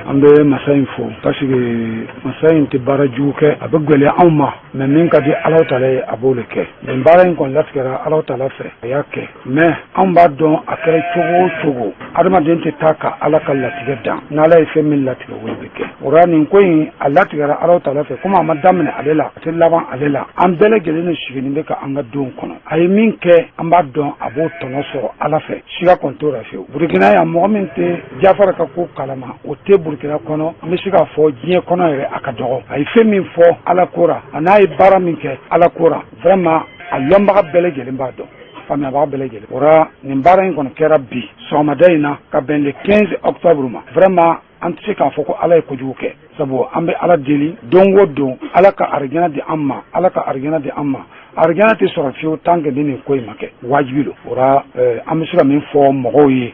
an bɛ masa in fo, parce que masa in tɛ baara jugu kɛ. A bɛ gɛlɛya anw ma, mais min ka di Ala tala ye, a b'o de kɛ. Nin baara in kɔni latigɛra Ala tala fɛ, a y'a kɛ, mais anw b'a dɔn a kɛra cogo o cogo, adamaden tɛ taa ka Ala ka latigɛ dan. N'Ala ye fɛn min latigɛ, o de bɛ kɛ. O la nin ko in, a latigɛra Ala tala fɛ. Komi a ma daminɛ ale la, a tɛ laban ale la. An bɛɛ lajɛlen de sigilen bɛ ka an ka don kɔnɔ. A ye min kɛ, an b'a dɔn a b'o tɔnɔ sɔrɔ Ala fɛ, siga kɔni t'o la fiyewu. Burukina yan, mɔgɔ min tɛ Jafar ka ko kalama, o tɛ Burukina kɔnɔ. N bɛ se k'a fɔ diɲɛ kɔnɔ yɛrɛ, a ka dɔgɔ. A ye fɛn min fɔ Ala ko ra, a n'a ye baara min kɛ Ala ko ra, vraiment a lɔnbaga bɛɛ lajɛlen b'a dɔn, faamuyabaga bɛɛ lajɛlen. O la nin baara in kɔni kɛra bi sɔgɔmada in na ka bɛn le 15 octobre ma. Vraiment, an tɛ se k'a fɔ ko Ala ye kojugu kɛ, sabu an bɛ Ala deli don o don, Ala ka arijana di an ma, Ala ka arijana di an ma. Arijana tɛ sɔrɔ fiyewu tant que ni nin ko in ma kɛ, wajibi don. O la an bɛ se ka min fɔ mɔgɔw ye,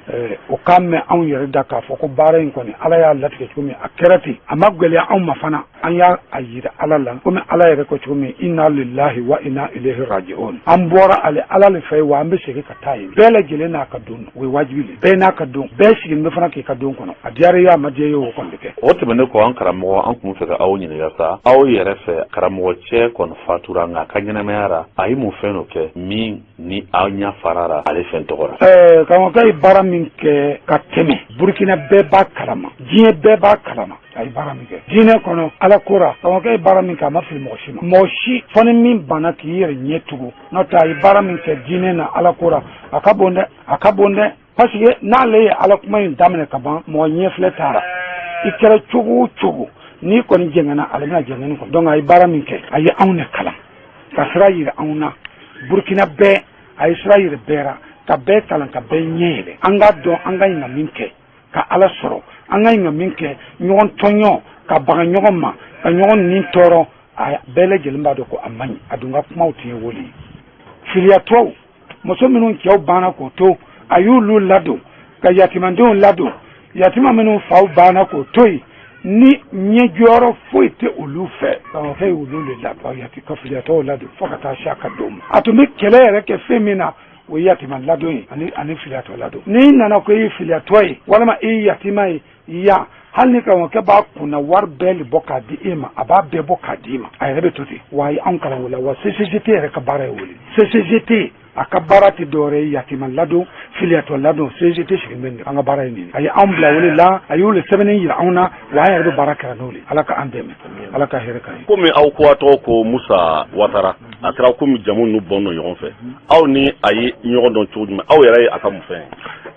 o k'a mɛn anw yɛrɛ da k'a fɔ ko baara in kɔni, Ala y'a latigɛ cogo min, a kɛra ten. A ma gɛlɛya anw ma fana, an y'a a yira Ala la, komi Ala yɛrɛ ko cogo min, inna lillahi wa inna ilayhi raji'un. An bɔra ale Ala le fɛ, wa an bɛ segin ka taa yen. Bɛɛ lajɛlen n'a ka don, o ye wajibi de, bɛɛ n'a ka don, bɛɛ sigilen bɛ fana k'i ka don kɔnɔ. A diyara i ye, a ma diya i ye, o kɔni bɛ kɛ. O tɛmɛnen kɔ, an karamɔgɔ, an tun fɛ ka aw ɲininka sa, aw yɛrɛ fɛ, karamɔgɔ cɛ kɔni fatura, nka a ka ɲɛnamaya ra a ye mun fɛn dɔ kɛ min ni aw ɲɛ farara ale fɛn tɔgɔ la. Karamɔgɔkɛ ye baara min kɛ ka tɛmɛ, Burukina bɛɛ b'a kalama, diɲɛ bɛɛ b'a kalama. A ye baara min kɛ diinɛ kɔnɔ, Ala ko ra, karamɔgɔkɛ ye baara min kɛ, a ma fili mɔgɔ si ma, mɔgɔ si, fo ni min banna k'i yɛrɛ ɲɛ tugu. N'o tɛ, a ye baara min kɛ diinɛ na, Ala ko ra, a ka bon dɛ, a ka bon dɛ, parce que n'ale ye Ala kuma in daminɛ ka ban, mɔgɔ ɲɛfilɛ taara. I kɛra cogo o cogo, n'i kɔni jɛngɛnna, ale bɛna jɛngɛni kɔnɔ. Donc a ye baara min kɛ, a ye anw de kalan ka sira yira anw na. Burukina bɛɛ, a ye sira yira bɛɛ ra, ka bɛɛ kalan, ka bɛɛ ɲɛ yɛlɛ. An k'a dɔn an ka ɲi ka min kɛ ka Ala sɔrɔ, an ka ɲi ka min kɛ ɲɔgɔn tɔɲɔ, ka baga ɲɔgɔn ma, ka ɲɔgɔn nin tɔɔrɔ, a bɛɛ lajɛlen b'a dɔn ko a man ɲi. A dun ka kumaw tun ye wole ye. Filiyatɔw, muso minnu cɛw banna k'o to, a y'olu ladon, ka yatimadenw ladon, yatima minnu faw banna k'o to yen, ni ɲɛjɔyɔrɔ foyi tɛ olu fɛ, karamɔgɔkɛ y'olu de ladon, yati ka filiyatɔw ladon fo ka taa se a ka don ma. A tun bɛ kɛlɛ yɛrɛ kɛ fɛn min na, o ye yatima ladon ye ani filiyatɔ ladon. N'i nana ko i ye filiyatɔ ye walima i ye yatima ye yan, hali ni karamɔgɔkɛ b'a kunna wari bɛɛ de bɔ k'a di e ma, a b'a bɛɛ bɔ k'a d'i ma, a yɛrɛ bɛ to ten. Wa a ye anw kalan o la. Wa CCJT yɛrɛ ka baara ye o de. CCJT a ka baara tɛ dɔwɛrɛ ye yatima ladon, filiyatɔ ladon. CCJT sigilen bɛ nin, an ka baara ye nin ye. A ye anw bila o de la, a y'o de sɛbɛnni yira anw na, wa an yɛrɛ bɛ baara kɛra n'o de. Ala ka an dɛmɛ, Ala ka hɛrɛ k'an ye. Komi aw ko a tɔgɔ ko Musa Watara, a kɛra komi jamu ninnu bɔn nɔ ɲɔgɔn fɛ, aw ni a ye ɲɔgɔn dɔn cogo jumɛn? Aw yɛrɛ ye a ka mun fɛn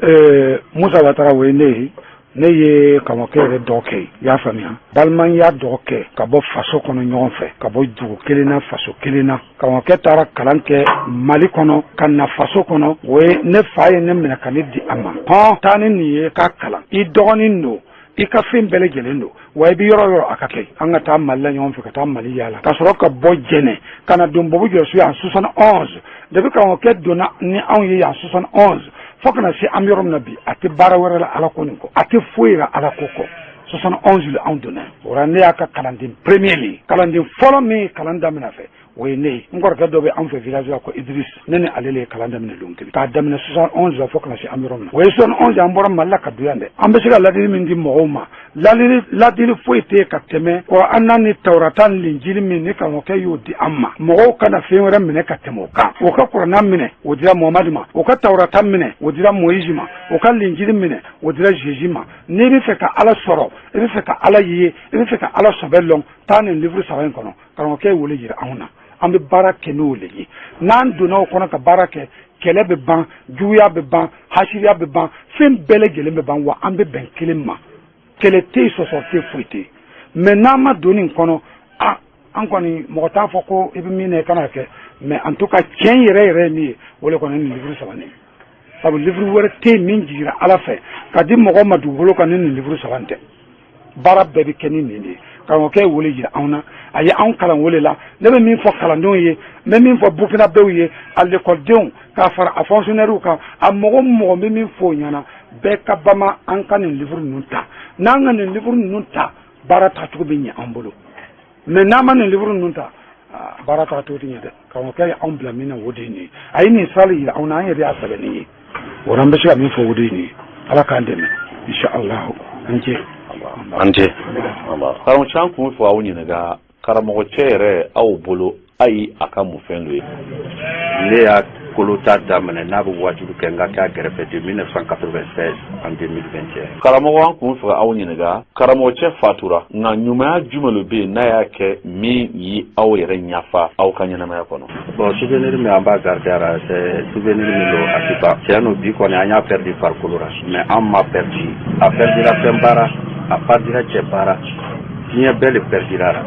ye? Musa Watara, o ye ne ye. Ne ye karamɔgɔkɛ yɛrɛ dɔgɔkɛ ye, i y'a faamuya, balimaya dɔgɔkɛ, ka bɔ faso kɔnɔ ɲɔgɔn fɛ, ka bɔ dugu kelen na, faso kelen na. Karamɔgɔkɛ taara kalan kɛ Mali kɔnɔ ka na faso kɔnɔ. O ye ne fa ye ne minɛ ka ne di a ma. Hɔn, taa ni nin ye k'a kalan, i dɔgɔnin don, i ka fɛn bɛɛ lajɛlen don, wa i bɛ yɔrɔ yɔrɔ a ka kɛ. An ka taa Mali la ɲɔgɔn fɛ, ka taa Mali yaala, ka sɔrɔ ka bɔ Jɛnɛ ka na don Bobo Julaso yan 71. Depuis karamɔgɔkɛ donna ni anw ye yan 71 fo ka na se an bɛ yɔrɔ min na bi, a tɛ baara wɛrɛ la Ala ko nin kɔ, a tɛ foyi la Ala ko kɔ. 71 la anw donna o la. Ne y'a ka kalanden premier le ye, kalanden fɔlɔ min ye kalan daminɛ fɛ, o ye ne ye. N kɔrɔkɛ dɔ bɛ anw fɛ village la ko Idriss, ne ni ale de ye kalan daminɛ lon kelen, k'a daminɛ 71 la fo ka na se an bɛ yɔrɔ min na. O ye 71 an bɔra Mali la ka don yan dɛ. An bɛ se ka ladili min di mɔgɔw ma, ladili ladili foyi tɛ yen ka tɛmɛ Kurana ni Tawurata ni Linjili min ni karamɔgɔkɛ y'o di an ma. Mɔgɔw kana fɛn wɛrɛ minɛ ka tɛmɛ o kan. O ka Kurana minɛ, o dira Muhamadu ma. O ka Tawurata minɛ, o dira Moïse ma. O ka Linjili minɛ, o dira Jésus ma. N'i bɛ fɛ ka Ala sɔrɔ, i bɛ fɛ ka Ala ye, i bɛ fɛ ka Ala sɔbɛ lɔn, taa nin livre saba in kɔnɔ. Karamɔgɔkɛ ye wele jira anw na, an bɛ baara kɛ n'o le ye. N'an donna o kɔnɔ ka baara kɛ, kɛlɛ bɛ ban, juguya bɛ ban, hasiriya bɛ ban, fɛn bɛɛ lajɛlen bɛ ban, wa an bɛ bɛn kelen ma. Kɛlɛ tɛ yen, sɔsɔ tɛ, foyi tɛ yen. Mais n'an ma don nin kɔnɔ, a an kɔni mɔgɔ t'a fɔ ko i bɛ min na i kana kɛ. Mais en tout cas, tiɲɛ yɛrɛ yɛrɛ ye min ye, o de kɔni ye nin livre saba nin ye. Sabu livre wɛrɛ tɛ yen min jiginra Ala fɛ ka di mɔgɔ ma dugukolo kan ni nin livre saba in tɛ. Baara bɛɛ bɛ kɛ ni nin de ye. Karamɔgɔkɛ ye wele jira anw na, a ye anw kalan wele la. Ne bɛ min fɔ kalandenw ye, n bɛ min fɔ burukinabew ye, a lekɔlidenw k'a fara a fonctionnaires kan, a mɔgɔ mɔgɔ bɛ min fɔ o ɲɛna, bɛɛ ka bama an ka nin livre ninnu ta. N'an ka nin livre ninnu ta, baara taacogo bɛ ɲɛ an bolo. Mais n'an ma nin livre ninnu ta, baara taacogo tɛ ɲɛ dɛ. Karamɔgɔkɛ ye anw bila min na, o de ye nin ye. A ye nin sira jira anw na, an yɛrɛ y'a sɛbɛn nin ye. O la an bɛ se ka min fɔ, o de ye nin ye. Ala k'an dɛmɛ, inshallah. An cɛ. An cɛ. Karamɔgɔcɛ, an kun fɔ aw ɲininka, karamɔgɔcɛ yɛrɛ aw bolo, a ye a ka mun fɛn dɔ ye? Ne y'a kolota daminɛ n'a bɛ wajibi kɛ n ka kɛ a gɛrɛfɛ de 1996 en 2021. Karamɔgɔ, an kun fɛ aw ɲininka, karamɔgɔcɛ fatura, nka ɲumanya jumɛn de bɛ yen n'a y'a kɛ min ye aw yɛrɛ ɲafa aw ka ɲɛnamaya kɔnɔ? Bon, souvenir min an b'a garder a la, c'est souvenir min don a tɛ ban. Tiɲɛ don, bi kɔni an y'a perdu farikolo la, mais an ma perdu. A perdira fɛn baara, a perdira cɛ baara, diɲɛ bɛɛ de perdira la.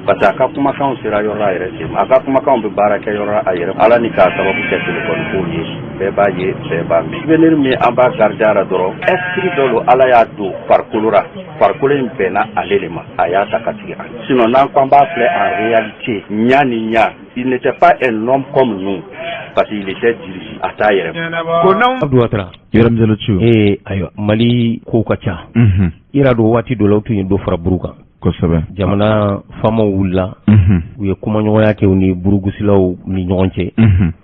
Parce que a ka kumakanw sera yɔrɔ a yɛrɛ sen, a ka kumakanw bɛ baara kɛ yɔrɔ a yɛrɛ. Ala ni k'a sababu kɛ téléphone kow ye, bɛɛ b'a ye, bɛɛ b'a mɛn. Souvenir min an b'a garder a la dɔrɔn, esprit dɔ don Ala y'a don farikolo la, farikolo in bɛnna ale de ma, a y'a ta ka sigi an. Sinon n'an ko an b'a filɛ en réalité, ɲa ni ɲa, il n'était pas un homme comme nous parce qu'il était dirigé, a t'a yɛrɛ. Abdou Ouattara. Yɔrɔ Jalo Ciw. Ee ayiwa, Mali kow ka ca. I yɛrɛ don, waati dɔ la, u tun ye dɔ fara buru kan. Jamana faamaw wulila, u ye kumaɲɔgɔnya kɛ u ni burugusilaw ni ɲɔgɔn cɛ,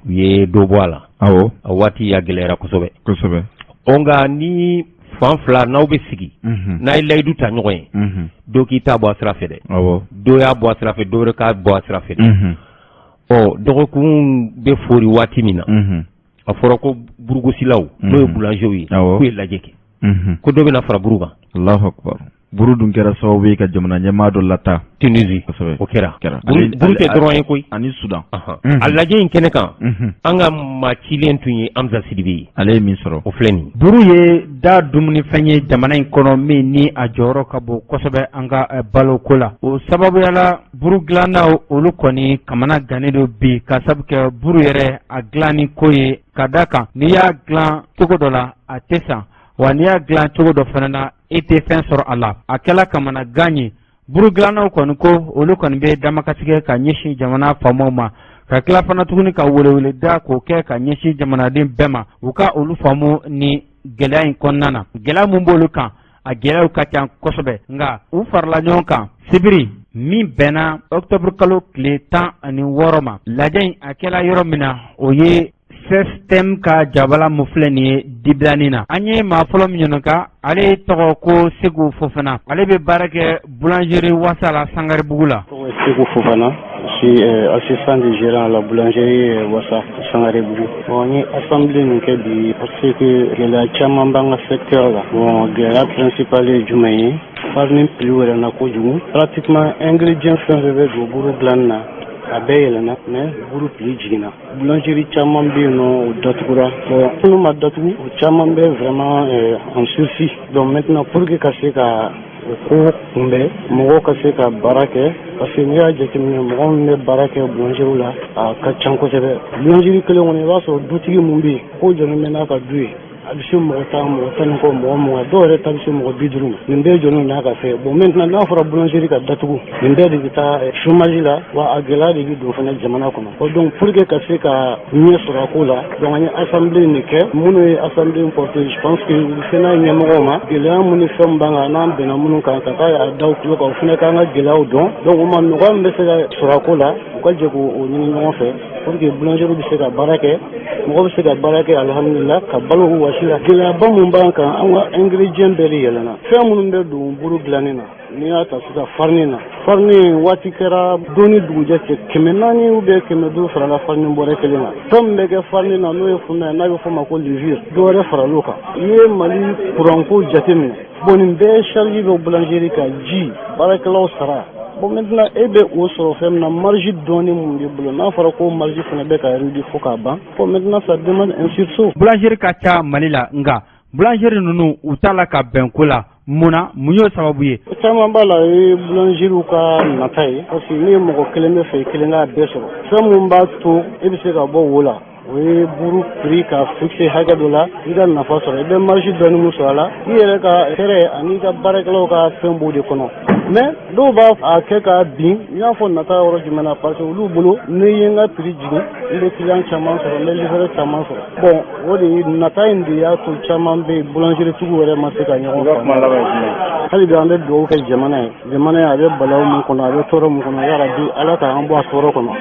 u ye dɔ bɔ a la. A waati y'a gɛlɛyara kosɛbɛ. Ɔ nka ni fan fila n'aw bɛ sigi, n'a ye layidu ta ɲɔgɔn ye, dɔ k'i ta bɔ a sira fɛ dɛ, dɔ y'a bɔ a sira fɛ, dɔ wɛrɛ k'a bɔ a sira fɛ dɛ. Ɔ, dɔgɔkun bɛ fori waati min na, a fɔra ko burugosilaw, n'o ye boulangers ye, k'u ye lajɛ kɛ ko dɔ bɛna fara buru kan. Allahu akbar! Buru dun kɛra sababu ye ka jamana ɲɛmaa dɔ lata. Tunisie, o kɛra. Buru tɛ dɔrɔn ye koyi. Ani Sudan. A lajɛ in kɛnɛ kan, an ka maa cilen tun ye Hamza Sidibe ye. Ale ye min sɔrɔ, o filɛ nin. Buru ye da dumunifɛn ye jamana in kɔnɔ min ni a jɔyɔrɔ ka bon kosɛbɛ an ka baloko la. O sababuya la, buru dilannaw olu kɔni kamana gannen don bi, ka sabu kɛ buru yɛrɛ a dilanni ko ye, ka da kan n'i y'a dilan cogo dɔ la, a tɛ san, wa n'i y'a dilan cogo dɔ fana na, e tɛ fɛn sɔrɔ a la. A kɛla kamanagan ye. Buru dilannaw kɔni ko olu kɔni bɛ damakasi kɛ ka ɲɛsin jamana faamaw ma, ka tila fana tuguni ka welewele da k'o kɛ ka ɲɛsin jamanaden bɛɛ ma, u ka olu faamu ni gɛlɛya in kɔnɔna na. Gɛlɛya mun b'olu kan, a gɛlɛyaw ka ca kosɛbɛ, nka u farala ɲɔgɔn kan sibiri min bɛnna ɔkutɔburu kalo tile 16 ma. Lajɛ in a kɛla yɔrɔ min na, o ye CSTM ka jabala mun filɛ nin ye Dibilani na. An ye maa fɔlɔ min ɲininka, ale tɔgɔ ko Segu Fofana, ale bɛ baara kɛ boulangerie Wasa la Sangaribugu la. Segu Fofana, je suis assistant du gérant à la boulangerie Wasa Sangarébougou. Bon, n ye assemblée nin kɛ bi parce que gɛlɛya caman b'an ka secteur la. Bon, gɛlɛya principal ye jumɛn ye? Farine prix yɛlɛnna kojugu. Pratiquement ingrédient fɛn fɛn bɛ don buru dilanni na, a bɛɛ yɛlɛnna, mais buru prix jiginna. Boulangerie caman bɛ yen nɔ, o datugura. Bon, minnu ma datugu, o caman bɛ vraiment en sursis. Donc maintenant, pour que ka se ka o ko kunbɛn, mɔgɔw ka se ka baara kɛ, parce que n'i y'a jateminɛ, mɔgɔ min bɛ baara kɛ boulangerie la, a ka ca kosɛbɛ. Boulangerie kelen kɔnɔ, i b'a sɔrɔ dutigi mun bɛ yen k'o jɔlen bɛ n'a ka du ye, a bɛ se mɔgɔ 10, mɔgɔ 10 ni kɔ, mɔgɔ 20, dɔw yɛrɛ ta bɛ se mɔgɔ 50 ma. Nin bɛɛ jɔlen n'a ka fɛn. Bon, maintenant n'a fɔra boulangerie ka datugu, nin bɛɛ de bɛ taa chômage la, wa a gɛlɛya de bɛ don fana jamana kɔnɔ. Bon, donc pour que ka se ka ɲɛ sɔrɔ a ko la, donc an ye assemblée nin kɛ. Minnu ye assemblée in porter, je pense que u bɛ se n'a ɲɛmɔgɔw ma, gɛlɛya mun ni fɛn b'an kan, n'an bɛnna minnu kan, ka taa a da u tulo kan, o fana k'an ka gɛlɛyaw dɔn. Donc o ma nɔgɔya min bɛ se ka sɔrɔ a ko la, u ka jɛ k'o ɲini ɲɔgɔn fɛ pour que boulangerie bɛ se ka baara kɛ, mɔgɔ bɛ se ka baara kɛ, alhamdulillah, ka balo u wasi la. Gɛlɛyaba mun b'an kan, an ka ingrédient bɛɛ de yɛlɛnna. Fɛn minnu bɛ don buru dilanni na, n'i y'a ta sisan, farine na, farine waati kɛra don ni dugujɛ cɛ, 400 ou bien 500 farala farine bɔrɛ kelen kan. Fɛn min bɛ kɛ farine na, n'o ye funtɛni, n'a bɛ f'o ma ko levure, dɔ wɛrɛ faral'o kan. I ye Mali kuranko jateminɛ, bon, nin bɛɛ charge bɛ boulangerie kan, ji, baarakɛlaw sara. Bon, maintenant e bɛ o sɔrɔ fɛn min na, marge dɔɔni mun b'i bolo, n'a fɔra ko marge fana bɛ ka réduit fo k'a ban, bon, maintenant ça demande un sursaut. Boulangerie ka ca Mali la, nka boulangerie ninnu u t'a la ka bɛn ko la. Mun na? Mun y'o sababu ye? Caman b'a la, o ye boulangerie ka nata ye, parce que ni mɔgɔ kelen bɛ fɛ i kelen k'a bɛɛ sɔrɔ, fɛn mun b'a to e bɛ se ka bɔ wo la, o ye buru prix ka fixer hakɛ dɔ la, i ka nafa sɔrɔ, i bɛ marge dɔɔni mun sɔrɔ a la, i yɛrɛ ka hɛrɛ ani i ka baarakɛlaw ka fɛn b'o de kɔnɔ. Mais dɔw b'a a kɛ ka bin, n y'a fɔ nata yɔrɔ jumɛn na, parce que olu bolo, ni ye n ka prix jigin, n bɛ client caman sɔrɔ, n bɛ livrer caman sɔrɔ. Bon, o de ye nata in de y'a to caman bɛ yen, boulangerie tigiw yɛrɛ ma se ka ɲɔgɔn faamu. Hali bi an bɛ dugawu kɛ jamana ye, jamana ye a bɛ balawu mun kɔnɔ, a bɛ tɔɔrɔ mun kɔnɔ, yarabi Ala k'an bɔ a tɔɔrɔ kɔnɔ.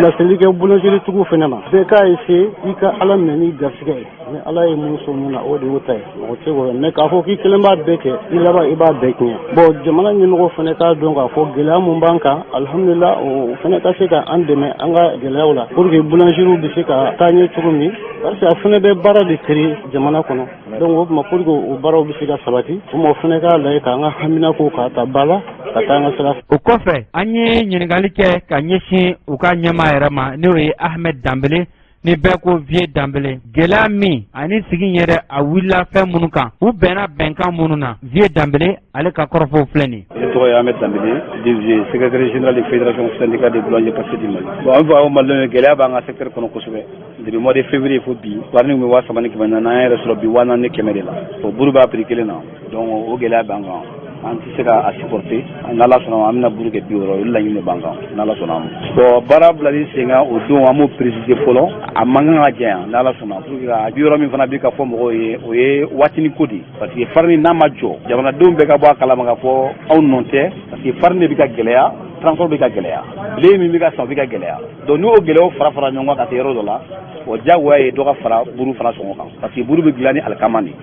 Laseli kɛ boulangerie tigiw fana ma, bɛɛ k'a essayer i ka Ala minɛ n'i garisɛgɛ ye. Ni Ala ye mun sɔn mun na, o de y'o ta ye, mɔgɔ tɛ se k'o kɛ. Mais k'a fɔ k'i kelen b'a bɛɛ kɛ, i laban i b'a bɛɛ tiɲɛ. Bon, jamana ɲɛmɔgɔw fana k'a dɔn k'a fɔ gɛlɛya mun b'an kan, alhamdulillah, o fana ka se ka an dɛmɛ an ka gɛlɛyaw la pour que boulangerie bɛ se ka taa ɲɛ cogo min, parce que a fana bɛ baara de créer jamana kɔnɔ. Donc o tuma, pour que o baaraw bɛ se ka sabati, o ma o fana k'a lajɛ k'an ka haminako k'a ta ba la ka taa an ka sira fɛ. O kɔfɛ, an ye ɲininkali kɛ ka ɲɛsin u ka ɲɛmaa yɛrɛ ma, n'o ye Ahmed Danbele, ni bɛɛ ko Vieux Danbele. Gɛlɛya min ani sigi yɛrɛ a wulila fɛn minnu kan, u bɛnna bɛnkan minnu na, Vieux Danbele ale ka kɔrɔfɔw filɛ nin. Ne tɔgɔ ye Ahmed Danbele, dit secrétaire général de fédération syndicale des boulangers pâtissiers du Mali. Bon, an fɔ aw Malidenw ye, gɛlɛya b'an ka secteur kɔnɔ kosɛbɛ. Depuis mois de février fo bi, wari min bɛ 3400, an yɛrɛ sɔrɔ bi 4100 de la. O buru b'a prix kelen na, donc o gɛlɛya b'an kan. An tɛ se ka a supporter. N'Ala sɔnna, an bɛna buru kɛ 60, olu laɲini de b'an kan, n'Ala sɔnna a ma. Bon, baara bilali sen kan o don, an b'o préciser fɔlɔ, a man kan ka janya, n'Ala sɔnna, pour que a bi yɔrɔ min fana bi ka fɔ mɔgɔw ye, o ye waatinin ko de ye, parce que farine n'a ma jɔ, jamanadenw bɛɛ ka bɔ a kalama k'a fɔ anw nɔ tɛ, parce que farine de bɛ ka gɛlɛya, transport bɛ ka gɛlɛya, blé min bɛ ka san, o bɛ ka gɛlɛya. Donc n'o gɛlɛyaw fara fara ɲɔgɔn kan ka se yɔrɔ dɔ la, o diyagoya ye dɔ ka fara buru fana sɔngɔ kan, parce que buru bɛ dilan ni alikama de ye,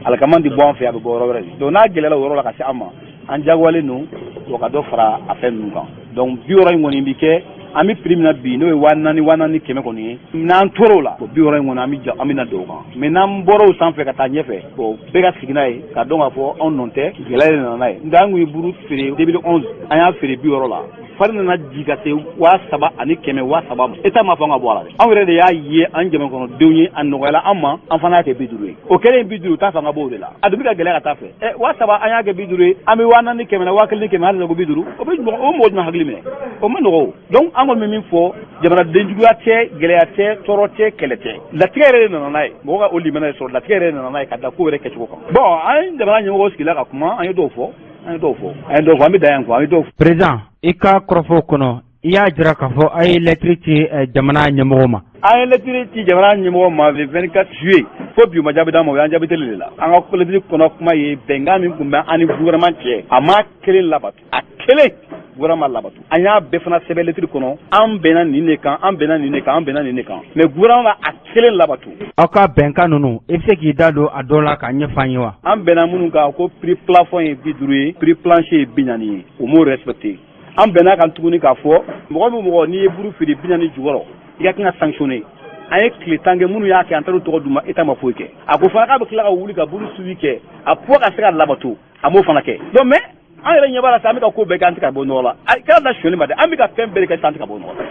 alikama tɛ bɔ an fɛ, a bɛ bɔ yɔrɔ wɛrɛ de. Donc n'a gɛlɛyara o yɔrɔ la ka se an ma, an diyagoyalen don o ka dɔ fara a fɛn ninnu kan. Donc 60 in kɔni bi kɛ. An bɛ prix min na bi, n'o ye 4000, 4500 kɔni ye, n'an tor'o la, o 60 in kɔni, an bɛ ja, an bɛ na don o kan. Mais n'an bɔra o sanfɛ ka taa ɲɛfɛ, bon, bɛɛ ka sigi n'a ye k'a dɔn k'a fɔ anw nɔ tɛ, gɛlɛya de nana n'a ye. Nka an kun ye buru feere 2011, an y'a feere 60 la. Fari nana ji ka se 3100, 3000 ma. État m'a fɔ an ka bɔ a la dɛ, anw yɛrɛ de y'a ye an jamana kɔnɔdenw ye, a nɔgɔyala an ma, an fana y'a kɛ 50 ye. O kɛlen 50, u t'a fɛ an ka bɔ o de la. A dun bɛ ka gɛlɛya ka taa fɛ. Ɛ, 3000, an y'a kɛ 50 ye, an bɛ 4500 la, 1500, hali ko 50, o bɛ o mɔgɔ jumɛn hakili minɛ? O ma nɔgɔ o. Donc an kɔni bɛ min fɔ, jamanaden juguya tɛ, gɛlɛya tɛ, tɔɔrɔ tɛ, kɛlɛ tɛ, latigɛ yɛrɛ de nana n'a ye. Mɔgɔ ka o limaniya sɔrɔ, latigɛ yɛrɛ de nana n'a ye ka da ko yɛrɛ kɛcogo kan. Bon, an ye jamana ɲɛmɔgɔw sigila ka kuma, an ye dɔw fɔ, an ye dɔw fɔ, an ye dɔw fɔ, an bɛ dan yan quoi, an ye dɔw fɔ. Président, i ka kɔrɔfɔw kɔnɔ, i y'a jira k'a fɔ a ye lɛtiri ci jamana ɲɛmɔgɔ ma. An ye lɛtiri ci jamana ɲɛmɔgɔ ma le 24 juillet, fo bi u ma jaabi d'an ma. O y'an jaabi teli de la. An ka lɛtiri kɔnɔ kuma ye bɛnkan min tun bɛ an ni gouvernement cɛ, a ma kelen labato, a kelen gouvernement labato. An y'a bɛɛ fana sɛbɛn lɛtiri kɔnɔ, an bɛnna nin de kan, an bɛnna nin de kan, an bɛnna nin de kan, mais gouvernement ma a kelen labato. Aw ka bɛnkan ninnu, i bɛ se k'i da don a dɔ la k'a ɲɛfɔ an ye wa? An bɛnna minnu kan ko prix plafond ye 50 ye, prix plancher ye 40 ye, o m'o respecté. An bɛnna kan tuguni k'a fɔ mɔgɔ min mɔgɔ n'i ye buru feere 40 jukɔrɔ, i ka kan ka sanctionner. An ye tile 10 kɛ, minnu y'a kɛ, an taar'u tɔgɔ d'u ma, État ma foyi kɛ. A ko fana k'a bɛ tila ka wuli ka buru suivi kɛ, a poids ka se ka labato, a m'o fana kɛ. Donc mais an yɛrɛ ɲɛ b'a la sisan, an bɛ ka ko bɛɛ kɛ, an tɛ ka bɔ nɔgɔ la. A kɛra da sonyali ma dɛ, an bɛ ka fɛn bɛɛ de kɛ sisan, an tɛ ka bɔ nɔgɔ la.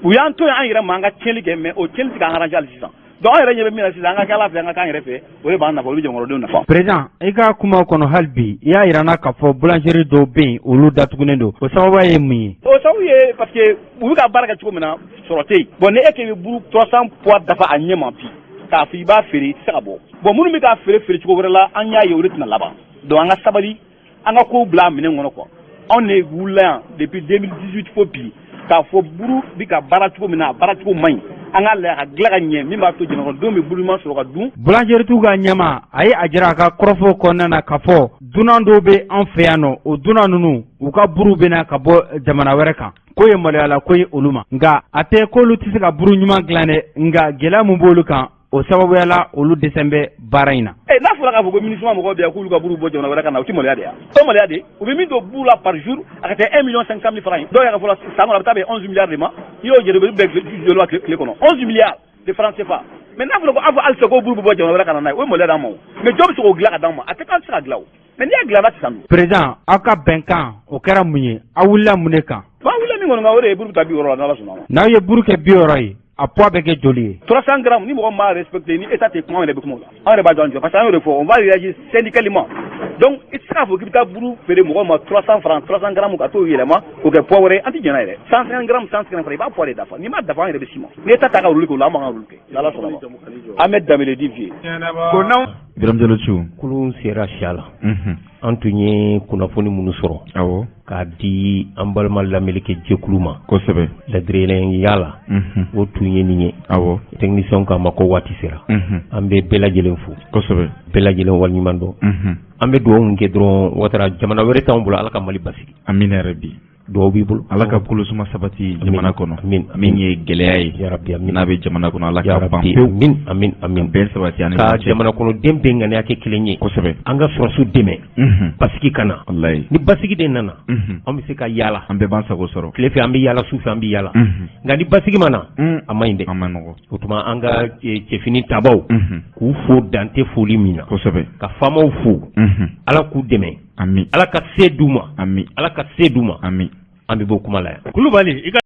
U y'an to yen an yɛrɛ ma, an ka tiɲɛli kɛ, mais o tiɲɛli tɛ k'an arranger hali sisan. Donc an yɛrɛ ɲɛ bɛ min na sisan, an ka kɛ Ala fɛ, an ka k'an yɛrɛ fɛ, o de b'an nafa, o de bɛ jamanadenw nafa. Président, i ka kuma kɔnɔ hali bi, i y'a jira n na k'a fɔ boulangerie dɔw bɛ yen, olu datugunen don. O sababu ye mun ye? O sababu ye parce que u bɛ ka baara kɛ cogo min na, sɔrɔ tɛ yen. Bon, ni e k'i bɛ buru 300 poids dafa a ɲɛ ma bi, k'a fɔ i b'a feere, i tɛ se ka bɔ. Bon, minnu bɛ k'a feere feere cogo wɛrɛ la, an y'a ye o de tɛna laban. Donc an ka sabali, an ka kow bila a minɛn kɔnɔ quoi. Anw de wulila yan depuis 2018 fo bi k'a fɔ buru bɛ ka baara cogo min na, a baara cogo man ɲi. An k'a lajɛ a ka dilan ka ɲɛ, min b'a to jamanadenw bɛ buru ɲuman sɔrɔ ka dun. Boulangerie ka ɲɛmaa, a ye a jira a ka kɔrɔfɔw kɔnɔna na k'a fɔ dunan dɔw bɛ an fɛ yan nɔ, o dunan ninnu, u ka buru bɛ na ka bɔ jamana wɛrɛ kan, k'o ye maloyala ko ye olu ma. Nka a tɛ k'olu tɛ se ka buru ɲuman dilan dɛ, nka gɛlɛya min b'olu kan, o sababuya la olu dɛsɛ bɛ baara in na. Ɛ, n'a fɔra k'a fɔ ko MINUSMA mɔgɔw bɛ yan, k'olu ka buru bɔ jamana wɛrɛ kan na, o tɛ maloya de ya? O maloya de. U bɛ min don buru la par jour, a ka kɛ 1 million 500 mille francs ye. Dɔw yɛrɛ fɔla san kɔnɔ, a bɛ taa bɛn 11 milliards de ma. N'i y'o jate, o bɛ bɛn joli ma tile kɔnɔ? 11 milliards de francs CFA. Mais n'a fɔra ko an fɔ halisa ko buru bɛ bɔ jamana wɛrɛ ka na n'a ye, o ye maloya d'an ma o. Mais jɔn bɛ se k'o dilan ka d'an ma? A tɛ k'an tɛ se ka dilan o. Mais n'i y'a dilan, a tɛ san dun. Président, aw ka bɛnkan, o kɛra mun ye? Aw wulila mun de kan? Bon, an wulila min kɔni kan, o de ye buru bɛ taa 60 la, n'Ala sɔnna ma. N'aw ye buru kɛ 60 ye, a poids bɛ kɛ joli ye? 300 grammes, ni mɔgɔ m'a respecté, ni État tɛ kuma, anw yɛrɛ bɛ kuma o la. Anw yɛrɛ b'a dɔn an jɔ, parce que an y'o de fɔ, on va réagir syndicalement. Donc i tɛ se k'a fɔ k'i bɛ taa buru feere mɔgɔw ma 300 francs, 300 grammes, ka t'o yɛlɛma k'o kɛ poids wɛrɛ ye, an tɛ jɛn n'a ye dɛ. 150 grammes, 150 francs, i b'a poids de dafa. N'i m'a dafa, an yɛrɛ bɛ s'i ma. Ni État t'a ka rôle kɛ o la, an b'an ka rôle kɛ, n'Ala sɔnna ma. Ahmed Danbele dit Vieux. Ko n'anw Ibrahim Diallo Thiou. Kulun sera siya la. An tun ye kunnafoni minnu sɔrɔ, k'a di an balima lamɛnnikɛ jɛkulu ma, Ladirenya la, o tun ye nin ye. Technicien k'a ma ko waati sera. An bɛ bɛɛ lajɛlen fo, bɛɛ lajɛlen waleɲuman dɔn. An bɛ dugawu min kɛ dɔrɔn, Watara, jamana wɛrɛ t'anw bolo, Ala ka Mali basigi. Amina yarabi. Dugawu b'i bolo. Ala ka kolosuma sabati jamana kɔnɔ. Min ye gɛlɛya ye n'a bɛ jamana kɔnɔ, Ala ka ban pewu. Amin, amin, amin. Bɛn sabati ani ka jamana kɔnɔden bɛɛ ŋaniya kɛ kelen ye. An ka sɔrɔsiw dɛmɛ basigi ka na. Ni basigi de nana, an bɛ se ka yaala. An bɛɛ b'an sago sɔrɔ. Tile fɛ an bɛ yaala, su fɛ an bɛ yaala. Nka ni basigi ma na, a ma ɲi dɛ. A ma nɔgɔ. O tuma an ka cɛfini tabaw, k'u fo dante foli min na. Ka faamaw fo. Ala k'u dɛmɛ. Ami. Ala ka se d'u ma. Ami. Ala ka se d'u ma. Ami. An bɛ bɔ kuma la yan. Kulubali, i ka